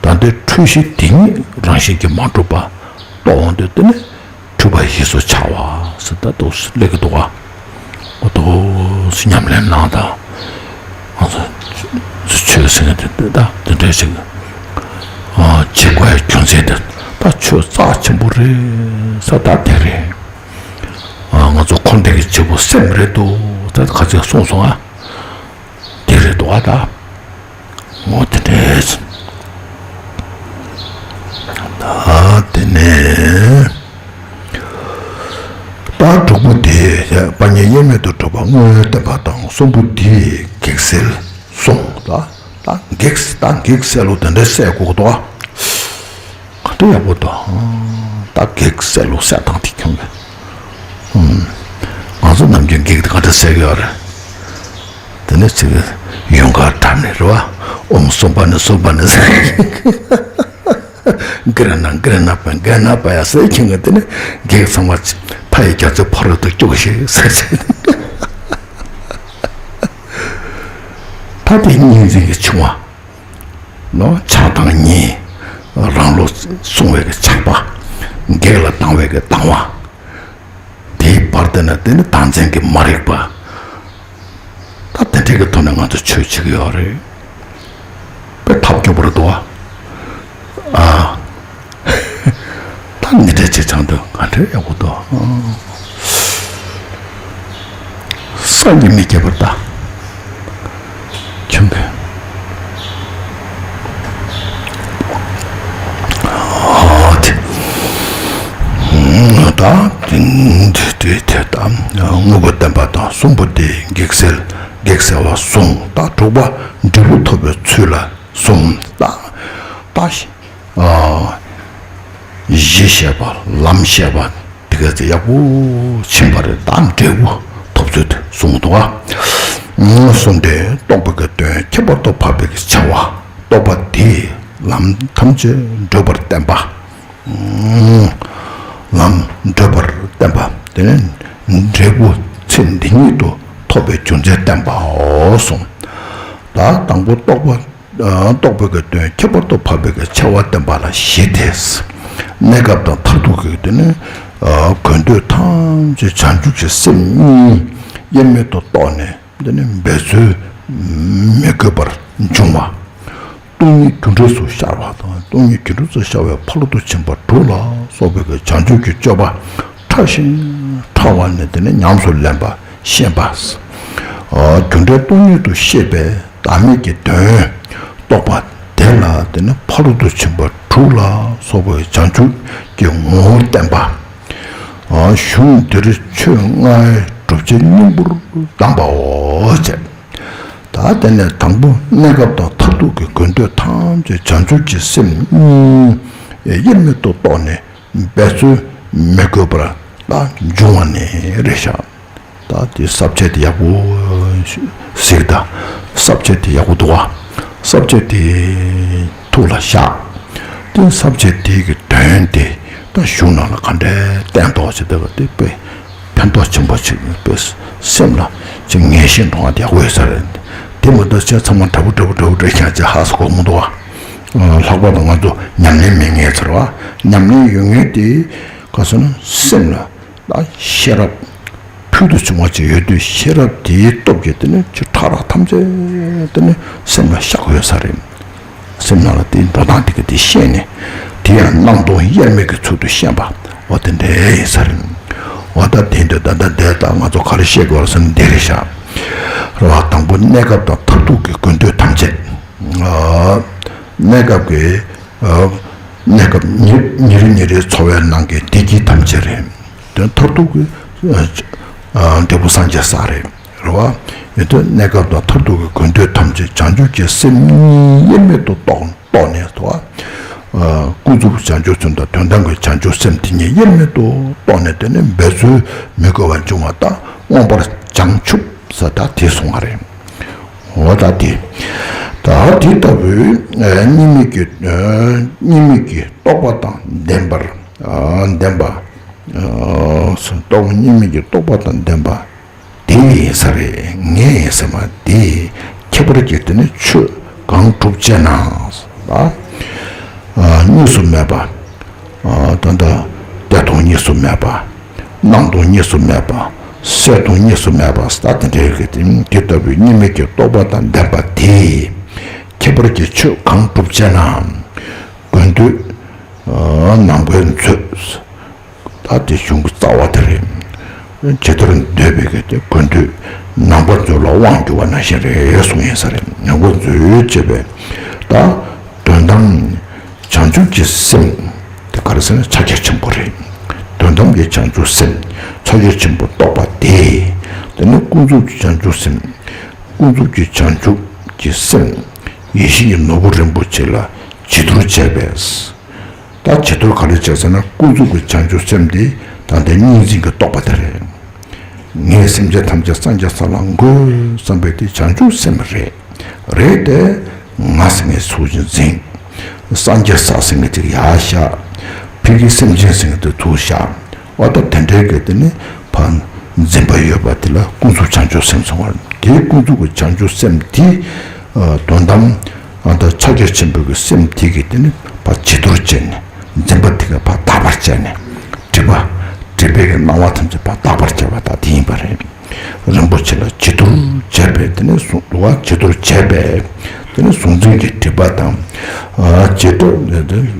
ད་ལྟའི་འཁྲུལ་གཞི་དེ་ཉིད་རང་བཞིན་གྱིས་མ་གྲུབ་པ་རྟོགས་འོང་དུས་དེ་ནི་འཁྲུལ་པ་ཡེ་སུ་འཆར་བ་ཟེར་ད་དུ་སླེབས་ཀྱི་འདུག་ག་འོ་དོ་སི་ཉམས་ལེན་གནང་དང་། ང་ཚོ་ཆོས་ཟེར་མཁན་དེ་ད་དེ་འདྲ་ཞིག་བྱེད་དགོས་ཡ་རྒྱུ་མཚན་དེ་ད་ཆོས་རྩ་ཆེན་པོ་རེད་ས་ད་དེ་རེད། ང་ཚོ་འཁོར་འདས་ཀྱི་བྱེད་པོ་སེམས་རེད་འདུག་ད་ཁ་ཚིག་གསུངས་སོང་ཨ། དེ་རེད་འདུག་ཨ་ད། ངོ་དེ་འདྲས། ད་དེ་ནས། ད་དྲུག་པོ་དེ་སྤང་གཉེན་དབྱེར་མེད་དུ་གྲུབ་པ་དངོས་བསྟན་པ་དང་གསུམ་པོ་དེ་གེགས་སེལ་གསུངས། ད་ད་གེགས་ད་གེགས་སེལ་ལོ་དེ་འདྲས་སེལ་དགོས་འདུག་ཨ། ག་འདྲ་ཡག་པོ་འདུག་ད་གེགས་སེལ་ལོ་སེལ་སྟངས་དེ་ཁྱོད་ཀྱིས། ང་ཚོ་ནམ་རྒྱུན་གེགས་དེ་ག་འདྲ་སེལ་གི་ཡོད་རེད། དེ་ནས་ཚིག་ཡུངས་ཀར་བྲབ་ནས་རེད་བ། ཨོཾ་སུམྦྷ་ཎི་སུམྦྷ་ཎི་ཟེར། གི་ར་ན་གི་ར་ན་པ་གི་ར་ན་པ་ཡ་ཟེར་ཁྱེད་ཀྱིས་དེ་ནས་གེགས་ཚང་མ་ཕ་ཡི་རྒྱ་མཚོའི་ཕ་རོལ་ཏུ་སྐྱོགས་ཤིག་ཟེར་ཟེར། ད་དེ་གཉིས་འཛིན་གྱི་ཆུང་བ། ནོ་ཆགས་སྡང་གཉིས། རང་བློ་བསྲུང་བའི་གི་ཆགས་པ། གེགས་ལ་སྡང་བའི་གི་སྡང་བ། དེའི་བར་དེ་ན་དེ་ནི་བདག་འཛིན་གྱི་མ་རིག་པ། ད་དེ་འདྲའི་གི་ཐོག་ནས་ང་ཚོ་ཆོས་བྱེད་ཀྱི་ཡོད་རེད། དཔེ་ཐབས་སྐྱོ་པོ་རེད་འདུག་ཨ། ཨ། ད་འདི་འདྲ་བྱེད་ཙང་དུ་ང་འདྲ་ཡག་པོ་འདུག་ཨ། སངས་རྒྱས་མི་སྐྱེ་བར་ལྟ། ཁྱོད་པས། ཨ་དེ། ད་དེ་དེ་དེ་ད་དངོས་པོ་བསྟན་པ་དང་གསུམ་པོ་དེ་གེགས་སེལ་གེགས་སེལ་བ་གསུངས། ད་དྲུག་པ་འབྲས་བུ་ཐོབ་པའི་ཚུལ་ལ་གསུངས། ད་ད་གཞི་བཤད་པ་ལམ་བཤད་པ། དེ་ག་ཚོད་ཡག་པོ་ཕྱིན་པ་རེད། ད་འབྲས་བུ་ཐོབ་ཚུལ་དེ་གསུངས་འདུག་ག་གསུངས་ཏེ་རྟོགས་པའི་གི་དོན་ཁྱད་པར་དུ་འཕགས་པའི་གི་བྱ་བ་རྟོགས་པ་དེས་ལམ་ཐམས་ཅད་བགྲོད་པར་བསྟན་པ། ལམ་བགྲོད་པར་བསྟན་པ་དེ་ནི་འབྲས་བུ་ཚེ་འདི་ཉིད་དུ་ཐོབ་པའི་རྒྱུ་མཚན་བསྟན་པའོ་གསུངས། ད་དང་པོ་རྟོགས་པ། རྟོགས་པའི་གི་དོན་ཁྱད་པར་དུ་འཕགས་པའི་གི་ཆེ་བ་བསྟན་པ་ལ་བཞི་སྟེ། གནས་སྐབས་དང་མཐར་ཐུག་གི་དེ་ནི་དགོས་འདོད་ཐམས་ཅད་བྱང་ཆུབ་ཀྱི་སེམས་གཉིས་དབྱེར་མེད་དུ་རྟོགས་ནས་དེ་ནི་འབད་རྩོལ་མི་དགོས་པར་འབྱུང་བ། སྟོང་ཉིད་རྒྱུ་འབྲས་སུ་ཤར་བ་དང་སྟོང་ཉིད་རྒྱུ་འབྲས་སུ་ཤར་བའི་ཕ་རོལ་ཏུ་ཕྱིན་པ་དྲུག་ལ་སོགས་པའི་གི་བྱང་ཆུབ་ཀྱི་སྤྱོད་པ་ཕྲ་ཞིང་ཕྲ་བ་ནས་དེ་ནི་ཉམས་སུ་ལེན་པ་ཤེས་པ། རྒྱུ་འབྲས་སྟོང་ཉིད་དུ་ཤེས་པའི་བདག་མེད་ཀྱི་དོན་རྟོགས་པ་དེ་ལ་དེ་ནི་ཕ་རོལ་ཏུ་ཕྱིན་པ་དྲུག་ལ་སོགས་པའི་བྱང་ཆུབ་ཀྱི་ངོ་བོར་བསྟན་པ། གཞུང་འདིར་ཆོས་ལྔའི་སྒྲུབ་བྱེད་སྙིང་པོར་གདམས་པའོ་ཞེས། ད་དེ་ནས་དང་པོ་གནས་སྐབས་དང་མཐར་ཐུག་གི་དགོས་འདོད་ཐམས་ཅད་བྱང་ཆུབ་ཀྱི་སེམས་གཉིས་དབྱེར་མེད་དུ་རྟོགས་ནས་འབད་རྩོལ་མི་དགོས་པར་ད་འབྱུང་བ་ནི་རེད་ཤག་ད་དེ་ས་བཅད་དེ་ཡག་པོ་གཟིགས་དང་། ས་བཅད་དེ་ཡག་པོ་འདུག་བ། ས་བཅད་དེ་ཐུགས་ལ་བཞག་དེ་ས་བཅད་དེ་གི་དོན་དེ་ད་གཞུང་ནང་ལ་ག་འདྲས་བསྟན་ཐོག་ཅིག་བསྡད་པ་དེ་དཔེ་ཕན་ཐོགས་ཆེན་པོ་ཅིག་དཔེ་སེམས་ལ་ཅིག་ངེས་ཤེས་འདྲ་བ་དེ་ཡག་པོ་ཡོད་ས་རེད། དེ་མ་གཏོགས་བྱས་ཚང་མ་འདྲ་པོ་འདྲ་པོ་འདྲ་པོ་འདྲ་ཁྱེད་ཅག་ཧ་སོ་གོ་མི་འདུག་བ། ལྷག་པར་དུ་ང་ཚོ་ཉམས་ལེན་མེད་མཁན་ཚོར་བ། ཉམས་ལེན་ཡོད་མཁན་དེ་ག་ཟེར་ན་སེམས་ལ་ད་ཤེས་རབ་ཕུལ་དུ་བྱུང་བ་ཅིག་ཡོད་དུས། ཤེས་རབ་དེའི་སྟོབས་ཀྱིས་དེ་ནི་ཆོས་ཕྲ་རགས་ཐམས་ཅད་དེ་ནི་སེམས་ལ་ཤར་ཡོད་ས་རེད། སེམས་ནང་ལ་དེའི་འགྲོ་སྟངས་དེ་ག་དེ་ཤེས་ནས། དེ་ཡང་སྣང་སྟོང་དབྱེར་མེད་ཀྱི་ཚུལ་དུ་ཤེས་པ། འོ་དེ་འདྲ་ཡིན་ས་རེད། འོ་ད་དེ་འདྲ་ད་ལྟ་འདི་ལྟར་ང་ཚོ་ག་རེ་བཤད་དགོས་ཟེར་ན་འདི་རེད་ཤག་རེད་བ། དང་པོ་གནས་སྐབས་དང་མཐར་ཐུག་གི་དགོས་འདོད་ཐམས་ཅད། ཨ། གནས་སྐབས་ཀྱི། ཨ། གནས་སྐབས་ཉིན་ཉིན་རེ་ཉིན་རེའི་འཚོ་བའི་ནང་གི་བདེ་སྐྱིད་ཐམས་ཅད་རེད། དེ་མཐར་ཐུག་གི། ཨ། འབྲས་བུ་སངས་རྒྱས་ས་རེད། རེད་བ། ཡིན་དུས་གནས་སྐབས་དང་མཐར་ཐུག་གི་དགོས་འདོད་ཐམས་ཅད་བྱང་ཆུབ་ཀྱི་སེམས་གཉིས་དབྱེར་མེད་དུ་རྟོགས་རྟོགས་ནས་དོ། ཨ། ཀུན་རྫོབ་བྱང་ཆུབ་སེམས་དང་དོན་དམ་གྱི་བྱང་ཆུབ་སེམས་དེ་གཉིས་དབྱེར་མེད་དུ་རྟོགས་ནས། དེ་ནི་འབད་རྩོལ་མི་དགོས་པར་འབྱུང་བ་དང་མངོན་པར་བྱང་ཆུབ་ཟེར་ད་དེ་གསུངས་པ་རེད། འོ་ད་དེ། ད་དེ་ལྟ་བུའི་གཉིས་མེད་ཀྱི་གཉིས་མེད་ཀྱི་རྟོགས་པ་དང་ལྡན་པར་ལྡན་པ། རྟོགས་གཉིས་མེད་ཀྱི་རྟོགས་པ་དང་ལྡན་པ། དེ་ཡིན་ས་རེད། ངས་ཡིན་ས་མ་དེ། ཁྱད་པར་གྱི་དེ་ནི་ཆོས་གང་སྒྲུབ་ཅེ་ན། ཨ། གཉིས་སུ་མེད་པ། ཨ། ད་ལྟ་བདེ་སྟོང་གཉིས་སུ་མེད་པ། སྣང་སྟོང་གཉིས་སུ་མེད་པ། གསལ་སྟོང་གཉིས་སུ་མེད་པ་ཟེར་དེ་འདྲའི་གི་དེ་དེ་ལྟ་བུའི་གཉིས་མེད་ཀྱི་རྟོགས་པ་དང་ལྡན་པ་དེ། ཁྱད་པར་གྱི་ཆོས་གང་སྒྲུབ་ཅེ་ན། དགོས་འདོད་ནམ་མཁའི་མཛོད། ད་དེ་གཞུང་གི་རྩ་བ་དེ་རེད། ཇི་ལྟར་འདོད་པའི་གི་དེ་དགོས་འདོད་ནམ་མཁའ་མཛོད་ལ་དབང་བསྒྱུར་བ་ནང་བཞིན་རེད་གསུངས་ཡིན་ས་རེད། ནམ་མཁའ་མཛོད་ཅེས་པའི་ད་དོན་དམ་བྱང་ཆུབ་ཀྱི་སེམས་དེ་ག་རེ་ཟེར་ན་ཕྱག་རྒྱ་ཆེན་པོ་རེད། དོན་དམ་གྱི་བྱང་ཆུབ་སེམས་ཕྱག་རྒྱ་ཆེན་པོ་རྟོགས་པ་དེ། དེ་ནི་ཀུན་རྫོབ་ཀྱི་བྱང་ཆུབ་སེམས། ཀུན་རྫོབ་ཀྱི་བྱང་ཆུབ་ཀྱི་སེམས། ཡེ་ཤེས་ཀྱི་ནོར་བུ་རིན་པོ་ཆེ་ལ་བྱི་དོར་བྱས་པས། ད་བྱི་དོར་ག་རེ་བྱས་ཟེར་ན་ཀུན་རྫོབ་ཀྱི་བྱང་ཆུབ་སེམས་དེ་ད་ལྟའི་གཉིས་འཛིན་གྱི་རྟོག་པ་དེ་རེད། ངས་སེམས་ཅན་ཐམས་ཅད་སངས་རྒྱས་ས་ལ་འགོད་བསམ་པའི་དེ་བྱང་ཆུབ་སེམས་རེད། རེད་དེ། ང་ཟེར་མཁན་ཚུར་འཛིན། སངས་རྒྱས་ས་ཟེར་མཁན་ཅིག་ཡར་བཞག་ཕ་གི་སེམས་ཅན་ཟེར་མཁན་དེ་ཚུར་བཞག་འོ་ད་དེ་འདྲའི་གི་དེ་ནི་ཕར་འཛིན་པ་ཡོད་པ་དེ་ལ་ཀུན་རྫོབ་བྱང་ཆུབ་སེམས་ཟེར་བ་རེད། དེའི་ཀུན་རྫོབ་ཀྱི་བྱང་ཆུབ་སེམས་དེ། ཨ། དོན་དམ་ཨ་ད་ཕྱག་རྒྱ་ཆེན་པོའི་གི་སེམས་དེ་གི་དེ་ནི་ཕར་བྱི་དོར་བྱས་ནས། འཛིན་པ་དེ་ག་ཕར་དག་པར་བྱས་ནས། སྒྲིབ་པ། སྒྲིབ་པའི་གི་སྣང་བ་ཐམས་ཅད་ཕར་དག་པར་བྱས་པ་ད་དེ་ཡིན་པ་རེད། རིན་པོ་ཆེ་ལ་བྱི་དོར་བྱས་པས་དེ་ནི་གཟུང་བྱི་དོར་བྱས་པས། དེ་ནི་གཟུང་འཛིན་གྱི་སྒྲིབ་པ་དང་། ཨ། ཇི་ལྟར་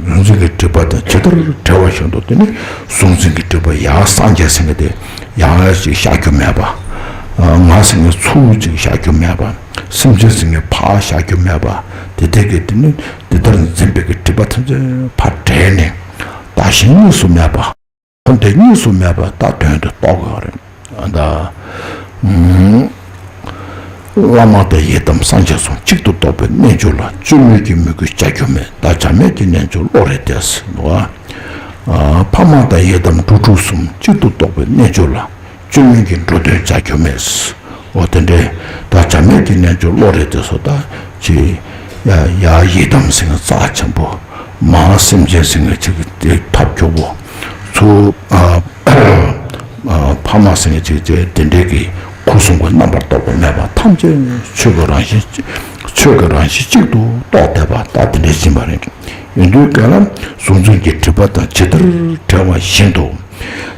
གཟུང་འཛིན་གྱི་སྒྲིབ་པ་དང་ཇི་ལྟར་བྲལ་བ་བཞིན་དུ་དེ་ནི་གཟུང་འཛིན་གྱི་སྒྲིབ་པ་ཡར་སངས་རྒྱས་ཟེར་མཁན་དེ་ཡར་ཞིག་བཞག་རྒྱུ་མེད་པ། ཨ། ང་ཟེར་མཁན་ཚུར་ཅིག་བཞག་རྒྱུ་མེད་པ། སེམས་ཅན་ཟེར་མཁན་ཕར་བཞག་རྒྱུ་མེད་པ། དེ་དེ་གི་དེ་ནི་དེ་ལྟར་འཛིན་པའི་གི་སྒྲིབ་པ་ཐམས་ཅད་ཕར་བྲལ་ནས་བདག་གཞན་གཉིས་སུ་མེད་པ། འོ་དེ་གཉིས་སུ་མེད་པ་ད་དོན་དུ་རྟོགས་དགོས་རེད། ད་ཨུམ། བླ་མ་དང་ཡི་དམ་སངས་རྒྱས་གསུམ་གཅིག་ཏུ་རྟོགས་པའི་རྣལ་འབྱོར་ལ་བཅོས་མིན་གྱི་མོས་གུས་བྱ་རྒྱུ་མེད། ད་བྱ་མེད་ཀྱི་རྣལ་འབྱོར་བློ་རེ་བདེ་ཟེར་འདུག་ཨ། ཕ་མ་དང་ཡི་དམ་འགྲོ་དྲུག་གསུམ་གཅིག་ཏུ་རྟོགས་པའི་རྣལ་འབྱོར་ལ་བཅོས་མིན་གྱི་འགྲོ་དོན་བྱ་རྒྱུ་མེད། འོ་དེ་འདྲའི་ད་བྱ་མེད་ཀྱི་རྣལ་འབྱོར་བློ་རེ་བདེ་སོགས་ད་ཅི། ཡ་ཡ་ཡི་དམ་ཟེར་མཁན་རྩ་ཆེན་པོ། མ་སེམས་ཅན་ཟེར་མཁན་ཅིག་དེ་ཐབས་སྐྱོ་པོ། ཚུར། ཨ། ཨ། ཕ་མ་ཟེར་མཁན་ཅིག་དེ་དེ་འདྲའི་གི་ཁུ་སིམ་པོ་རྣམ་པར་རྟོག་པ་མེད་པ་ཐམས་ཅད་ཆོས་ཀྱི་རང་བཞིན། ཆོས་ཀྱི་རང་བཞིན་གཅིག་ཏུ་རྟོགས་བསྡད་པ་ད་དེ་འདྲའི་ཡིན་པ་རེད། ཡིན་དུས་ག་ལ་གཟུང་འཛིན་གྱི་སྒྲིབ་པ་དང་ཇི་ལྟར་བྲལ་བ་བཞིན་དུ།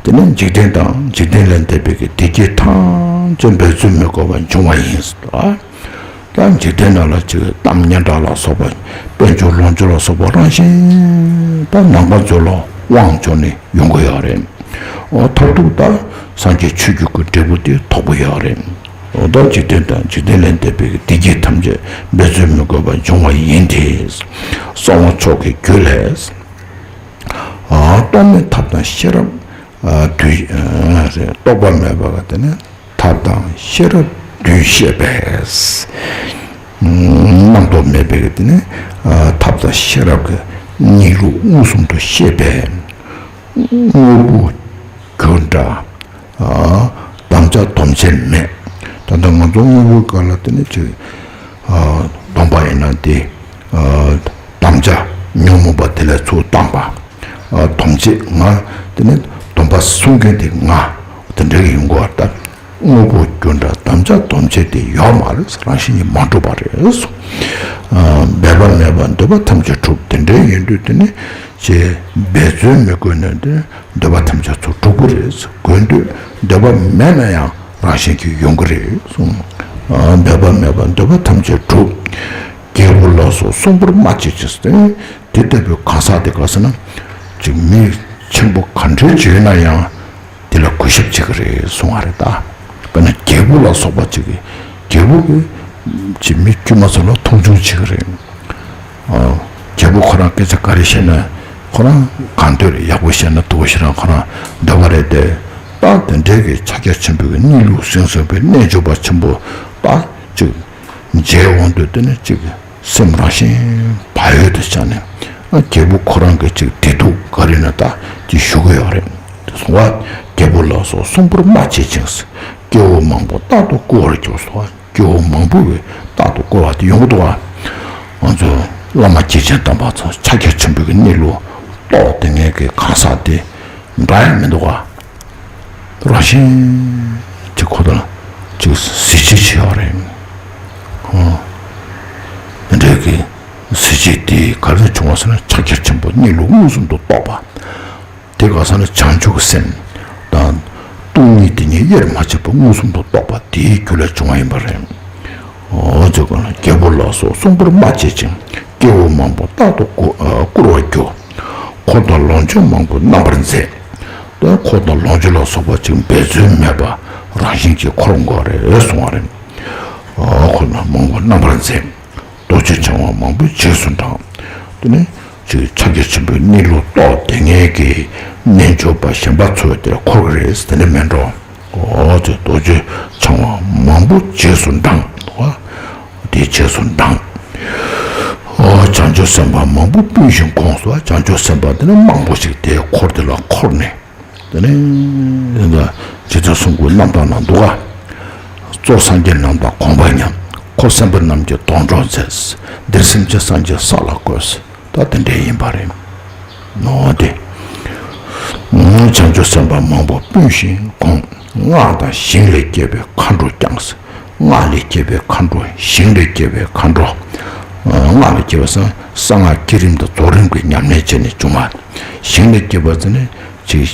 དེ་ནི་འཇིག་རྟེན་དང་འཇིག་རྟེན་ལས་འདས་པའི་གི་བདེ་སྐྱིད་ཐམས་ཅད་འབད་རྩོལ་མི་དགོས་པར་འབྱུང་བ་ཡིན། ད་འཇིག་རྟེན་ནང་ལ་ཅིག་གཏམ་སྙན་གྲགས་ལ་སོགས་པ། དཔལ་འབྱོར་ལོངས་སྤྱོད་ལ་སོགས་པ་རང་བཞིན་ད་ནམ་མཁའ་མཛོད་ལ་དབང་འབྱོར་ནས་ཡོང་གི་ཡོད་རེད། འོ་མཐར་ཐུག་ད་སངས་རྒྱས་ཆོས་ཀྱི་སྐུའི་འབྲས་བུ་དེ་ཐོབ་ཀྱི་ཡོད་རེད། འོ་ད་འཇིག་རྟེན་དང་འཇིག་རྟེན་ལས་འདས་པའི་བདེ་སྐྱིད་ཐམས་ཅད་འབད་རྩོལ་མི་དགོས་པར་འབྱུང་བ་ཡིན་ཏེ། གསང་བ་མཆོག་གི་རྒྱུད་ལས། ཨ། རྟོག་མེད་ཐབས་དང་ཤེས་རབ། ཨ། དུས། ཨ། རེད། རྟོག་པ་མེད་པ་དེ་ནི་ཐབས་དང་ཤེས་རབ་དུས་ཤེས་པས། རྣམ་རྟོག་མེད་པའི་དེ་ནི། ཨ། ཐབས་དང་ཤེས་རབ་ཀྱི་གཉིས་ལུགས་མངོན་སུམ་དུ་ཤེས་པས། དངོས་པོ་རྒྱུ་འབྲས། ཨ། དམ་བཅའ་སྡོམ་བྱེད་མེད། ད་ལྟ་ང་ཚོ་དངོས་པོའི་སྐབས་ལ་དེ་ནི་ཅིག་ཨ་སྡོམ་པ་ཡིན་ན་དེ་ཨ་དམ་བཅའ་ཉོན་མོངས་པ་དེ་ལས་ཚུར་བཏང་པ། ཨ་སྡོམ་བྱེད་ང་དེ་ནི་སྡོམ་པ་སྲུང་མཁན་དེ་ང་དེ་འདྲ་གི་ཡིན་དགོས་པ་ལྟར། དངོས་པོ་རྒྱུ་འབྲས་དམ་བཅའ་སྡོམ་བྱེད་དེ་ཡོད་མ་རེད། རང་བཞིན་གྱིས་མ་གྲུབ་པ་རེད། ཨ་འབད་པ་མེད་པར་འདོད་པ་ཐམས་ཅད་འགྲུབ། དེ་འདྲའི་ཡིན་དུས་དེ་ནི་ཅེས་འབད་རྩོལ་མི་དགོས་ནས་དེ་འདོད་པ་ཐམས་ཅད་ཚུར་འགྲུབ་ཀྱི་རེད། དགོས་འདོད་འདོད་པ་མེད་ན་ཡང་རང་བཞིན་གྱིས་ཡོང་གི་རེད་གསུངས། ཨ་འབད་པ་མེད་པར་འདོད་པ་ཐམས་ཅད་འགྲུབ། རྒྱལ་པོ་ལ་སོགས་གསོང་པོར་སྨྲ་བྱེད་ཅིང་། དེ་ལྟ་བུའི་གང་ཟག་དེ་ག་ཟེར་ན། ཅིག་མི་ཆེན་པོ་ག་འདྲའི་ཅིག་ཡིན་ན་ཡང་། དེ་ལ་གུས་ཞབས་བྱེད་ཀྱི་རེད་གསུང་བ་རེད་ད། དཔེར་ན་རྒྱལ་པོ་ལ་སོགས་པ་ཅིག་གིས་རྒྱལ་པོ་གིས་ཅིག་མི་དཀྱུས་མ་ཚོ་ལ་མཐོང་ཆུང་བྱེད་ཀྱི་རེད། ཨ་རྒྱལ་པོ་ཁོ་རང་སྐད་ཆ་ག་རེ་བཤད་ན་ཁོ་རང་གང་འདོད་ཡག་པོ་བཤད་ན་སྡུག་པོ་བཤད་ན་ཁོ་རང་འདོད་པ་རེད་དེ། ད་དེ་འདྲའི་གི་ཕྱག་རྒྱ་ཆེན་པོའི་གི་གནས་ལུགས་ཟིན་སོང་བའི་རྣལ་འབྱོར་པ་ཆེན་པོ་ད་ཅིག་མཇལ་འོང་དུས་དེ་ནི་ཅིག་སེམས་རང་བཞིན་བག་ཡོད་དུ་བྱས་ནས། ཨ་རྒྱལ་པོ་ཁོ་རང་གི་ཅིག་བདེ་སྡུག་ག་རེ་ན་ད་ཅིག་ཞུ་གི་ཡོད་རེད། དེ་སོང་བ། རྒྱལ་པོ་ལ་སོགས་གསོང་པོར་སྨྲ་བྱེད་ཅིང་། སྐྱེ་བོ་མང་པོ་རྟག་ཏུ་བསྐོར་བར་འགྱུར་སོང་བ། སྐྱེ་བོ་མང་པོ་གིས་རྟག་ཏུ་བསྐོར་བ་དེ་ཡོང་གི་འདུག་བ། ང་ཚོ་བླ་མ་སྐྱེས་ཆེན་དམ་པ་ཚོ་ཕྱག་རྒྱ་ཆེན་པོའི་གི་གནས་ལུགས་རྟོགས་དེ་ངས་གི་གང་ཟག་དེ་འདྲ་ཡང་མི་འདུག་བ། རང་བཞིན་གྱིས་ཁོ་དང་ཅིག་གཟི་བརྗིད་ཆེ་བ་རེད། ཨོ། འདི་འདྲའི་གི་གཟི་བརྗིད་དེ་ག་རེ་བྱུང་བ་ཟེར་ན་ཕྱག་རྒྱ་ཆེན་པོ་གནས་ལུགས་མངོན་སུམ་དུ་རྟོགས་པ། དེ་ག་ཟེར་ན་བྱང་ཆུབ་སེམས་དང་སྟོང་ཉིད་དེ་ཉིད་དབྱེར་མ་ཕྱེད་པ་མངོན་སུམ་དུ་རྟོགས་པ་དེའི་རྒྱུ་ལས་བྱུང་བ་ཡིན་པ་རེད། ཨོ་ཅེས་གང་ལ་རྒྱལ་པོ་ལ་སོགས་གསོང་པོར་སྨྲ་བྱེད་ཅིང་། སྐྱེ་བོ་མང་པོ་རྟག་ཏུ་བསྐོ- ཨ་བསྐོར་བར་འགྱུར། འཁོར་དང་ལོངས་སྤྱོད་མང་པོས་རྣམ་པར་མཛེས། དེ་འཁོར་དང་ལོངས་སྤྱོད་ལ་སོགས་པ་ཅིག་འབད་རྩོལ་མེད་པ་རང་བཞིན་གྱིས་འཁོར་འགྲོ་རེད་གསུང་བ་རེད། ཨ་འཁོར་དང་མང་པོས་རྣམ་པར་མཛེས། རྡོ་རྗེ་འཆང་བ་མང་པོས་རྗེས་སུ་འབྲངས། དེ་ནི་ཅིག་ཕྱག་རྒྱ་ཆེན་པོའི་གནས་ལུགས་རྟོགས་དེ་ངེད་ཀྱི་རྣལ་འབྱོར་པ་གཞན་པ་ཚོ་དེར་འཁོར་གྱི་རེད་དེ་འདྲ་མེད་འགྲོ། ཨོ་ཅེས་རྡོ་རྗེ་འཆང་བ་མང་པོ་རྗེས་སུ་འབྲངས། ཨོ། དེ་རྗེས་སུ་འབྲངས། ཨོ་བྱང་ཆུབ་སེམས་དཔའ་མང་པོ་སྤུན་བཞིན་དགོངས་སོ། བྱང་ཆུབ་སེམས་དཔའ་དེ་ནི་མང་པོ་ཞིག་དེའི་འཁོར་དེ་ལ་འཁོར་ནས། དེ་ནས་རྗེ་བཙུན་གསུང་གི་རྣམ་ཐར་ན་འདུག་ག་གཙོ་སངས་རྒྱས་རྣམས་དང་དགོངས་པ་མཉམ། འཁོར་སེམས་དཔའ་རྣམས་ཀྱིས་སྡོང་གྲོགས་མཛད། འདིར་སེམས་ཅན་སངས་རྒྱས་ས་ལ་བཀོད། ད་དེ་འདྲའི་ཡིན་པ་རེད། ནོ་དེ། བྱང་ཆུབ་སེམས་དཔའ་མང་པོ་སྤུན་བཞིན་དགོངས། སྔགས་དང་ཞིང་ལས་སྐྱེས་པའི་མཁའ་འགྲོ་ཀྱང་། སྔགས་ལས་སྐྱེས་པའི་མཁའ་འགྲོ། ཞིང་ལས་སྐྱེས་པའི་མཁའ་འགྲོ། སྔགས་ལས་སྐྱེས་པ་ཟེར་ན་གསང་སྔགས་བསྐྱེད་རིམ་དང་རྫོགས་རིམ་གྱི་ཉམས་ལེན་བྱས་ནས་བྱུང་བ། ཞིང་ལས་སྐྱེས་པ་ཟེར་ན་ཅིག་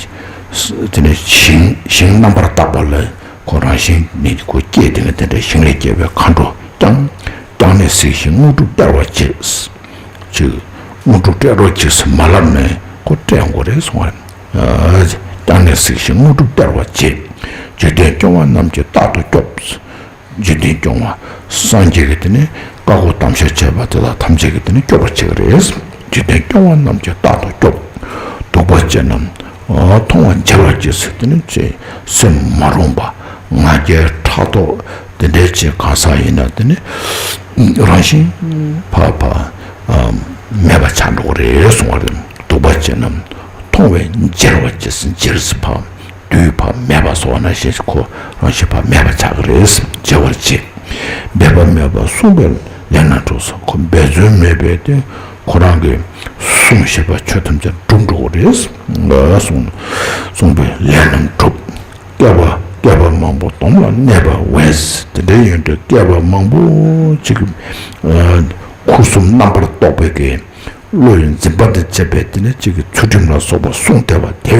དེ་ནས་ཞིང་ཞིང་རྣམ་པར་དག་པ་ལ་ཁོ་རང་བཞིན་ནས་ཁོ་སྐྱེས་དེ་ནས་དེ་འདྲའི་ཞིང་ལས་སྐྱེས་པའི་མཁའ་འགྲོ་ཀྱང་། ཀྱང་ནི་གཟིགས་ཤིང་དངོས་གྲུབ་སྟེར་བར་བྱེད། ཅིག་དངོས་གྲུབ་སྤྲད་རོགས་གྱིས་ཟེར་མ་ལབ་ནས་ཁོ་སྤྲད་དགོས་རེད་གསུང་བ་རེད། ཀྱང་ནི་གཟིགས་ཤིང་དངོས་གྲུབ་སྟེར་བར་བྱེད། འཇིག་རྟེན་སྐྱོང་བ་རྣམས་ཀྱིས་རྟག་ཏུ་སྐྱོབ། འཇིག་རྟེན་སྐྱོང་བ་སངས་རྒྱས་ཀྱི་དེ་ནི་བཀའ་བསྒོ་དམ་བཅའ་བྱས་པ་དེ་དག་ཐམས་ཅད་ཀྱིས་དེ་ནི་སྐྱོབ་པར་བྱེད་ཀྱི་རེད། འཇིག་རྟེན་སྐྱོང་བ་རྣམས་ཀྱིས་རྟག་ཏུ་སྐྱོབ། གདུག་པ་ཅན་རྣམས་མཐོང་བ་མཇལ་བར་བྱེད་ཟེར་དེ་ནི་ཅེས་སེམས་མ་རུངས་པ་ང་རྒྱལ་ཕྲག་དོག་དེ་འདྲའི་ཅིག་གང་ཟག་ཡིན་ན་དེ་ནི་རང་བཞིན་ཕར་ཕར་མེད་པ་ཆགས་འགྲོ་གི་རེད་གསུང་བ་རེད། གདུག་པ་ཅན་རྣམས་མཐོང་བས་མཇལ་བར་བྱེད་ཟེར་མཇལ་ཟེར་ཕར་དུས་ཕར་མེད་པ་སོགས་ན་ཞེས་ཁོ་རང་བཞིན་ཕར་མེད་པ་ཆགས་ཀྱི་རེད་མཇལ་བར་བྱེད། འབད་པ་མེད་པར་གསུངས་པའི་ལས་རྣམས་གྲུབ་སོ། ཁོ་འབད་རྩོལ་མེད་པའི་དེ་ཁོ་རང་གི་གསུངས་བཞག་པ་ཆོས་ཐམས་ཅད་འགྲུབ་འགྲོ་གི་རེད་གསུངས་གསུངས་པའི་ལས་རྣམས་གྲུབ། བསྐལ་པ་བསྐལ་པ་མང་པོ་སྡོམ་ལ་གནས་པ་བས། དེ་འདྲའི་ཡོན་ཏན་བསྐལ་པ་མང་པོ་ཅིག་ཁུ་གསུམ་རྣམ་པར་རྟོག་པའི་གི་བློ་ཡི་འཛིན་པ་དང་བཅས་པའི་དེ་ནི་གཅིག་གི་ཚུལ་ཁྲིམས་ལ་སོགས་པ་བསྲུངས་བསྡད་པ་དེ་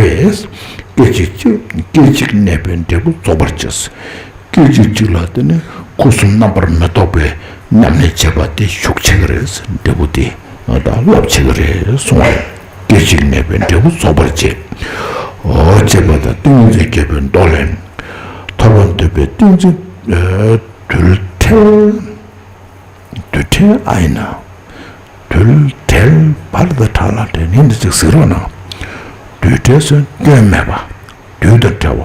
བས། སྐད་ཅིག་གཅིག་སྐད་ཅིག་གནས་པའི་འབྲས་བུ་རྫོགས་པར་བྱེད། སྐད་ཅིག་གཅིག་ལ་དེ་ནི་ཁུ་གསུམ་རྣམ་པར་མི་རྟོག་པའི་ཉམས་ལེན་བྱེད་པ་དེ་ཤུགས་ཆེ་གི་རེད། འབྲས་བུ་དེ་ང་དང་རླབས་ཆེ་གི་རེད་གསུངས་པས། སྐད་ཅིག་གནས་པའི་འབྲས་བུ་རྫོགས་པར་བྱེད། འོ་ཅེས་པ་དང་ཏིང་ངེ་འཛིན་བསྐྱེད་པའི་མདོ་ལས། ཐར་པ་འདོད་པའི་ཏིང་འཛིན་དུལ་བྲལ། དུལ་བྲལ་ཨ་ཡིན་ན། དུལ་བྲལ་བར་དུ་ཕྲ་ལ་བྲལ་ནི་འདི་ཅིག་གཟིགས་རོགས་གནང་། དུལ་བྲལ་ཟེར་སྐྱོན་མེད་པ། དུས་དང་བྲལ་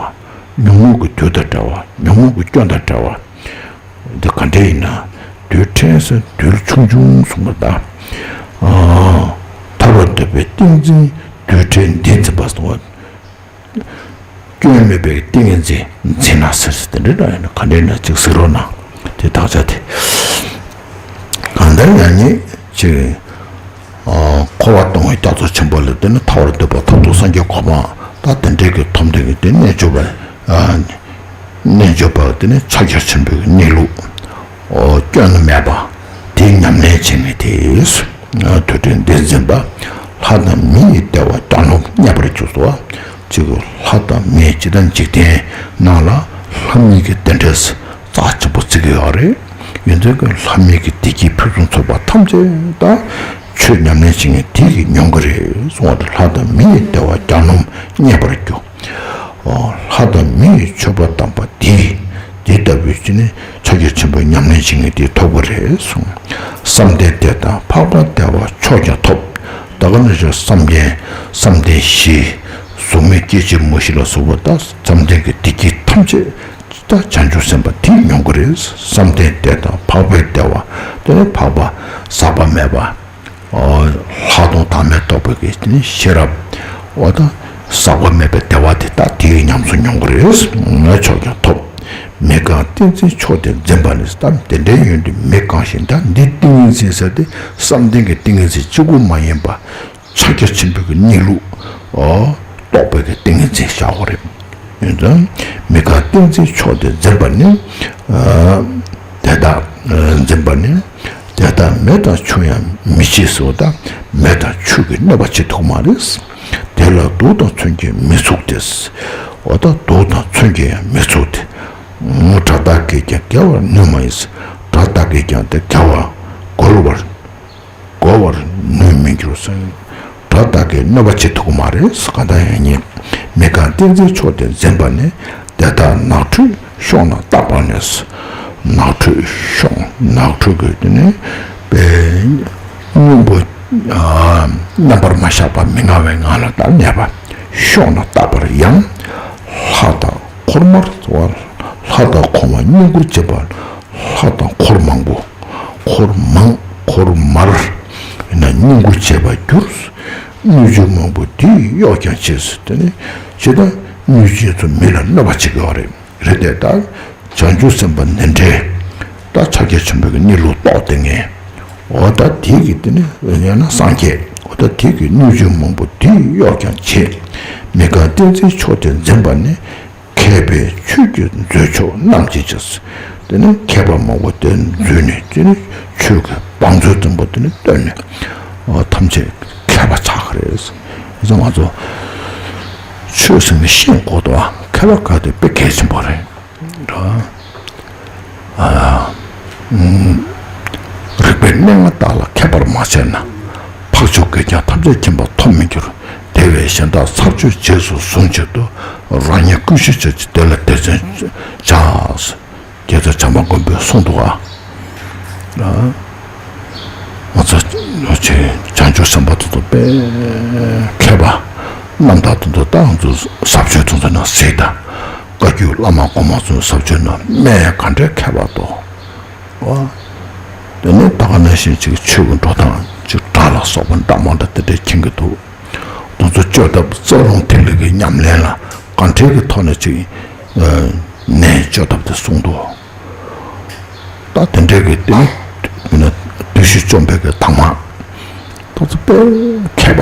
བ། ཉོན་མོངས་ཀྱི་དུས་དང་བྲལ་བ། ཉོན་མོངས་ཀྱི་སྐྱོན་དང་བྲལ་བ། འདི་ག་འདྲ་ཡིན་ན། དུལ་བྲལ་ཟེར་དུལ་ཆུང་ཆུང་གསུངས་པ་དང་། ཐར་པ་འདོད་པའི་ཏིང་འཛིན་དུལ་བྲལ་འདི་འཛིན་པ་གསུངས་པ། སྐྱོན་མེད་པའི་ཏིང་ངེ་འཛིན་འཛིན་ན་ཟེར་ཟེར་དེ་འདྲ་འདྲ་ཡིན་ན་ག་འདྲ་ཡིན་ན་ཅིག་གཟིགས་རོགས་གནང་། དེ་དག་ཆ་དེ། གང་ལྟར་ཡང་ཉིད་ཅིག་འཁོར་བ་སྟོང་བའི་རྒྱ་མཚོ་ཆེན་པོ་ལས་དེ་ནི་ཐར་བར་འདོད་པ་ཐོབ་ཏུ་སངས་རྒྱས་གོ་འཕང་ད་དེ་འདྲའི་གི་ཐོབ་འདོད་ཀྱི་དེ་རྣལ་འབྱོར་པ། རྣལ་འབྱོར་པ་དེ་ནི་ཕྱག་རྒྱ་ཆེན་པོའི་གནས་ལུགས། ཨོ་སྐྱོན་མེད་པ། དེ་ཉམས་ལེན་བྱེད་མི་དེས། ཐོས་གྲོལ་འདི་འཛིན་པ། ལྷ་དང་མི་ཡི་བདེ་བ་གྱ་ནོམ་རྙེད་པར་གྱུར་སོ། ཅིག་ལྷ་དང་མི་ཇི་ལྟར་འཇིག་རྟེན་ནང་ལ་ལྷ་མི་གི་བདེ་འབྲས་རྩ་ཆེན་པོ་བརྩི་གི་ཡོད་རེད། ཡིན་ཚོད་ཀྱི་ལྷ་མི་གི་བདེ་སྐྱིད་ཕུན་སུམ་ཚོགས་པ་ཐམས་ཅད་དང་ཆོས་ཉམས་ལེན་བྱེད་མཁན་དེ་གིས་མྱོང་གི་རེད་གསུངས་པ་རེད། ལྷ་དང་མི་ཡི་བདེ་བ་གྱ་ནོམ་རྙེད་པར་གྱུར། ལྷ་དང་མི་ཡི་མཆོད་པ་དམ་པ་འདི། འདི་ལྟ་བུའི་ཅི་ནི་ཕྱག་རྒྱ་ཆེན་པོའི་ཉམས་ལེན་བྱེད་མཁན་དེ་ཐོབ་པ་རེད་གསུངས། བསམ་གཏན་བདེ་དང་འཕགས་པ་བདེ་བ་མཆོག་ཀྱང་ཐོབ། ད་ག་ནང་བཞིན་བསམ་གཏན་བསམ་གཏན་བཞི། གཟུགས་མེད་སྐྱེ་མཆེད་མུ་བཞི་ལ་སོགས་པ་དང་བསམ་གཏན་གྱི་བདེ་སྐྱིད་ཐམས་ཅད་ད་བྱང་ཆུབ་སེམས་དཔའ་དེས་མྱོང་གི་རེད། བསམ་གཏན་བདེ་དང་འཕགས་པའི་བདེ་བ་དེ་ནི་འཕགས་པ་ཟག་པ་མེད་པ། ལྷག་མཐོང་བདག་མེད་རྟོགས་པའི་གི་དེ་ནི་ཤེས་རབ། འོ་ད་ཟག་པ་མེད་པའི་བདེ་བ་དེ་དག་དེའི་ཉམས་སུ་མྱོང་གི་རེད། ང་མཆོག་ཀྱང་ཐོབ། མི་རྒན་ཏིང་འཛིན་མཆོག་དེ་འཛིན་པ་ནི། ད་དེ་འདྲའི་ཡོན་ཏན་མི་རྒན་ཞིག་ད་འདི་ཏིང་ངེ་འཛིན་ཟེར་ཏེ་བསམ་གཏན་གྱི་ཏིང་ངེ་འཛིན་གཅིག་པུ་མ་ཡིན་པ། ཕྱག་རྒྱ་ཆེན་པོའི་གི་གནས་ལུགས། རྟོགས་པའི་གི་ཏིང་ངེ་འཛིན་བཞག་གོ་རེད། ཡིན་ཙང་མི་རྒན་ཏིང་འཛིན་མཆོག་དེ་འཛིན་པ་ནི། དེ་དག་འཛིན་པ་ནི། དེ་ལྟར་མེ་དང་ཆུ་ཡང་མི་འཆི་ཟེར་བ་དང་མེ་དང་ཆུ་གིས་གནོད་པ་བྱེད་ཐུབ་མ་རེད། དེ་ལ་དུག་དང་མཚོན་གྱིས་མི་ཚུགས་ཏེ། འོ་ད་དུག་དང་མཚོན་གྱིས་ཡང་མི་ཚུགས་ཏེ། དགྲ་དག་གིས་ཀྱང་བརྒལ་བར་ནུས་མ་ཡིན། དགྲ་དག་གིས་ཀྱང་དེ་བརྒལ་བར་རྒོལ་བར་རྒོལ་བར་ནུས་མི་འགྱུར་ཟེར། དགྲ་དག་གིས་གནོད་པ་བྱེད་ཐུབ་ཀྱི་མ་རེད། གང་ལྟར་ཡང་ཉིད་མི་རྒན་ཏིང་འཛིན་མཆོག་དེ་འཛིན་པ་ནི། དེ་ལྟར་ནགས་ཁྲོད་ཤོང་ན་རྟག་པར་ནི། ནགས་ཁྲོད་ཤོང་ནགས་ཁྲོད་ཀྱི་དེ་ནི་དཔེ་སྙིང་པོ་རྣམ་པར་མ་བཞག་པ་མི་མངའ་བའི་ངང་ལ་བདག་གནས་པ། ཤོང་ན་རྟག་པར་ཡང་ལྷ་དང་འཁོར་དམར་ལྷ་དང་འཁོར་དམར་བསྙེན་བཀུར་བྱེད་པ། ལྷ་དང་འཁོར་མང་པོ། འཁོར་མང་འཁོར་དམར་ཡིན་ན་བསྙེན་བཀུར་བྱེད་པར་འགྱུར། སྣོད་བཅུད་མང་པོ་དེས་གཡོགས་ཀྱང་བྱེད། དེ་ནི་ཇི་ལྟར་སྣོད་བཅུད་ཚོ་མི་ལ་གནོད་པ་བྱེད་ཀྱི་ཡོད་རེད། རེད་དེ་ད་བྱང་ཆུབ་སེམས་དཔའ་འདི་འདྲའི་ད་ཕྱག་རྒྱ་ཆེན་པོའི་གི་གནས་ལུགས་རྟོགས་དེ་ངས་འོ་ད་དེ་གི་དེ་ནི་ཡང་ན་སངས་རྒྱས་འོ་ད་དེ་གི་སྣོད་བཅུད་མང་པོ་དེས་གཡོགས་ཀྱང་བྱེད། མི་རྒན་ཏིང་འཛིན་མཆོག་དེ་འཛིན་པ་ནི། མཁས་པས་ཆོས་ཀྱི་མཛོད་མཆོག་རྣམས་ཀྱི་ཕྱིར། དེ་ནི་མཁས་པ་མང་པོ་དེ་འཛུལ་ནས་དེ་ནི་ཆོས་ཀྱི་བང་མཛོད་བཙན་པོ་དེ་ནི་བཏོན་ནས་ཐམས་ཅད་མཁས་པ་ཆགས་ཀྱི་རེད། ཡིན་ཙང་ང་ཚོ་ཆོས་ཟེར་ནས་ཤེས་དགོས་འདུག་མཁས་པ་དགའ་དེ་དཔེ་གལ་ཆེན་པོ་རེད། རིག་པའི་གནས་ལྔ་དག་ལ་མཁས་པར་མ་བྱས་ན། འཕགས་མཆོག་གིས་ཀྱང་ཐམས་ཅད་མཁྱེན་པ་ཐོབ་མི་འགྱུར། དེ་བས་གཞན་དག་ཚར་གཅོད་རྗེས་སུ་བཟུང་ཕྱིར་དུ། རང་ཉིད་ཀུན་ཤེས་བྱ་ཕྱིར་དེ་ལ་དད་བརྩོན་བྱ། རྗེ་བཙུན་བྱམས་པ་མགོན་པོས་གསུངས་འདུག་ག་ང་ཚོ་བྱང་ཆུབ་སེམས་དཔའ་དེ་ཚོ་དཔེ་མཁས་པ་རྣམ་དག་དེ་ཚོ་ད་ང་ཚོ་ཟབ་ཆོས་དེ་ཚོ་ནང་གཟིགས་དང་། བཀའ་བརྒྱུད་བླ་མ་གོང་མ་ཚོའི་ཟབ་ཆོས་ནང་སྨན་ག་འདྲའི་མཁས་པ་འདུག་བ། དེ་ནས་ད་ག་ནང་བཞིན་ཅིག་ཆོས་ཀྱི་འགྲོ་སྟངས་ཅིག་སྒྲ་ལ་སོགས་པ་འདྲ་མ་འདྲ་དེ་འདྲ་མཁྱེན་གྱི་འདུག་དེ་ཚོ་བཅོས་ཐབས་རྩ་རླུང་ཐིག་ལེ་གི་ཉམས་ལེན་ལ་ག་འདྲའི་གི་ཐོག་ནས་ཅིག་ནས་བཅོས་ཐབས་དེ་གསུངས་འདུག་ད་དེ་འདྲའི་གི་དེ་ནི་བདུད་བཞི་བཅོམ་པའི་གི་དྭངས་མ་ད་ཚོ་དཔེ་མཁས་པ་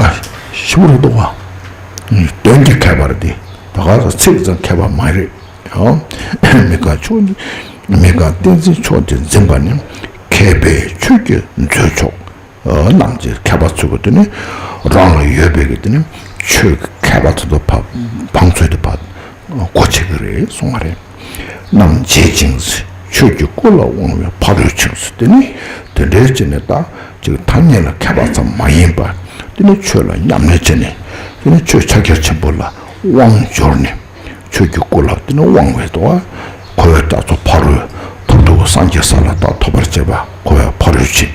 ཞེ་པོ་རེད་འདུག་བ། དོན་གྱི་མཁས་པ་རེད་དེ། ད་ག་ས་ཚིག་ཙམ་མཁས་པ་མ་རེད། མི་རྒན་མཆོག་ནི་མི་རྒན་ཏིང་འཛིན་མཆོག་དེ་འཛིན་པ་ནི་མཁས་པས་ཆོས་ཀྱི་མཛོད་མཆོག་རྣམས་ཀྱི་མཁས་པ་ཚུལ་གྱི་དེ་ནི་རང་ལ་ཡོད་པའི་གི་དེ་ནི་ཆོས་ཀྱི་མཁས་པ་ཚོ་དུ་བབ་བང་ཚོད་དུ་བབ་གོ་ཆེ་གི་རེད་གསུང་བ་རེད། རྣམས་བརྗེད་ཅིང་ཆོས་ཀྱི་སྐུ་ལ་དབང་བའི་ཕ་རོལ་ཕྱིན་དེ་ནི་དེ་འདྲའི་ཅི་ནི་ད་ཅིག་ཐ་སྙད་ལ་མཁས་པ་ཙམ་མ་ཡིན་པར་དེ་ནི་ཆོས་ལ་ཉམས་ལེན་བྱས་ནས་དེ་ནི་ཆོས་ཕྱག་རྒྱ་ཆེན་པོ་ལ་དབང་འབྱོར་ནས། ཆོས་ཀྱི་སྐུ་ལ་དེ་ནི་དབང་བའི་དོ། འཁོར་བའི་རྒྱ་མཚོ་ཕ་རོལ་ཐོབ་ཐུབ་སངས་རྒྱས་ས་ལ་ད་ཐོབ་པར་བྱེད་པ་འཁོར་བའི་ཕ་རོལ་ཕྱིན།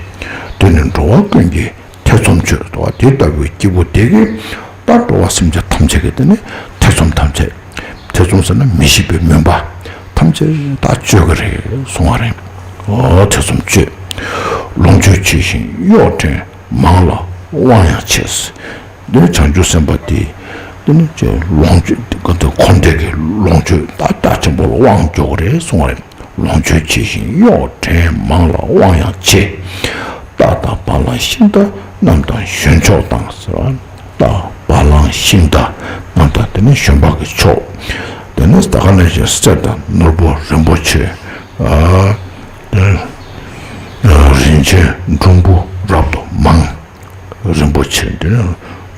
དེ་ནི་འགྲོ་བ་ཀུན་གྱི་ཐེ་ཚོམ་གཅོད་དོ། དེ་ལྟ་བུའི་སྐྱེས་བུ་དེ་གིས་ད་འགྲོ་བ་སེམས་ཅན་ཐམས་ཅད་ཀྱི་དེ་ནི་ཐེ་ཚོམ་ཐམས་ཅད། ཐེ་ཚོམ་ཟེར་ན་མི་ཤེས་པའི་མུན་པ་ཐམས་ཅད་ད་གཅོད་ཀྱི་རེད་གསུང་བ་རེད། འོ་ཐེ་ཚོམ་གཅོད། ལོངས་སྤྱོད་ཆེ་ཞིང་གཡོག་བྲན་མང་ལ་དབང་ཡང་ཆེ། འདི་ནི་བྱང་ཆུབ་སེམས་དཔའ་དེ་ དེ་ནི་ཅེས་ལོངས་སྤྱོད་ཀྱི་འཁོར་འདས་ཀྱི་ལོངས་སྤྱོད་ད་རྒྱ་ཆེན་པོ་ལ་དབང་འགྱུར་རེད་གསུངས་པ་རེད། ལོངས་སྤྱོད་ཆེ་ཞིང་གཡོ་བྲལ་མང་ལ་དབང་ཡང་ཆེ། རྟ་དང་བ་ལང་ཤིང་རྟ་རྣམས་དང་གཞོན་ཕྱོགས་དང་ཟེར་བ། རྟ་བ་ལང་ཤིང་རྟ་རྣམས་དང་དེ་ནི་གཞོན་པ་གི་ཕྱོགས། དེ་ནི་ད་ག་ནང་བཞིན་གསེར་དང་ནོར་བུ་རིན་པོ་ཆེ། ཨ། དེ་རིན་ཆེན་འབྲུམ་བུ་རབ་ཏུ་མང་། རིན་པོ་ཆེ་འདི་ནི་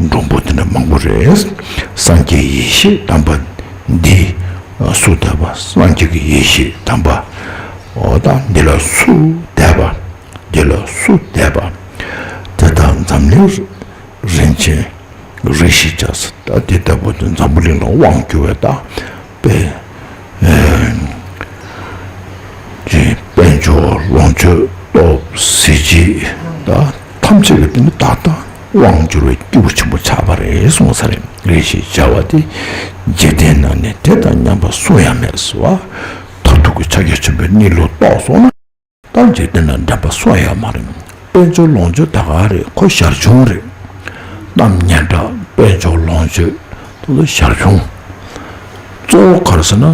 འབྲོང་པོ་འདི་འདྲ་མང་པོ་རེད། སངས་རྒྱས་ཡེ་ཤེས་དམ་པ་འདི་སུ་འདས་པ། སངས་རྒྱས་ཀྱི་ཡེ་ཤེས་དམ་པ། འོ་ད་འདི་ལ་སུ་འདས་པ། འདི་ལ་སུ་འདས་པ། དེ་དག་འཛམ་གླིང་རིན་ཆེན་རིགས་བཞི་བྱ་ཟེར། ད་དེ་ལྟ་བུ་དེ་འཛམ་བུ་གླིང་ལ་དབང་བསྒྱུར་བའི་ད་དཔེ། ཅེས་དཔལ་འབྱོར་ལོངས་སྤྱོད་སྟོབས་གཟི་བརྗིད་དང་ཐམས་ཅད་ཀྱི་དེ་ནི་ད་ལྟ་དབང་བསྒྱུར་བའི་སྐྱེས་བུ་ཆེན་པོ་ཆགས་པ་རེད་གསུངས་ས་རེད། རེ་ཞིག་བྱ་བ་དེ་འཇིག་རྟེན་ན་ནི་དེ་དང་མཉམ་པ་སུ་ཡང་མེད་ཟེར་བ། མཐར་ཐུག་གི་ཕྱག་རྒྱ་ཆེན་པོའི་གནས་ལུགས་རྟོགས་སོང་ན། ད་འཇིག་རྟེན་ན་འགྲན་པ་སུ་ཡང་མ་རེད། དཔལ་འབྱོར་ལོངས་སྤྱོད་ད་ག་རེད། ཁོ་ཞར་བྱུང་རེད། གཏམ་སྙན་གྲགས་དཔལ་འབྱོར་ལོངས་སྤྱོད་དེ་ཚོ་ཞར་བྱུང་། གཙོ་བོ་ག་རེ་ཟེར་ན།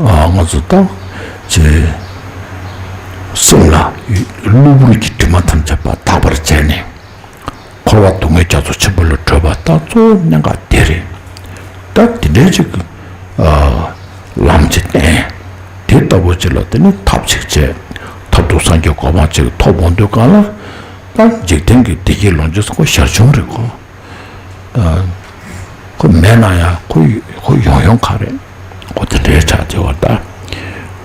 ཨ་ང་ཚོ་ད་ཅེ་སེམས་ལ་གློ་བུར་གྱི་དྲི་མ་ཐམས་ཅད་པ་དག་པར་བྱས་ནས། འཁོར་བ་སྡུག་བསྔལ་རྒྱ་མཚོ་ཆེན་པོ་ལས་གྲོལ་བ་དང་གཙོ་བོ་གནད་འགག་དེ་རེད། ད་དེ་འདྲའི་ཅིག་ཨ་ལམ་ཅིག་བསྟན། དེ་ལྟ་བུ་ཅིག་ལ་དེ་ནི་ཐབས་ཅིག་བྱས། མཐར་ཐུག་སངས་རྒྱས་གོ་འཕང་ཅིག་ཐོབ་འོང་དུས་གང་ལ། ད་འཇིག་རྟེན་གྱི་བདེ་སྐྱིད་ལོངས་སྤྱོད་ཁོ་ཞར་བྱུང་རེད་ཁོ། ཨ་ཁོ་མེད་ན་ཡང་ཁོ་ཁོ་ཡོང་ཡོང་ག་རེད། ཁོ་དེ་འདྲའི་ཆགས་བསྡད་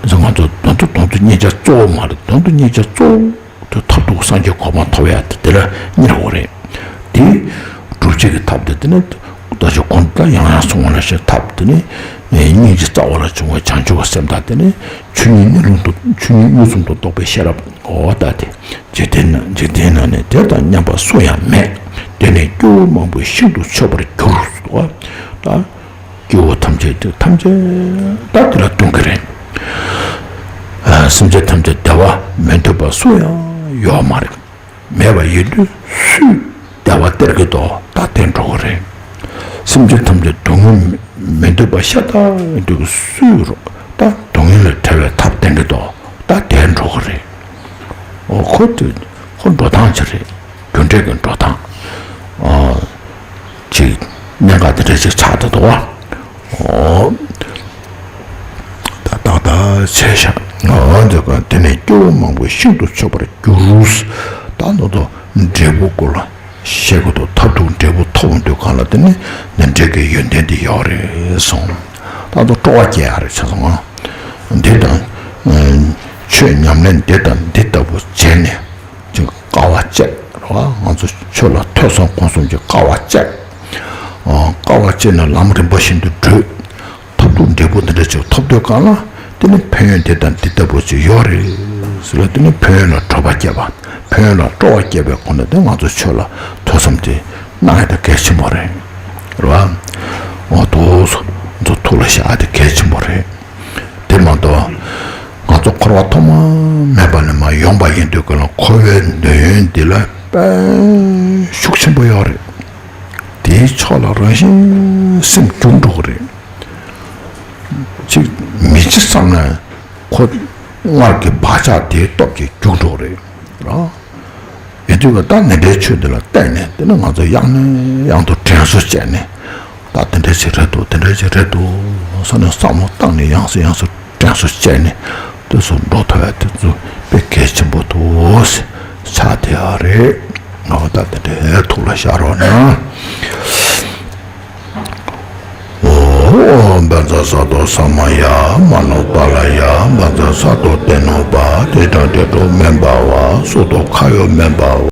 པ་ད། ང་ཚོ་དོན་དུ་དོན་དུ་གཉེར་བྱ་གཙོ་བོ་མ་རེད། དོན་དུ་གཉེར་བྱ་གཙོ་བོ། དུ་ཐབས་སྡུག་སངས་རྒྱས་གོ་འཕང་ཐོབ་ཡ་དེ་དེ་ལ་གཉེར་དགོས་རེད། དེ་སྒྲུབ་བྱེད་ཀྱི་ཐབས་དེ་དེ་ནི་ད་ཆ་གོང་དུ་ཡང་ཡང་གསུངས་པ་ནང་བཞིན་ཐབས་དེ་ནི་སྙིང་རྗེ་རྩ་བ་ལ་བྱུང་བའི་བྱང་ཆུབ་ཀྱི་སེམས་དང་དེ་ནི་ཆོས་ཉིད་གནས་ལུགས་དང་ཆོས་ཉིད་དངོས་སུ་མཐོང་རྟོགས་པའི་ཤེས་རབ། འོ་ད་དེ་འཇིག་རྟེན་ན་འཇིག་རྟེན་ན་ནི་དེ་དང་མཉམ་པ་སུ་ཡང་མེད། དེ་ནས་སྐྱེ་བོ་མང་པོས་ཤིན་ཏུ་མཆོད་པར་འགྱུར། ད། སྐྱེ་བོ་ཐམས་ཅད་དེ་ཐམས་ཅད་ད་དེ་ལ་ལྟུང་གི་རེད། ཨ་སེམས་ཅན་ཐམས་ཅད་བདེ་བ་མི་འདོད་པ་སུ་ཡང་ཡོད་མ་རེད། མེད་པ་ཡིན་དུས་སུས་བདེ་བ་སྟེར་གི་འདུག་ད་དེ་འགྲོ་གི་རེད། སེམས་ཅན་ཐམས་ཅད་སྡུག་བསྔལ་མི་འདོད་པ་ཤ་སྟག་ཡིན་དུས་སུས་རོ་ད་སྡུག་བསྔལ་ལས་བྲལ་བའི་ཐབས་བསྟན་གི་འདུག་ད་དེ་འགྲོ་གི་རེད། འོ་ཁོ་དེ་ཁོ་འགྲོ་སྟངས་ཅིག་རེད། རྒྱུ་འབྲས་ཀྱི་འགྲོ་སྟངས། ཨ། ཅིག་གནད་འགག་དེ་འདྲ་ཅིག་ཆགས་བསྡད་འདུག་བ། ཨོ། ད་ཏག་ཏག་བྱས་ཤག་ཨོ་འདི་ག་དེ་ནས་སྐྱེ་བོ་མང་པོས་ཤིན་ཏུ་མཆོད་པར་འགྱུར། ད་ནོ་དོ་འབྲས་བུ་སྐོར་ལ་བཤད་དགོས་འདུག་མཐར་ཐུག་འབྲས་བུ་ཐོབ་འོང་དུས་གང་ལ་དེ་ནི་ནི་འབྲས་ཀྱི་ཡོན་ཏན་དེ་ཡོད་རེད་གསུངས། ད་དོ་སྤྲོ་བ་སྐྱེ་ཡ་རེད་བྱས་སོང་ང་། འདི་དང་། ཆོས་ཉམས་ལེན་འདི་དང་འདི་ལྟ་བུ་བྱས་ནས། ཅིག་དཀའ་བ་སྤྱད་རེད་བ། ང་ཚོ་ཆོས་ལ་ཐོས་བསམ་སྒོམ་གསུམ་གྱི་དཀའ་བ་སྤྱད། ཨ་དཀའ་བ་སྤྱད་ནས་ལམ་རིམ་པ་བཞིན་དུ་བགྲོད། ཐབས་སྡུག་འབྲས་བུ་འདི་འདྲ་ཅིག་ཐོབ་དུས་གང་ལ་དེ་ནི་ཕན་ཡོན་དེ་དང་འདི་ལྟ་བུ་ཅིག་ཡོད་རེད་ཟེར་ལ་དེ་ནི་ཕན་ཡོན་ལ་སྤྲོ་བ་སྐྱེས་པ། ཕན་ཡོན་ལ་སྤྲོ་བ་སྐྱེས་པའི་སྒོ་ནས་དེ་ང་ཚོ་ཆོས་ལ་ཐོས་བསམ་དེ་གནང་ཡ་དེ་གལ་ཆེན་པོ་རེད། རེད་བ། འོ་དོ་སོ་ཚོ་ཐུགས་ལ་བཞག་ཡ་དེ་གལ་ཆེན་པོ་རེད། དེ་མ་གཏོགས། ང་ཚོ་འཁོར་བ་ཐོག་མ་མེད་པ་ནས་མར་ཡོང་པ་ཡིན་དུས་ཀྱང་འཁོར་བའི་འདོད་ཡོན་འདི་ལ་དཔེ་ཤུགས་ཆེན་པོ་ཡོད་རེད། དེའི་ཕྱོགས་ལ་རང་བཞིན་སེམས་རྒྱུག་འགྲོ་གི་རེད། གཅིག་མི་ཚེ་བསམ་ན་ཁོ་སྔར་གྱི་བག་ཆགས་དེའི་སྟོབས་ཀྱིས་རྒྱུག་འགྲོ་གི་རེད། རང་། ཡིན་དུས་ཀྱི་ད་ནི་འདྲའི་ཆོས་འདི་ལ་བརྟེན་ནས་དེ་ནི་ང་ཚོ་ཡང་ནས་ཡང་དུ་དྲན་གསོ་བྱས་ནས་ད་དེ་འདྲ་ཞིག་རེད་འདུག་དེ་འདྲ་ཞིག་རེད་འདུག་བསམ་ནས་བསམ་བློ་བཏང་ནས་ཡང་སེ་ཡང་སེ་དྲན་གསོ་བྱས་ནས་དེ་ཚོ་འགྲོ་ཐུབ་ཡ་དེ་ཚོ་དཔེ་གལ་ཆེན་པོ་འདུག་ཆགས་བསྡད་ཡ་རེད། ང་ད་དེ་འདྲའི་ཐུགས་ལ་བཞག་རོགས་གནང་། ཨོ། བཛྲ་ས་ཏྭ་ས་མ་ཡ། མ་ནུ་པཱ་ལ་ཡ། བཛྲ་ས་ཏྭ་ཏེ་ནུ་པ། ཏེ་ཏྲ་ཏེ་ཏྲོ་མེ་བྷ་ཝ། སུ་ཏོ་ཁ་ཡོ་མེ་བྷ་ཝ།